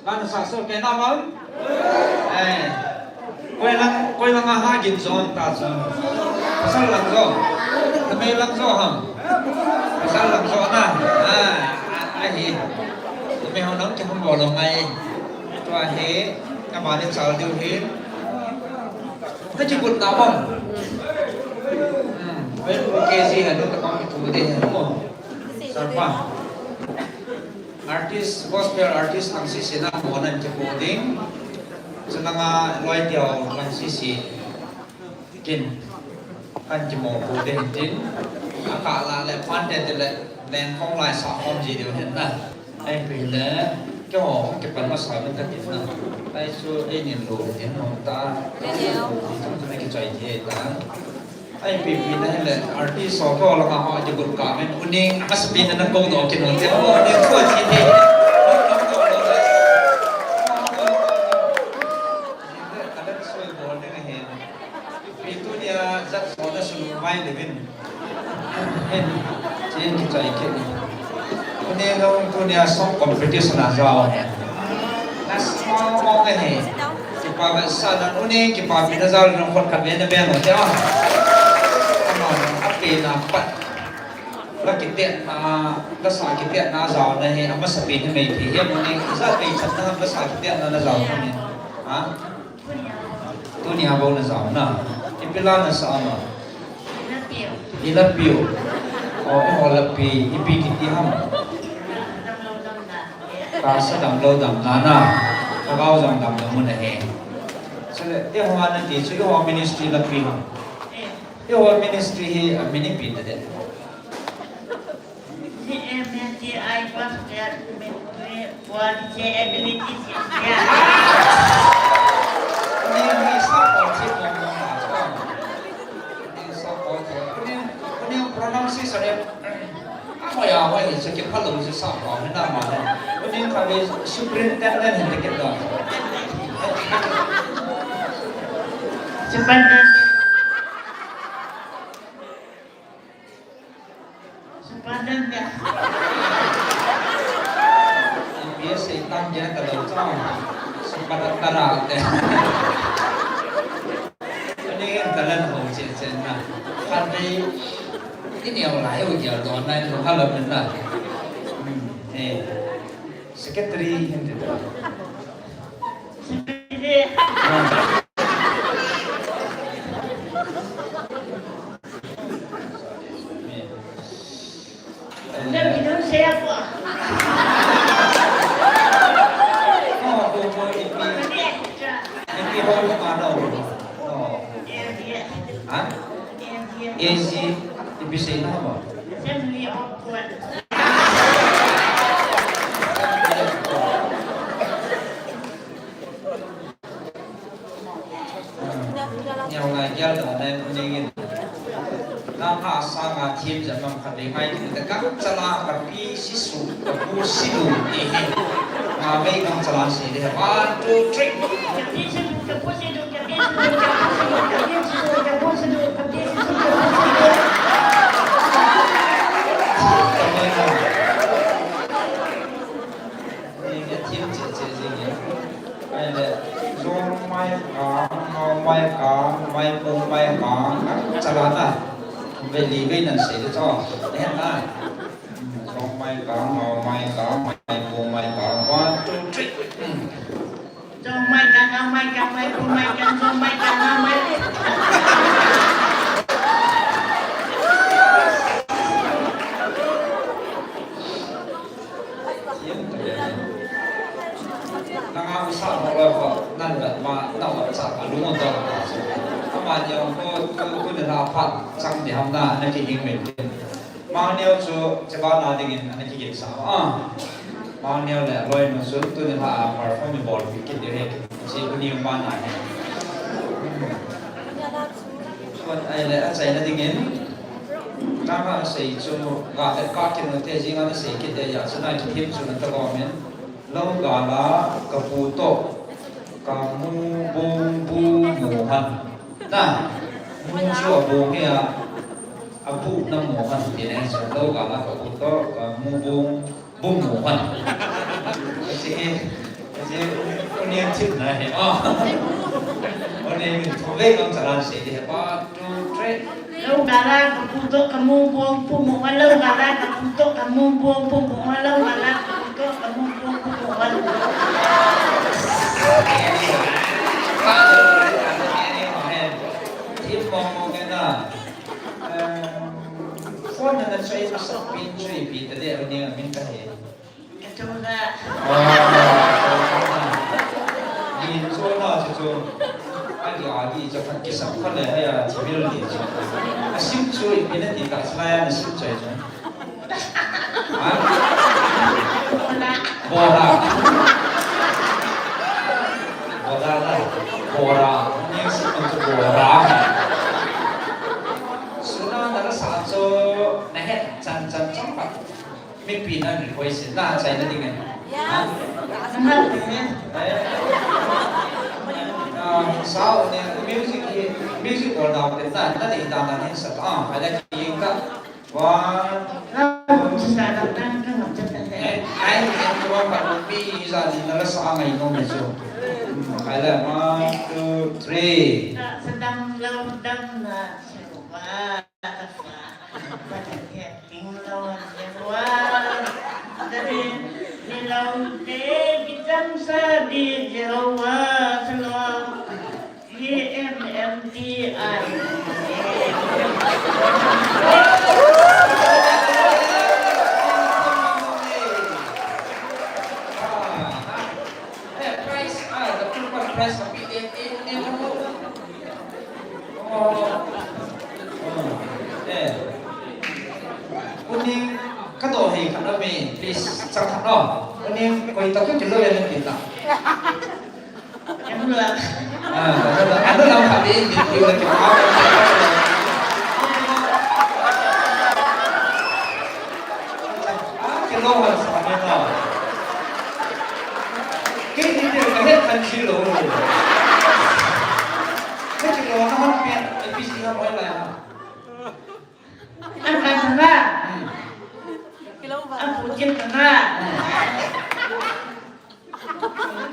Kan sa so ke na mam? Eh. Koi lang, koi lang a ha gin zon ta zon. Pasal lang zo. Kami lang zo ham. Pasal lang zo na. Ah, ah, ahi. Kami ho nang ki hum bol ngai. Tua hi, kami ni chal diu hi. Ka ji kut na mam. Hmm. Oi, okay, ji ha, no, ka kam tu de ha. Sarpa. Artist, gospel artist lang sisi na mo nan kipu ding. Chulanga loi diu lang sisi kin kan kimo pu ding tin. Aka la le pan te te le len kong lai sa kong ji diu hin na. Ai pi le kyo kipan ma sa min ta tin na. Ai su ai nin lo hin mo ta. Ai ki choi the ta. Ai pi pi na hele artist so ko la ma ho ji gur ka men uning a mas pi na na ko do ki no te o ne ko chi te. Talent so bol ne he. Pi tu nia jat so na su mai le vin. Hen, chen ki chai ke ni. Uning long tu nia song competition a jao. Na small mo ne he. Kipa ba sa na uning kipa pi na jao na khot khat ve na ve no te a. Ama a pe na pat. La kitiatna, la sa kitiatna jao na hi, ama sa pi na mei thi. Hi mo ni, sa mei chat na, la sa kitiatna na jao na ni. Ha? Tunia bo na jao na. Ipi la na sa ama. Ila piu. O, iho la pi, ipi kiti ham. Ka sa dam lo dam na na. Ka gao jong dam lo mun ahi. Chule, eiho na ti chu, eiho ministry la pi ham. Eiho ministry hi, a min ipi ta de. G M N T I gospel ministry for disabilities India. Ni, ni sa ko chi ko mo na ko. Ni sa ko chi. Ni, ni pronunciation e. Ako ya, ako ya, sa ki palo sa sa ko na ma na. Ni ka ni superintendent ni ke do. Superintendent. Superintendent. M B S A tang kya ta lo cha. Superintendent te. Ani kan talan ho che che na. Kan dei ini au lai u kya do na lo ha lo na. Hmm. Eh. Secretary hin te. A Z, ipi sei na ba? Assembly of God. Neo ngai gel da nai ningin. Nangho sanga thim jat mang khat vei ngai kit ta, gangchala kapi sisu, kapu sidu ti hi. Nga vei gangchala sei de. One, two, three. Ni, ni thim che che jing e. Ahile, Jongmai Kang, Ngaomai Kang, Maipungmai Kang, na chala na. Vei li vei nan sei le cho. Ni hen na. Jongmai Kang, Ngaomai Kang, Maipungmai Kang. One, two, three. Hmm. Jongmai Kang, Ngaomai Kang, Maipungmai Kang, Jongmai Kang, Ngaomai. Nanga usa mo lo ko, nan da ma, na wa cha, a lu mo to. Ama ni ko, ko, ko de na pa, chang de ham na, na ki ding me. Mangneo chu, chaba na dingin, ana kigin sa. Ah. Mangneo le, loi no chu, tuni la, a, perform ni bol, kit de he. Chi, uni ma na he. Kon ai le, a chai na dingin. Nanga sei chu, ga te ka kin no te, jing ana sei kit de ya, chu na ki thim chu na ta go men. Lou gala, ka pu to, ka mu, bu, bu, mu han. Na, mu chu a bu he a, a bu na mu han ti ne, chu lou gala, ka pu to, ka mu, bu, bu mu han. Ka chi e, ka Union thip na he. Oh. Union thum ve kam charan se de. One, two, three. Lo gala ka pu to ka mu bong pu mu wa lo gala ka pu to ka mu bong pu mu wa lo gala ka pu to ka mu bong pu mu wa lo. Thip mong mong ke na. Phone na na choi ma sa pin choi pi ta de Union min ta he. Kachunga. Ni chu na chu chu. Agi agi chu khat kisam khat le haya chimil ni chu. Asim chu ipi na ti ta chaya na sim chai chu. Ha? Bora. Bora la. Bora. Ni sim chu bora. Suna na la sa chu na het chan chan chang pa. Mipi na request na chai na ding e. Ha? Eh? Ah, sao ne music hi, music or down te na, na ding down na ni sa ta. Ah, hala ki ka. One. Eh, ai, ni ko pa pi za ni na la sa ngai no me chu. Hmm, hala, one, two, three. Sadam lo dam na. Uning, ka do hei khat lo me, please, chang khat lo. Uning, koi ta kyo kilo ya ni kita. Em lo. Ah, ano lang khat ni, ni kilo na kilo. Ah, kilo man sa kami na. Kini ni ka het kan kilo. Ka kilo na man pia, A B C na mo la. Ang kanta na. Ang putin ka na.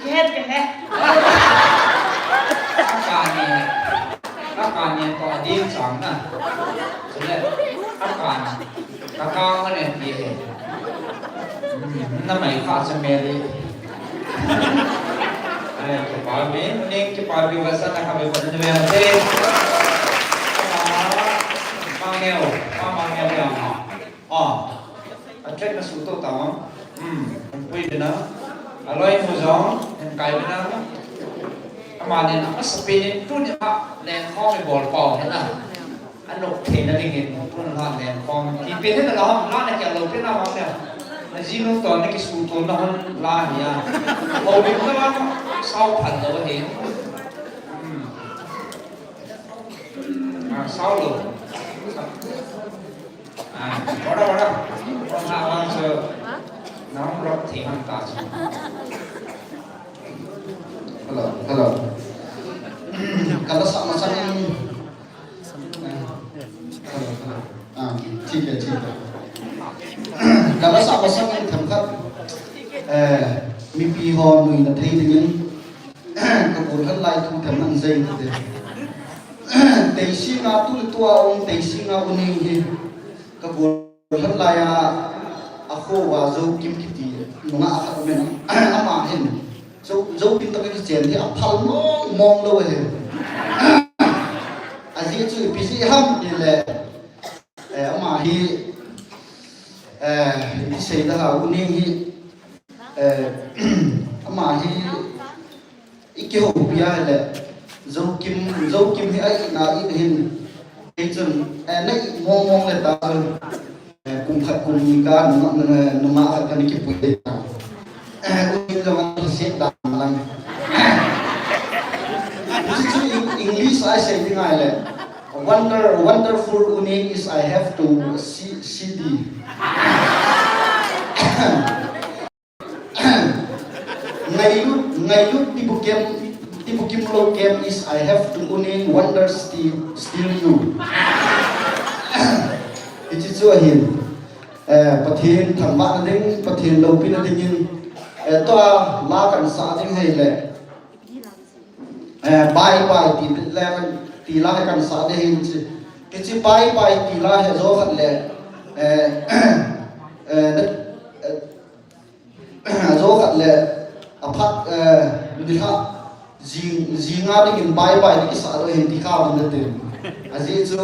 Kihet ka he. Akani. Akani to adin chang na. Sule. Akani. Kakang ne ti he. Hmm, na mai kha sa me le. Ai, kipa mi, ning kipa mi va sa na ka mi pa na me te. Ma ngeo, ma ngeo ya ma. Ah, a track na su to ta ma. Hmm, pui de na. A loi mu jong, en kai de na. Ama ne na, a sa pe ne tu ne ma, le kho me bol pau he na. Anok theina dingin, tun la len khom. Ti pen hita la hom, la na kia lo pen na hom nia. Na ji no to na ki su to na hom la nia. Ho bin na la sao phan lo he. Hmm. Ah, sao lo. Ah, ora, ora. Ora, ora, so. Na hom rock the hom ta so. Hello, hello. Kala sa masang. Ah, ठीक है, ठीक है. Kala sa masang in themkhat, eh, mipi ho nuina thei dingin, ka bol hal lai thu them nang jeng te. Teisi nga tu le tua ong, teisi nga u ni hi. Ka bol hal lai a, a kho wa Zo Kim kiti, nunga a khat men, ama hin. Zo, Zo Kim to ka kichen hi a phal mong mong lo he. A ji chu ipi ji ham ti le, eh, ama hi, eh, ipi sei da ha, u ni hi, eh, ama hi, i kihoupi a le, Zo Kim, Zo Kim hi a i na i hin, kei chun, eh, na i mong mong le ta chun, eh, kum khat kum ni ka, nunga, nunga, nunga khat ka ni kipui le ta. Eh, u ni lo ma se da lang. Chu chu Eng-, English a sei ding a le. Wonder, wonderful u ni is I have to see, see thee. Ngailut, ngailut tibukim, tibukim lo kem is I have to u ni wonder still, still you. Hichi chu ahin. Eh, Pathen thangvahna ding, Pathen loupina dingin, Eh, tua la kan sa ding hei le. Eh, bye bye ti le kan ti la he kan sa de hin chi. Kichi bye bye ti la he zo khat le. Eh, eh, eh, zo khat le. Aphat, eh, ni kha. Jing, jing a dingin bye bye ni kisa lo hin ti kha vun tin. Aji chu,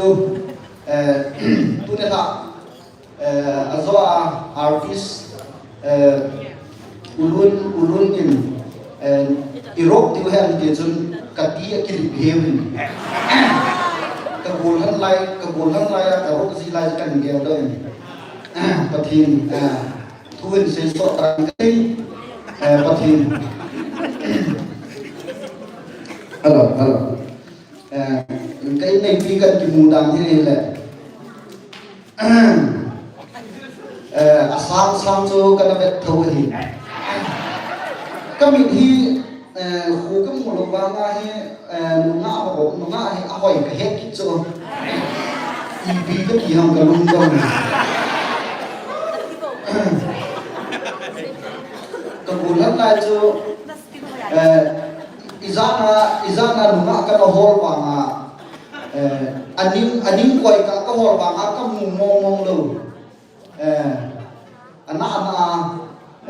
eh, tuni kha, eh, ajo a artist, eh, ulun, ulun in, eh, i rock tiu hen ti chun kati a kilip heu hin. Ka gol han lai, ka gol han lai a, ka rock ji lai kan gel do hin. Pathen, eh, Thu in sei so tang kei, eh, Pathen. Hello, hello. Eh, kei nei pi kan kimu dan hi le. Eh, asang sang chu kan vet tho hi. Ka mit hi, eh, khu ka mu lo vang a hi, eh, nunga ho, nunga hi a hoi ka het kit chu. Ipi ka ti ham ka lungdong. Ka gol han lai chu, eh, ijat a, ijat a nunga ka na hol vang a, eh, aning, aning koi ka, ka hol vang a ka mu mong mong lo. Eh, ana, ana,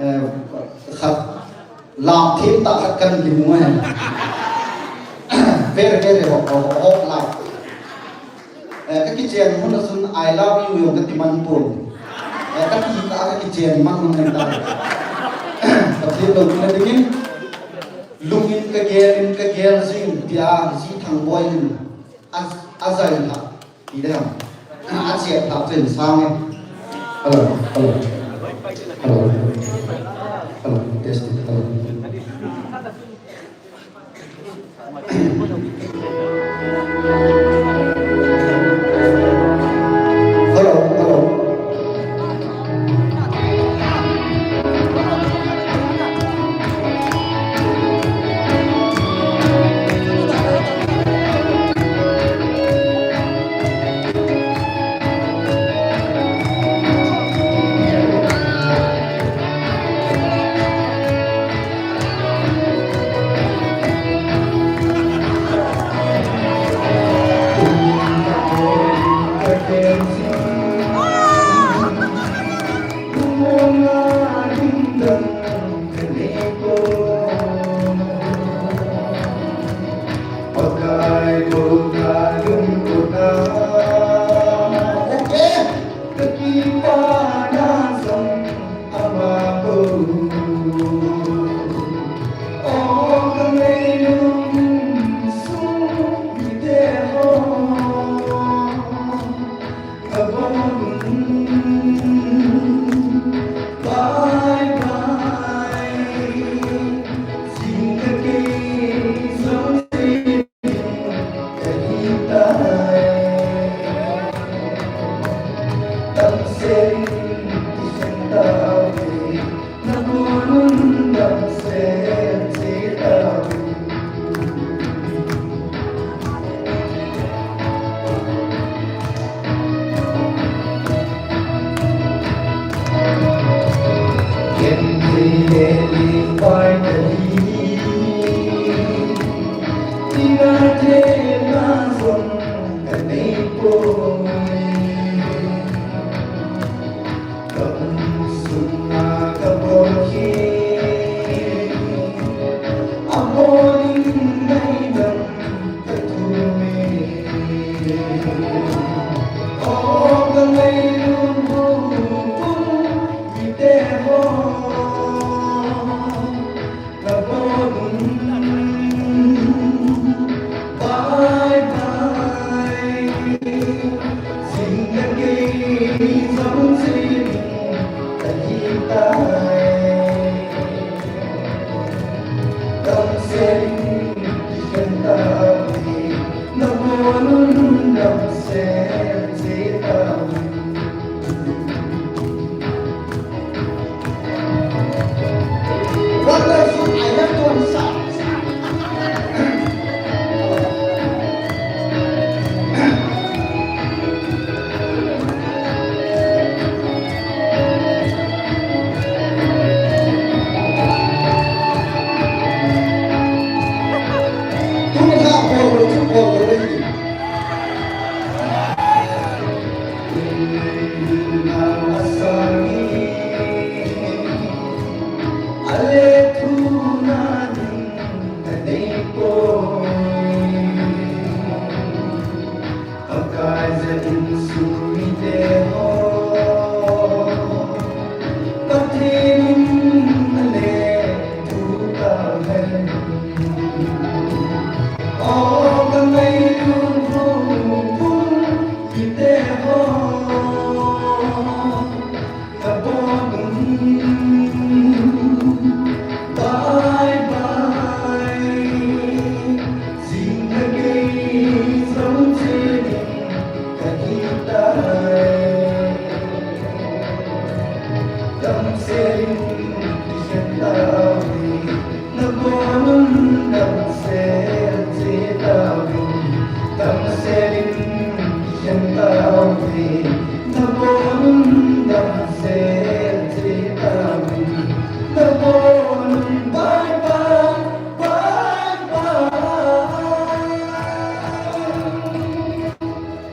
eh, khat, lam them ta khat kan kimu e. Very, very hot, hot, hot life. Eh, ka kichen hun a chun I love you jong ka ti man pon. Eh, ka ti ta ka kichen man hun ta. Pathen loupina dingin, lungin ka gel in ka gel jing tia Ji Thangboi in a, a jai lha. Ti de ham. A che lha chen sang e. Hello, hello. Hello. Hello, test it. Hello. Hello, hello.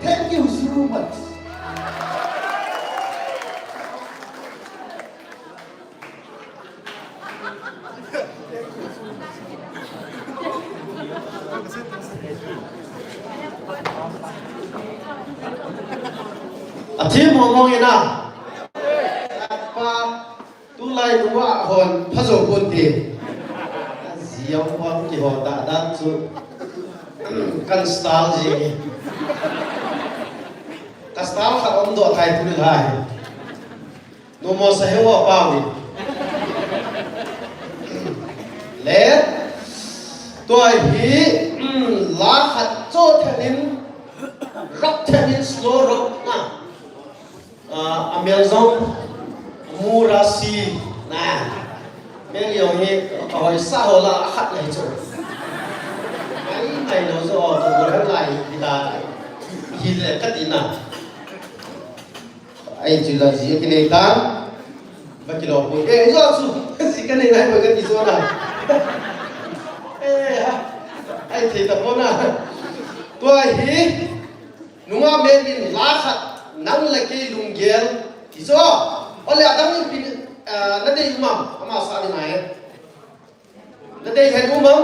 Thank you so much. Athi mong mong ina. Pa, tulai nunga hon phajo pon te. Ziau pa ki ho da dan chu. Kan style ji. Ka style khat om doh tai tulai. Nomo sa heu a pau ni. Le, tua hi, mm, la khat cho themin, rock themin slow rock na. Ah, a mel jong, Murasi na. Mel jong hi, a hoi sa ho la khat na hi cho. Ai, ai lo jo, to lai hi ta. Hi le ka ti na. Ai, chu la ji kinei ta. Ba kilo pu. Eh, jo chu. Ji kanei nai ba kati jo na. Eh, ha. Ai, thei ta pona. Tua hi. Nunga melin la khat. Nang le kei lunggel. Ti jo. Ole adang in pin, ah, na dei umam. Ama sa ni mai. Na dei thei um am?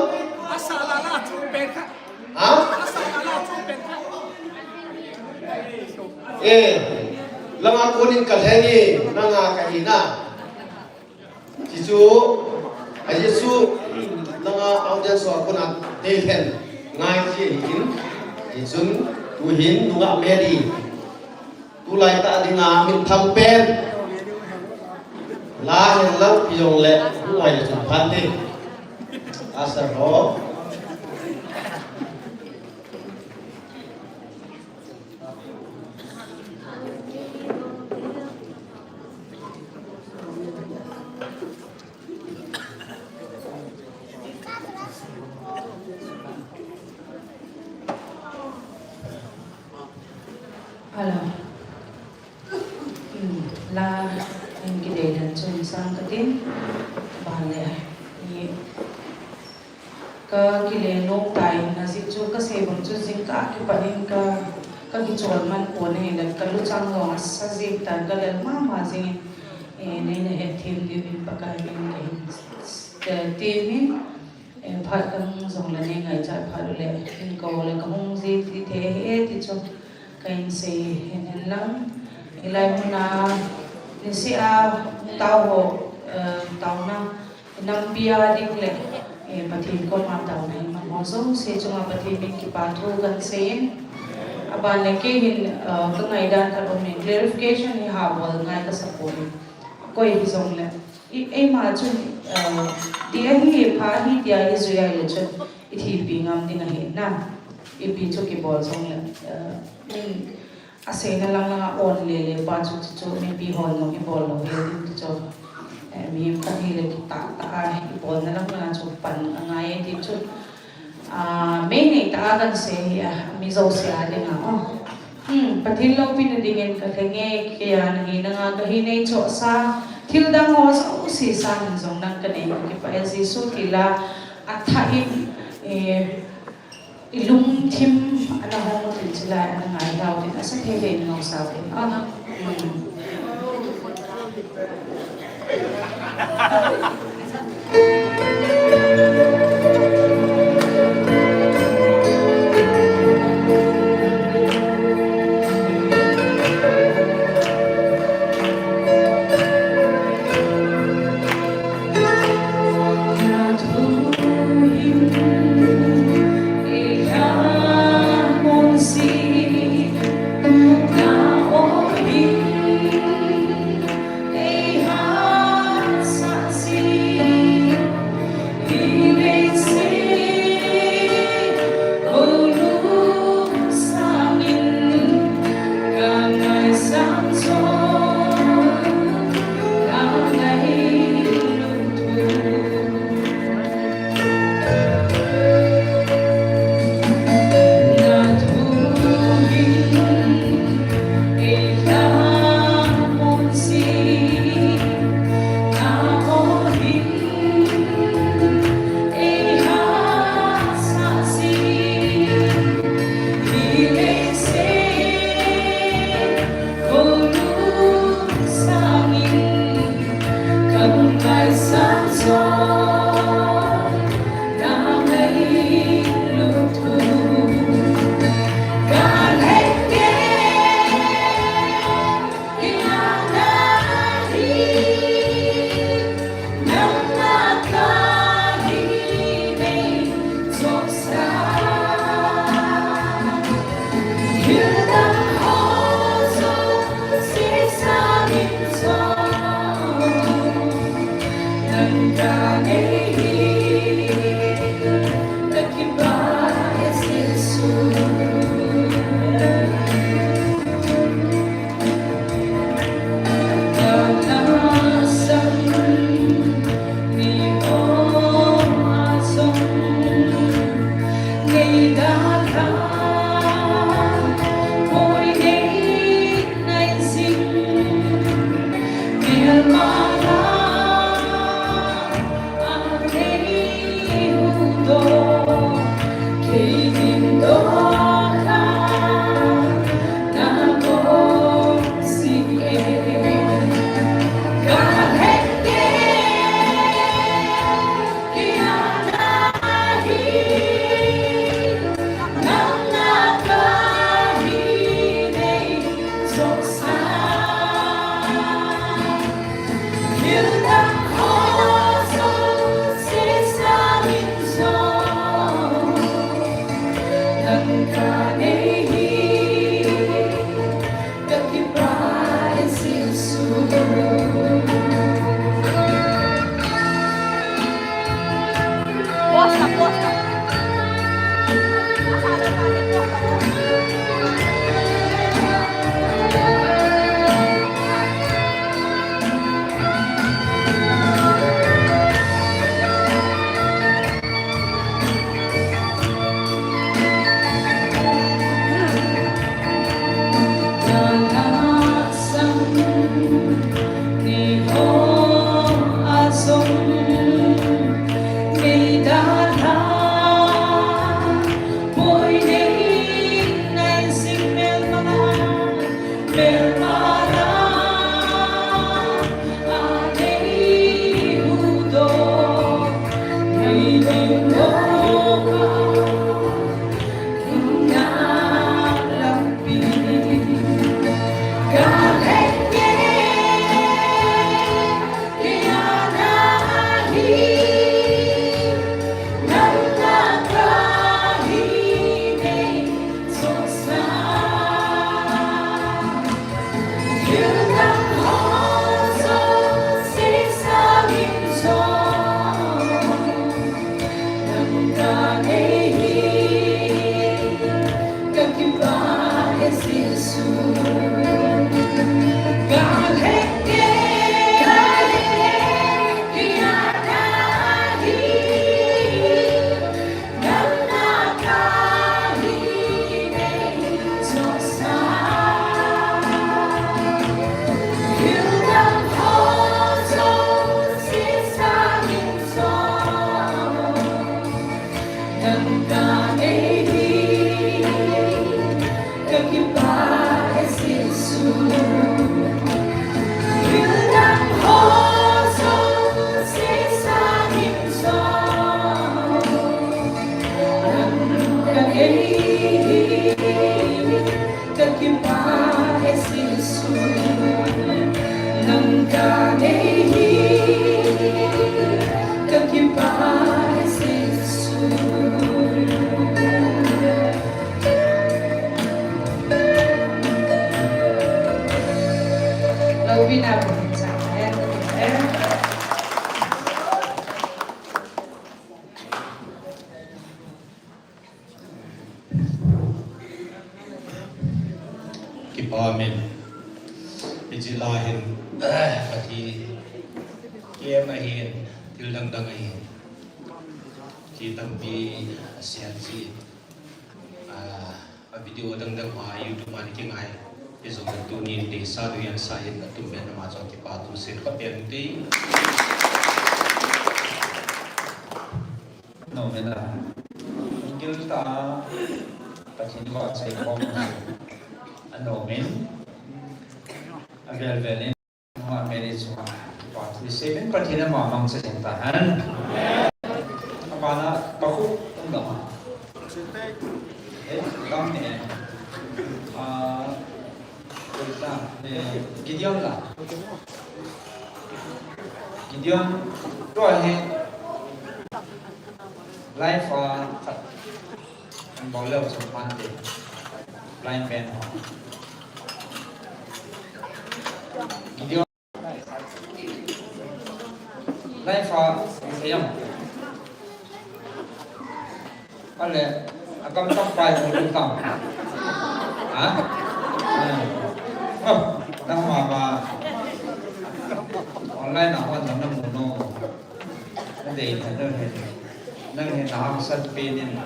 Asa la la chu pen kha. Ha? Asa la la chu pen kha. Eh, langa konin ka lhengi, nanga ka hina. Jisu, a Jisu, langa audience ho kona dei lhen ngai ji hin. Jisun, tu hin, nunga meri. Tulai ta dinga min tham pen. La hen lang pi jong le, bu mai le chun phan te. Asa ro. Hello. Hmm, la, in kidei dan chun sang katin, ban le, ni, ka kile nom tai na jing chu ka sei bang chu jingkah kipat in ka, ka kichol man pon ahi le ka luchang jong asa jing tan ka lel mama jing in, eh, nei na het them diu in Pakai min ka hin, eh, ti min, Eh, phat kahung jong le nei ngaichat phat u le, hin kou le kahung ji ti thei ahi e ti chu kahin sei hin hen lang. Hilai muna, niseh a, tao ho, eh, taona, nampi a ding le, eh, Pathen koma taona iman ho jouse chunga Pathen min kipa thu kahin sei in. Aban le kei hin, eh, ka ngaidan khat um in clarification hi ha bol ngai kasa poi. Koi hijong le. I, eima chun, eh, ti ahi, pha ahi, tia i jui a le chun, i thipi ngam ding ahi na. Ipi chu kibol jong le, eh, min aseina lang lang a on le le pa chu, chu, chu, mipi hon jong i bol lou hel ding chu, eh, mihem khat hi le kitah tah a, i bolna lang lang a chu pan angai e ti chu. Ah, mei nei tah a kahin sei hi a, mi jouse a dinga, oh. Hmm, Pathen loupina dingin ka lheng e, kei a nahi, nanga kahi nei chohsa, thil dang ho jouse sangin jong nang kanei ka kipah e Jesu ti la, athah in, eh, i lungthim ana hong u tin chulai ana ngai tau tin, asa thei thei in ngai sa tin, ah. Kipa min. Hiche la hin, Pathen kem ahin, thil dang dang ahin. Thil tampi asian ji. Ah, a video dang dang a YouTube a kingai. Hijong le tunin deisah duiyan sa in atum pen ama chun kipa thu seikhom pen te. Anom in a. Giltah a Pathen vahchoi khom. Anom in. Avel vel in. Amen. Pathen, Pathen in ama mangcha jing tahen. Abana, bakhu, um, dam. Eh, dam ne. Ah, koi ta, eh, Gideon la. Gideon, tua hi. Live a, khat. Kan bol leu chu pan te. Line band ho. Gideon. Live a, siyam. Ale, akam tam pai mo tam. Ha? Ah. Oh, nang mama. Online a hon nang mu no. Adei na dei he. Nang he na hangsan pen in.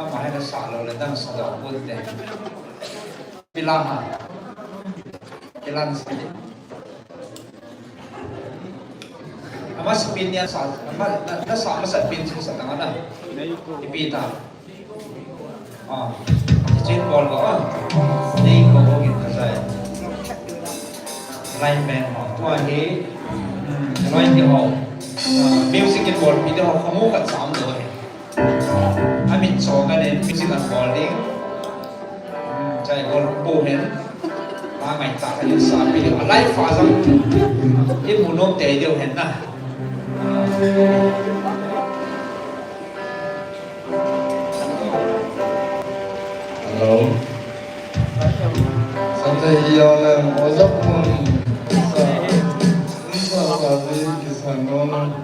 Ama he na sa lou le dang sa lou pon te. Pila ha. Pila sa. Ama sa pen ni sa. Ama na, na sa, ama sa pen sa tang na. Ipi ta. Ah, chin bol ko, ah. Nei ko ko gin ka sai. Line band ho. Tua hi, hmm, line ti ho. Ah, music in bol pi ti ho, khamu ka sam do he. Amin cho ka nen, music an bol ding. Hmm, chai bol bu hen. Ma ngai ta ka yin sa pi. Live a jang. In mu nom te deu hen na. Hello. Sate hi ya le, oja pun. Sa, sa, sa, sa, sa, sa, sa, sa, sa, sa,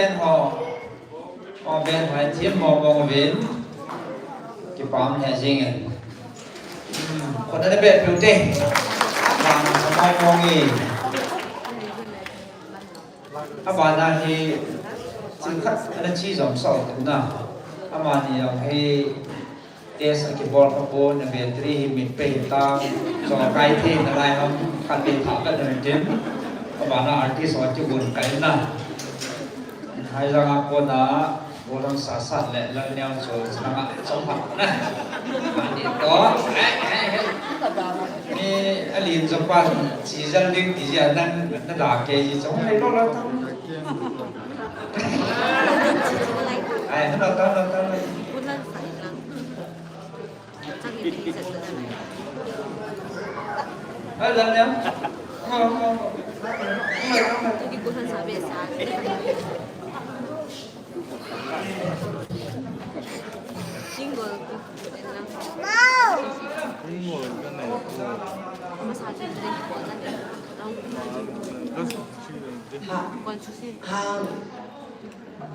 Ho, ho ben hai thim mo mo vin. Kipah e jing e. Hmm, khut ana beh piu te. Bang sa mo mo nge. Abana hi thil khat ana chi jom sao tu na. Amani jong hi test a kibol kha pon, na battery hi mit pe hi ta. So kai thei nalai ham khat be tha ka na tin. Abana artist ho chu gun kai na. Hai jang a kona, Gollhang Sasat le Lalneo chu chang a chom phat na. Ani to. Ni alin jo pan chi jal ding ti ja nan na da ke ji chong hai lo lo ta. Ai, na ta na ta. Hai, Lalneo. Ha. Ha.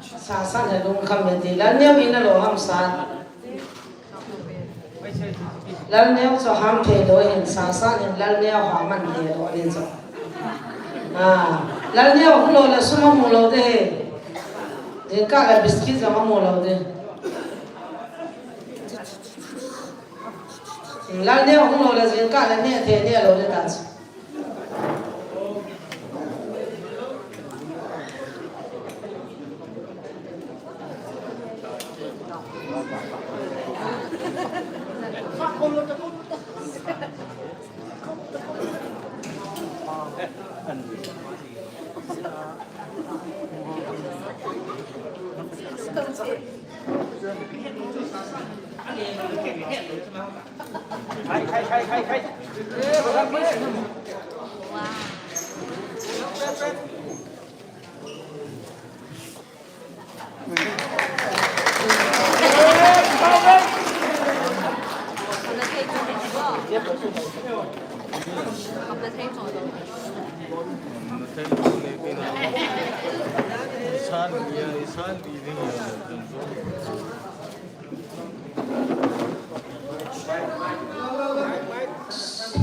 Sasat le lungkham e ti. Lalneo in na lo ham sa. Lalneo chu ham thei lo hin, Sasat hin Lalneo ha man thei lo ding chu. Ah, Lalneo hung lo le sum amu lo de he. Jingkah le biscuit jong amu lo de. Lalneo hung lo le jingkah le neh thei neh lo de ta chu.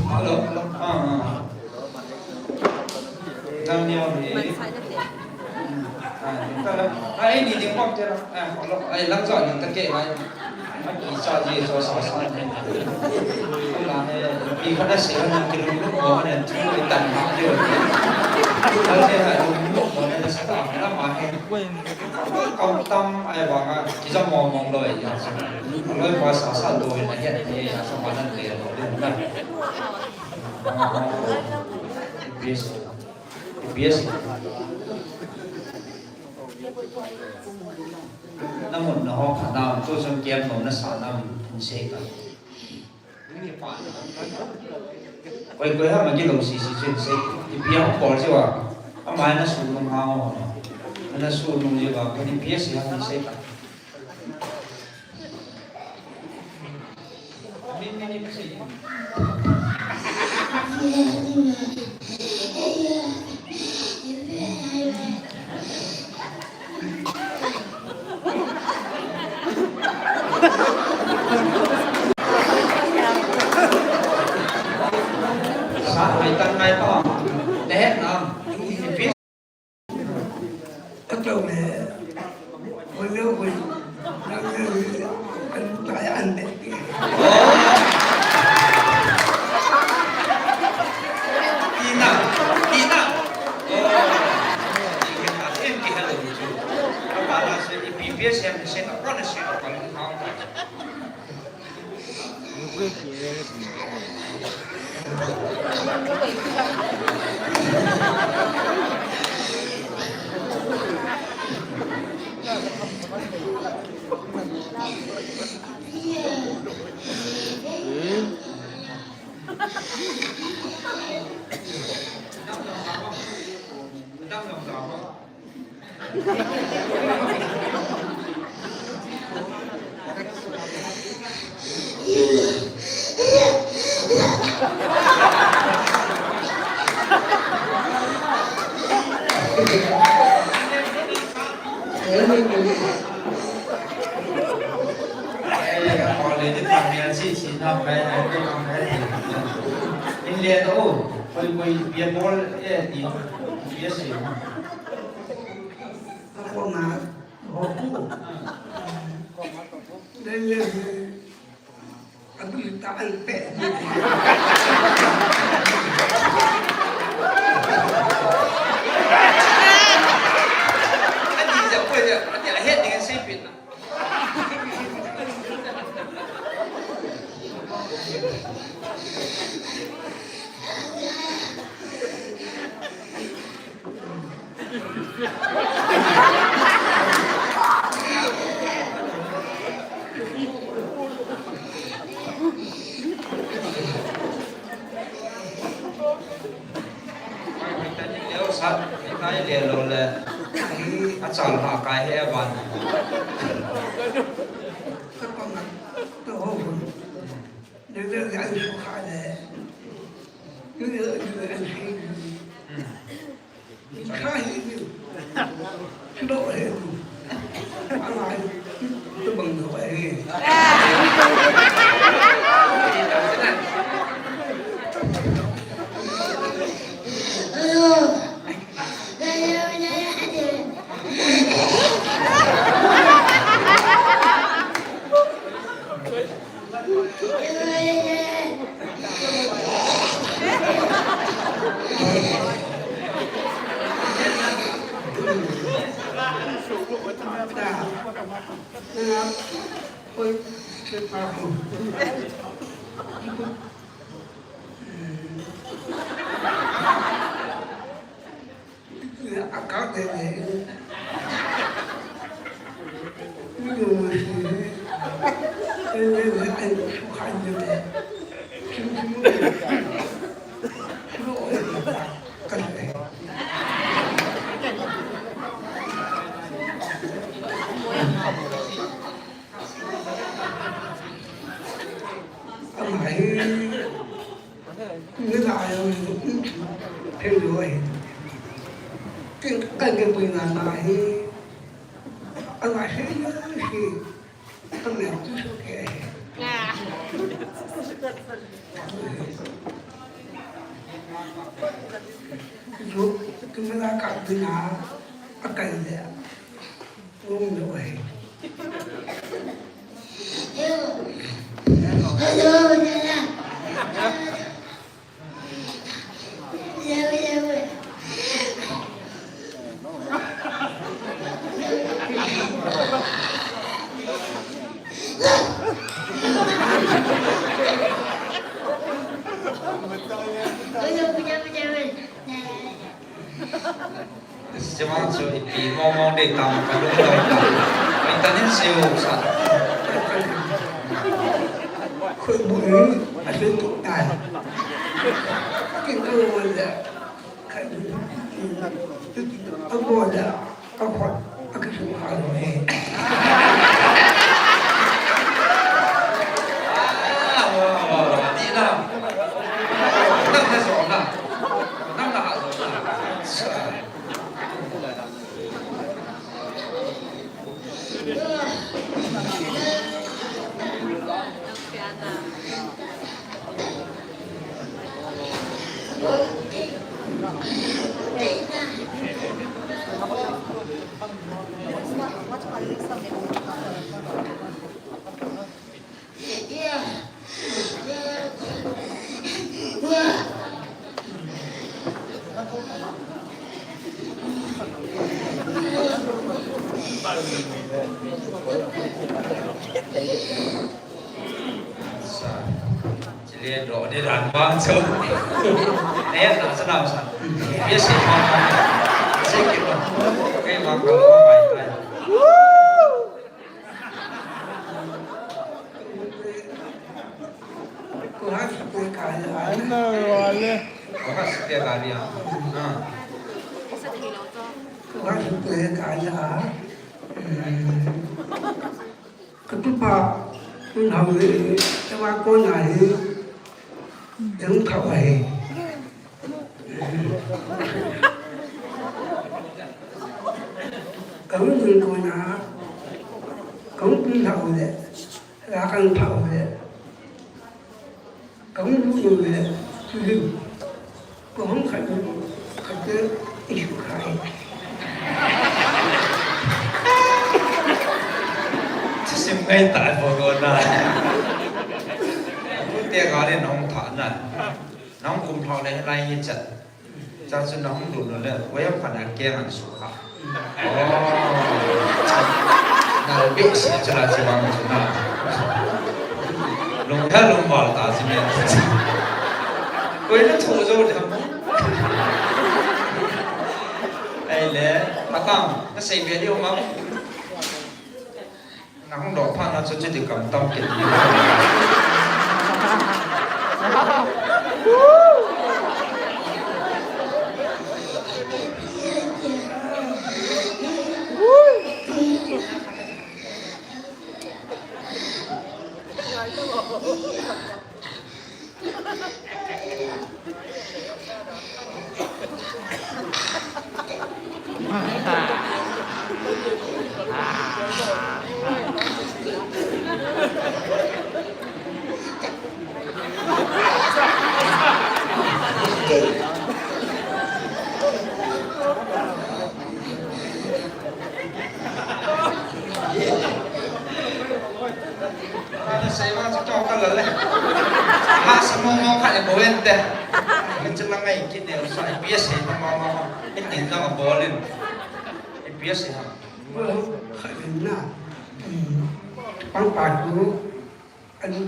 Hello, hello. Ah, ah. Nang ni ni. Ah, ni ta la. Ah, eh, ni ding pom te la. Ah, hello. Ai, lang jo ni ta ke lai. Ma ki cha ji so sa sa ni. La ni, pi kha na se na ki lu lu mo ne, tu ni tan ma ki. La ni ha lu lu mo ne sa ta na ma he. Kau tam ai ba ha, ki ja mo mo lo ya. Lo pa sa sa lo na he ni ya sa ma na le lo le na. P S, P S. Na mun na ho kha na, tu sung kiam no na sa na, in se ka. Koi koi ha ma ki lo si si chin se. Ipi a bol si wa. Ama na su nung ha ho. Na su nung si wa. Ka ni P S ha ni se ka. Sa hai tan hai to. Te na. Ka tau le, ko le ko, nang le, kan tai an de. Tina, Tina. Oh. Em ki hello chu. Apa la se, ipi pi se, se na, kona se na, kona. Ei, ka call le, ni pang ni si si na, kai, kai, kai, kai. In le to, koi, koi, bia bol, eh, ti, bia si na. Ako na, ako. Dai le, Adu ta ai pe. Ani ja ko ja, ani a het ni sei pin na. Leo sat, kai le lo le. Achal ha kai he ban. Ka pa ma, to ho. Leo le ai su kha le. Leo le ai su. Ama hi, ni la yo, ni chu, phe lo hi. Kin kan ke pui na na hi. Ama hi, hi. Ama tu so ke hi. Zo, tu me la ka pui na, a kai le. Sima chu ipi mong mong dei tam ka lung dong tam. Vitamin C u sa. Khoi bu ni a se tu tai. Kin ka lo le. Ka ni. A bo da. A khoi. A ka su ha lo he. Ah, wa, wa, wa. Ti na. Nang na so na. Nang na ha so na. Sa. Chile do ni dan bang chu. Ne na sa na sa. Ye si ma. Si ki ma. Ke ma ka ma mai tai. Ai na wale. Ko ha si te ka ria. Na. Ko ha si te ka ria. Katupa, tun hau le, tama kona hi, yang thau ahi. Ka Kahung ding kona, kahung pum lhah u le, la kahung phah u le, kahung lut u le, chu ding. Kahung khat u, khat u, i sukha e. Thusim ngai tah e, bol kona. Tute ngal in hung thah na. Nang kum lhah le lai hi chat. Cha chu nahung lut u le, wayam khat a keng an sukha. Oh. Nal beh si chu la chi vang chu na. Lung ha lung val ta chi me. Koi na thu jo de ham. Ai le, patang, na sei ve di ma. Nahung doh phat na chu chuti kam tam kit. Ana sei vang chu tong ka la le. Ha, sa mo mo khat e bo en te. Min chu la ngai kit ne sa, ipi asei na mo mo. Itin la ma bol in. Ipi asei ha. Khat in na. Pang pa chu. Anu,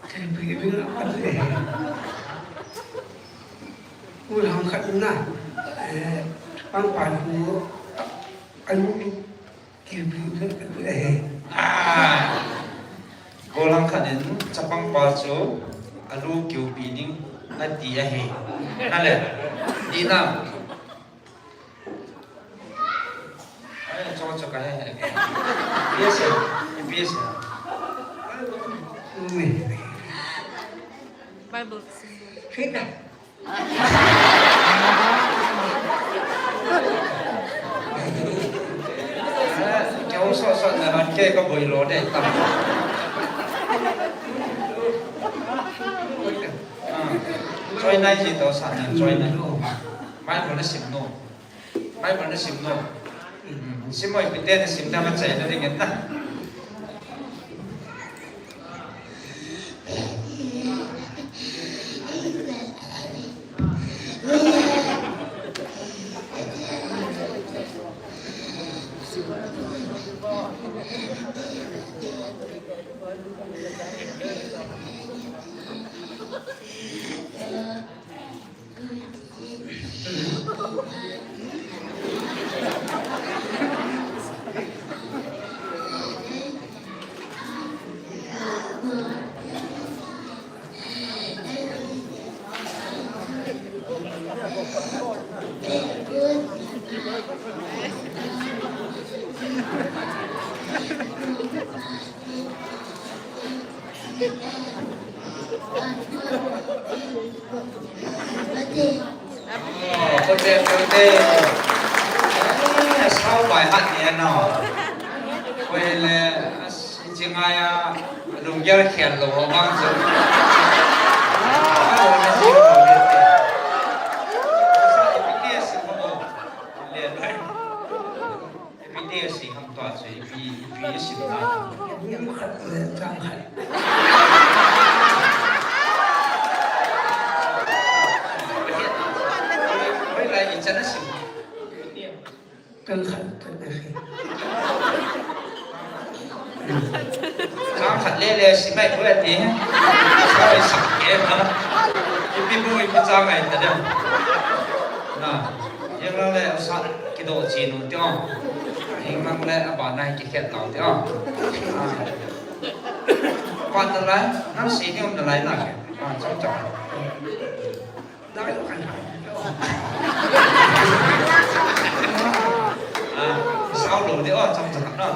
thil pi pi na, anu, eh. Ul hang khat na, eh, pang pan ku, anu, thil pi pi na, anu, eh. Ah. Ul hang khat in, chapang pa chu, anu kiu pi ding, ati ahi. Na le, di na. Ai, cho, cho, ka he, he. P S A, P S A. Bible. Sita. Keu so so na ran ke ka boi lo de ta. Ah, choi nai ji to sa na choi nai. Bible na sim no. Bible na sim no. Sim mo, ipi te na sim na ma chai na ding na. Oh, kote, kote. Eh, sao bai hat ni no. Koi le, as, chingai a, lunggel khian lo, bang chu. Ah, na si lo le. Sa ipi ke si mo. Le, le. Ipi te si ham tua si, ipi, ipi si na. Lim khat le chang khat. Hoi lai i chana si. Chang khat, chang khat. Chang khat le le si mai ko ti. Sa sak ke ma. Ipi bu ipi chang ai ta dem. Na. Yang lang le sa kido chi nu ti ong. Yang lang le aba nai ki khet tau ti ong. Ah. Pan na lai, nang si ni um na lai na ke. Ah, chang chang. Dai lo kan. Ah, sao lo ti ong, chang chang na.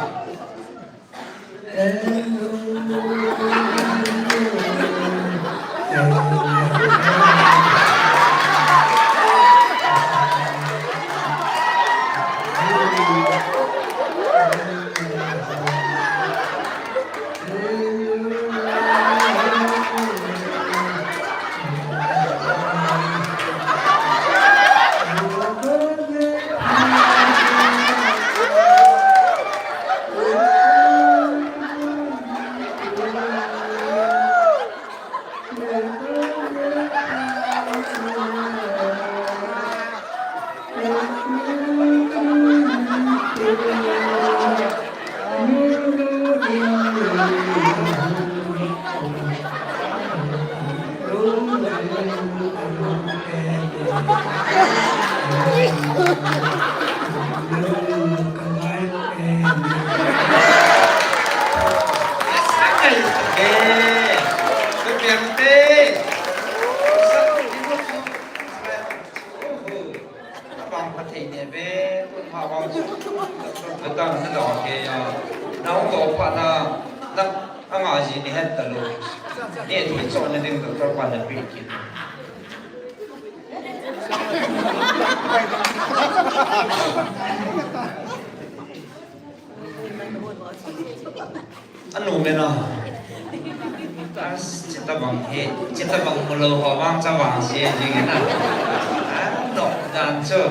Ata na da ke ya. Na u to pa na na anga ji ni het ta lo. Ni thi cho na ding doctor pa na pi ki. Anu mena. As, chita bang he, chita bang mulo ho bang cha bang si jing na. Ah, no, dan chu.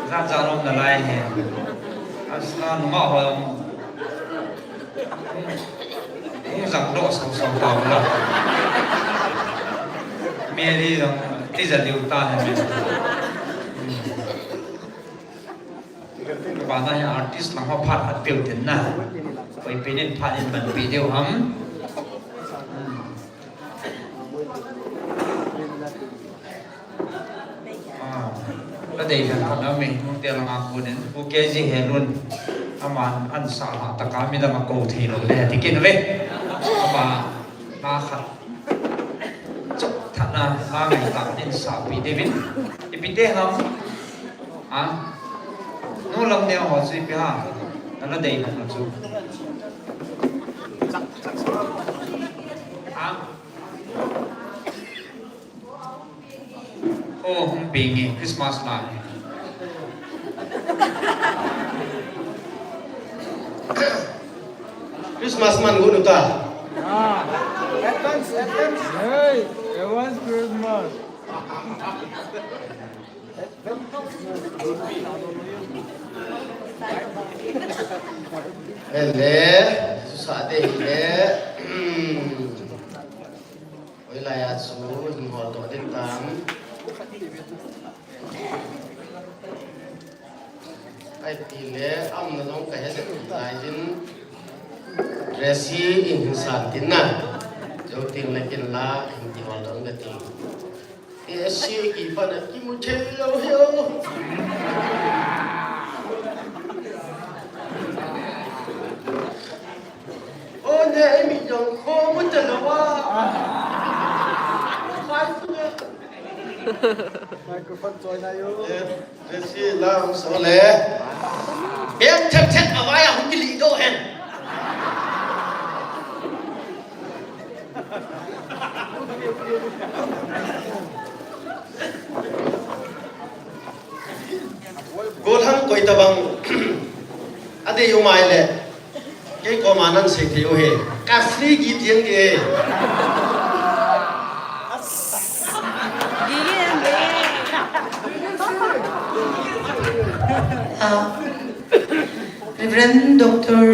Za cha nom na lai he. As na nu ma ho. Hung zang do so so ta la. Meri zang ti za liu ta he. Bana hi artist lang ho phat phat peuh tin na. Koi penin phat in ban pe deu ham. Ah, la dei han phat na me, nung te lang a kunin. Ku ke ji he lun. Aman an sa la ta ka mi da ma ko thei lo le ti kin ve. Ama na khat. Chok tha na, na ngai ta in sa pi deu vin. Ipi te ham. Ha? Nu lam neo ho chu ipi ham? Nana dei na chu. Ha? Oh, hung ping e, Christmas la e. Christmas man gu nu ta. Ah. Advance, advance. Hey, advance Christmas. Hele, susa te hele. Hoilai a chu hin hol doh ding tam. Ai ti le, aumna jong ka he ding lai hin. Dress hi in hin san tin na. Jo tin le kin la, hin ti hol doh ding ka ti. Esi kipan a kimu thei lou hi o. O ne, ei mi jong kho mu ta lou a. Microphone choi na yo. Esi lam so le. Bem thep thep a vai a hung kili doh hen. Golhang koi tabang adei u mai le. Kei koma nan sei thei u he. Ka free gift jeng ke. Ah, Reverend Doctor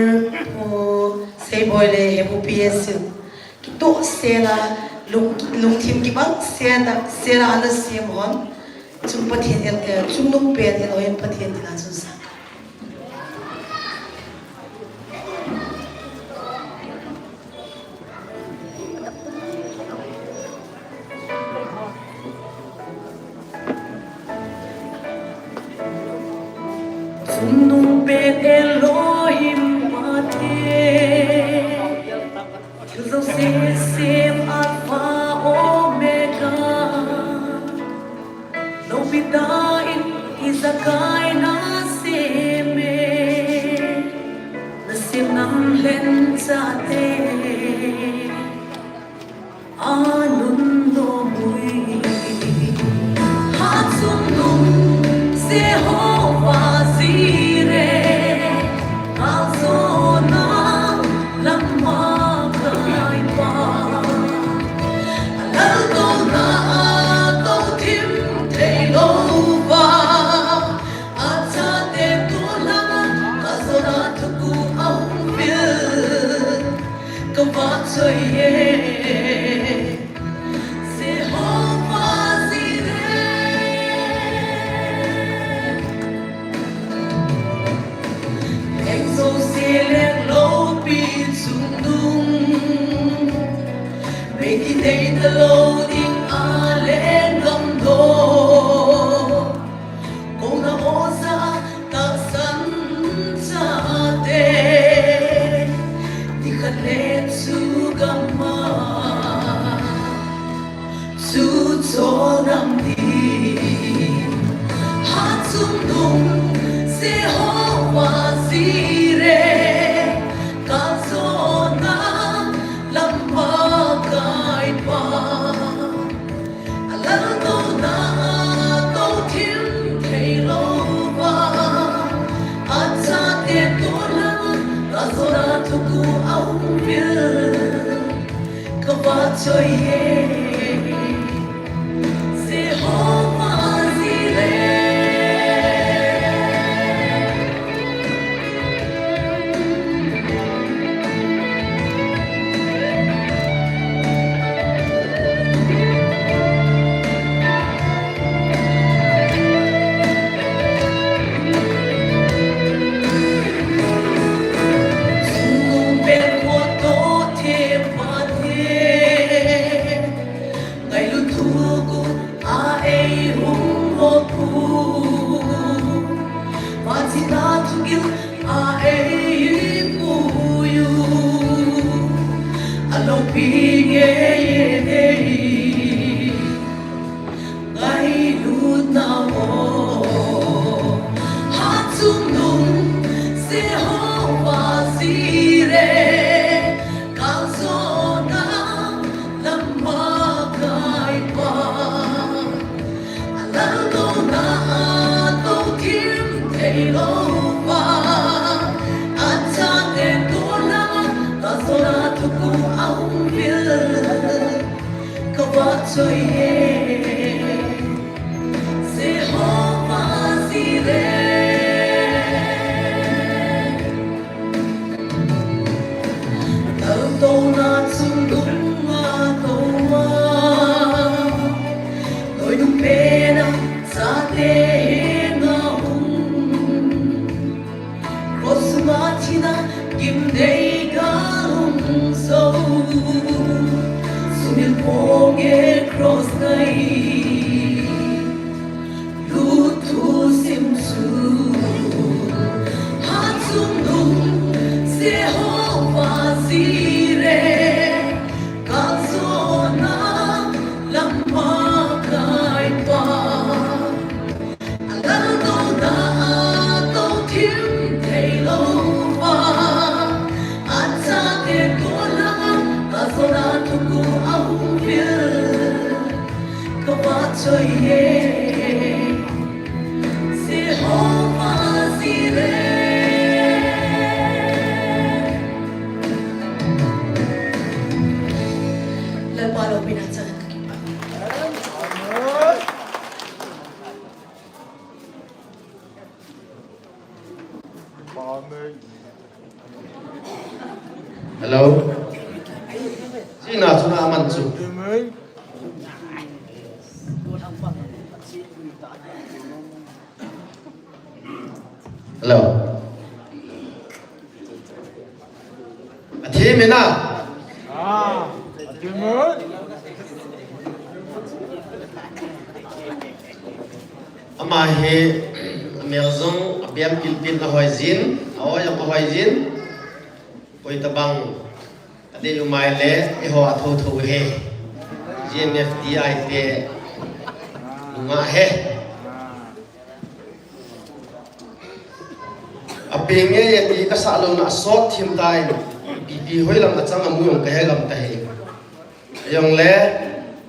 Pu Seiboi le Hebu P S. Kitoh sela, lung, lungthim kibang sela, sela ana sem hon. Chung Pathen el, eh, chungnung pen Elohim Pathen tina chun saka. Chungnung pen Elohim Pathen. Thil jouse sem Alpha Omega. Lopi tah in ijakai na sem e. Na sem nam lhen chate. Anun nom ui. Hatchungnung Jehovah Jireh. Kalsonna lam'a kaipa. Alaltouna a touthim thei louva. Achate toh langa kalsonna thuguh ahung vil. Kavahchoi e, Jehovah Jireh. Leng jouse leng loupi chungnung, mei kidei talou ding a leng gamdoh. Kona oja tahsan chate, nikhat le chu gam'a Jehovah Jireh. Ngailutna o, Hatchungnung Jehovah Jireh, kalsonna lam makaipa. Alaldouna a toh thim thei louva, achate toh langa kalsonna thuguh a hung vil. Kavahchoi e, Jehovah Jireh. Kaltouna chungnunga touva, Doinung pena chate henga hung. Cross sunga thina gimnei galhung jou. Sumil ponge cross ngai. Luthu sim chu. Hatchungnung Jehovah Jireh. Kalsonna lam makaipa. Alaldouna a toh thim thei louva, achate toh langa kalsonna thuguh a hung vil. Kavahchoi e, Jehovah Jireh. Lalpa loupina chang kakipah. Hello. Sina chuna aman chu. Hello. Athi mina. Ah, athi mo. Ama hi, amel jong, abem pilpil ahoi jin, aoi jong ahoi jin. Koi tabang, adei umai le, eiho athotho he. G M F D I te, nunga he. Apeng nge e ti kasah louna asot thim tan, ipi ipi hoilam achang amu jong kahe gam tahi. Ajongle,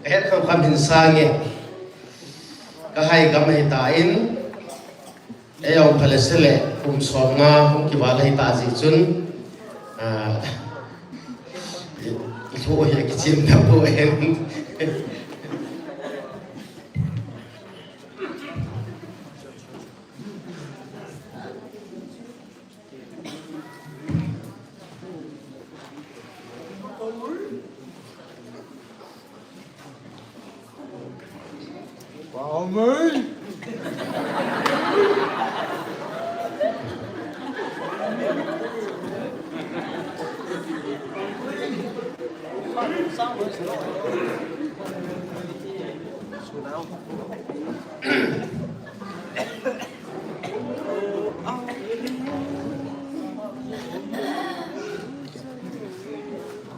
kahet kham kham hin sange. Kahai gam ahitan, ejong phalese le, kum somnga, hung kival ahita jeh chun, ah, i, ithu hi kichim na po hen.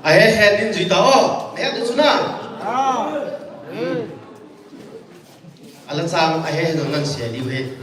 Ahe, he din jui ta o. He din suna. Ala chang ahe he dong nan sia diu he.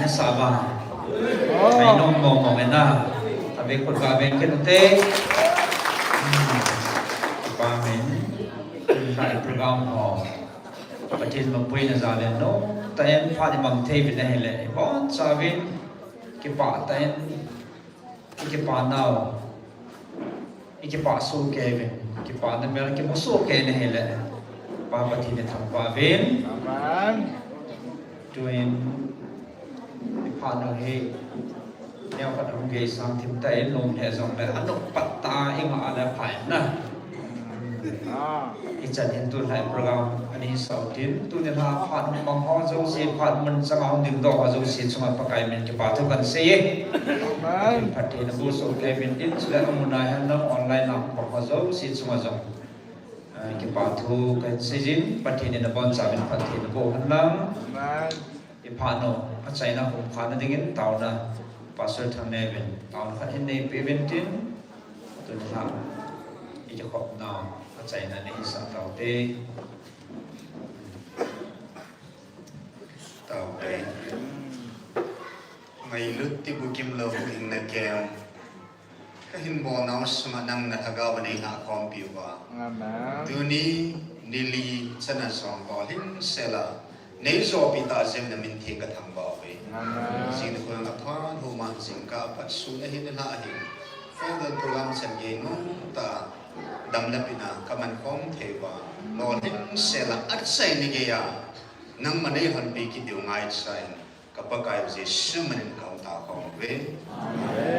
Saba. Ai nom mong mong ena. Tabe khut ga ben ken te. Kipa men. Lai program ho. Pathen mapuina jal in no. Taen phat imang thei vin ahile. Boncha vin. Kipa taen. Kipa nau. Ikipa soh kei uvin, kipana mel kimu soh kei na hile, Pa Pathen ithangvah uvin. Amen. Tuin, iphat u hi, neo khat hung gei sang thim ta in lom le jong le, anop pat ta i ngah le pha in na. Ah. Ichan hin tulai program ani sau tin, tuni la phat hung mang ho jouse, phat mun chang a hung ding doh ho jouse chunga Pakai min kipa thu kan sei e. Amen. Pathen a bu so kei min tin, chule amun a hen lang online a hung mang ho jouse chunga jong, ah, kipa thu kan sei jin, Pathen in aboncha min Pathen a bu hen lang. Amen. Iphat u, achaina hung phat na dingin taona, Pastor Thangneo vin, taona khat hin nei pe vin tin, tuni la, ikikhop nau, achaina nei sa tau te. Tau te. Ngailut ti bukim lou hing na kem. Kahin bol nau sunga nang na lhagao va nei lhah khompi uva. Amen. Tuni, nili, chana song bol hin sela. Nei jopi ta jeng na min theng ka thangvah uve. Amen. Jing ni khulanga phan huma jingkah a pat sun ahin la ahin. Farewell program chan gei nung ta dam le pina ka man khom thei uva. Lol hin sela achaina gei a. Nangma nei honpi kit diu ngaicha in. Ka Pakai Jesu min in ka hung tao khom uve. Amen.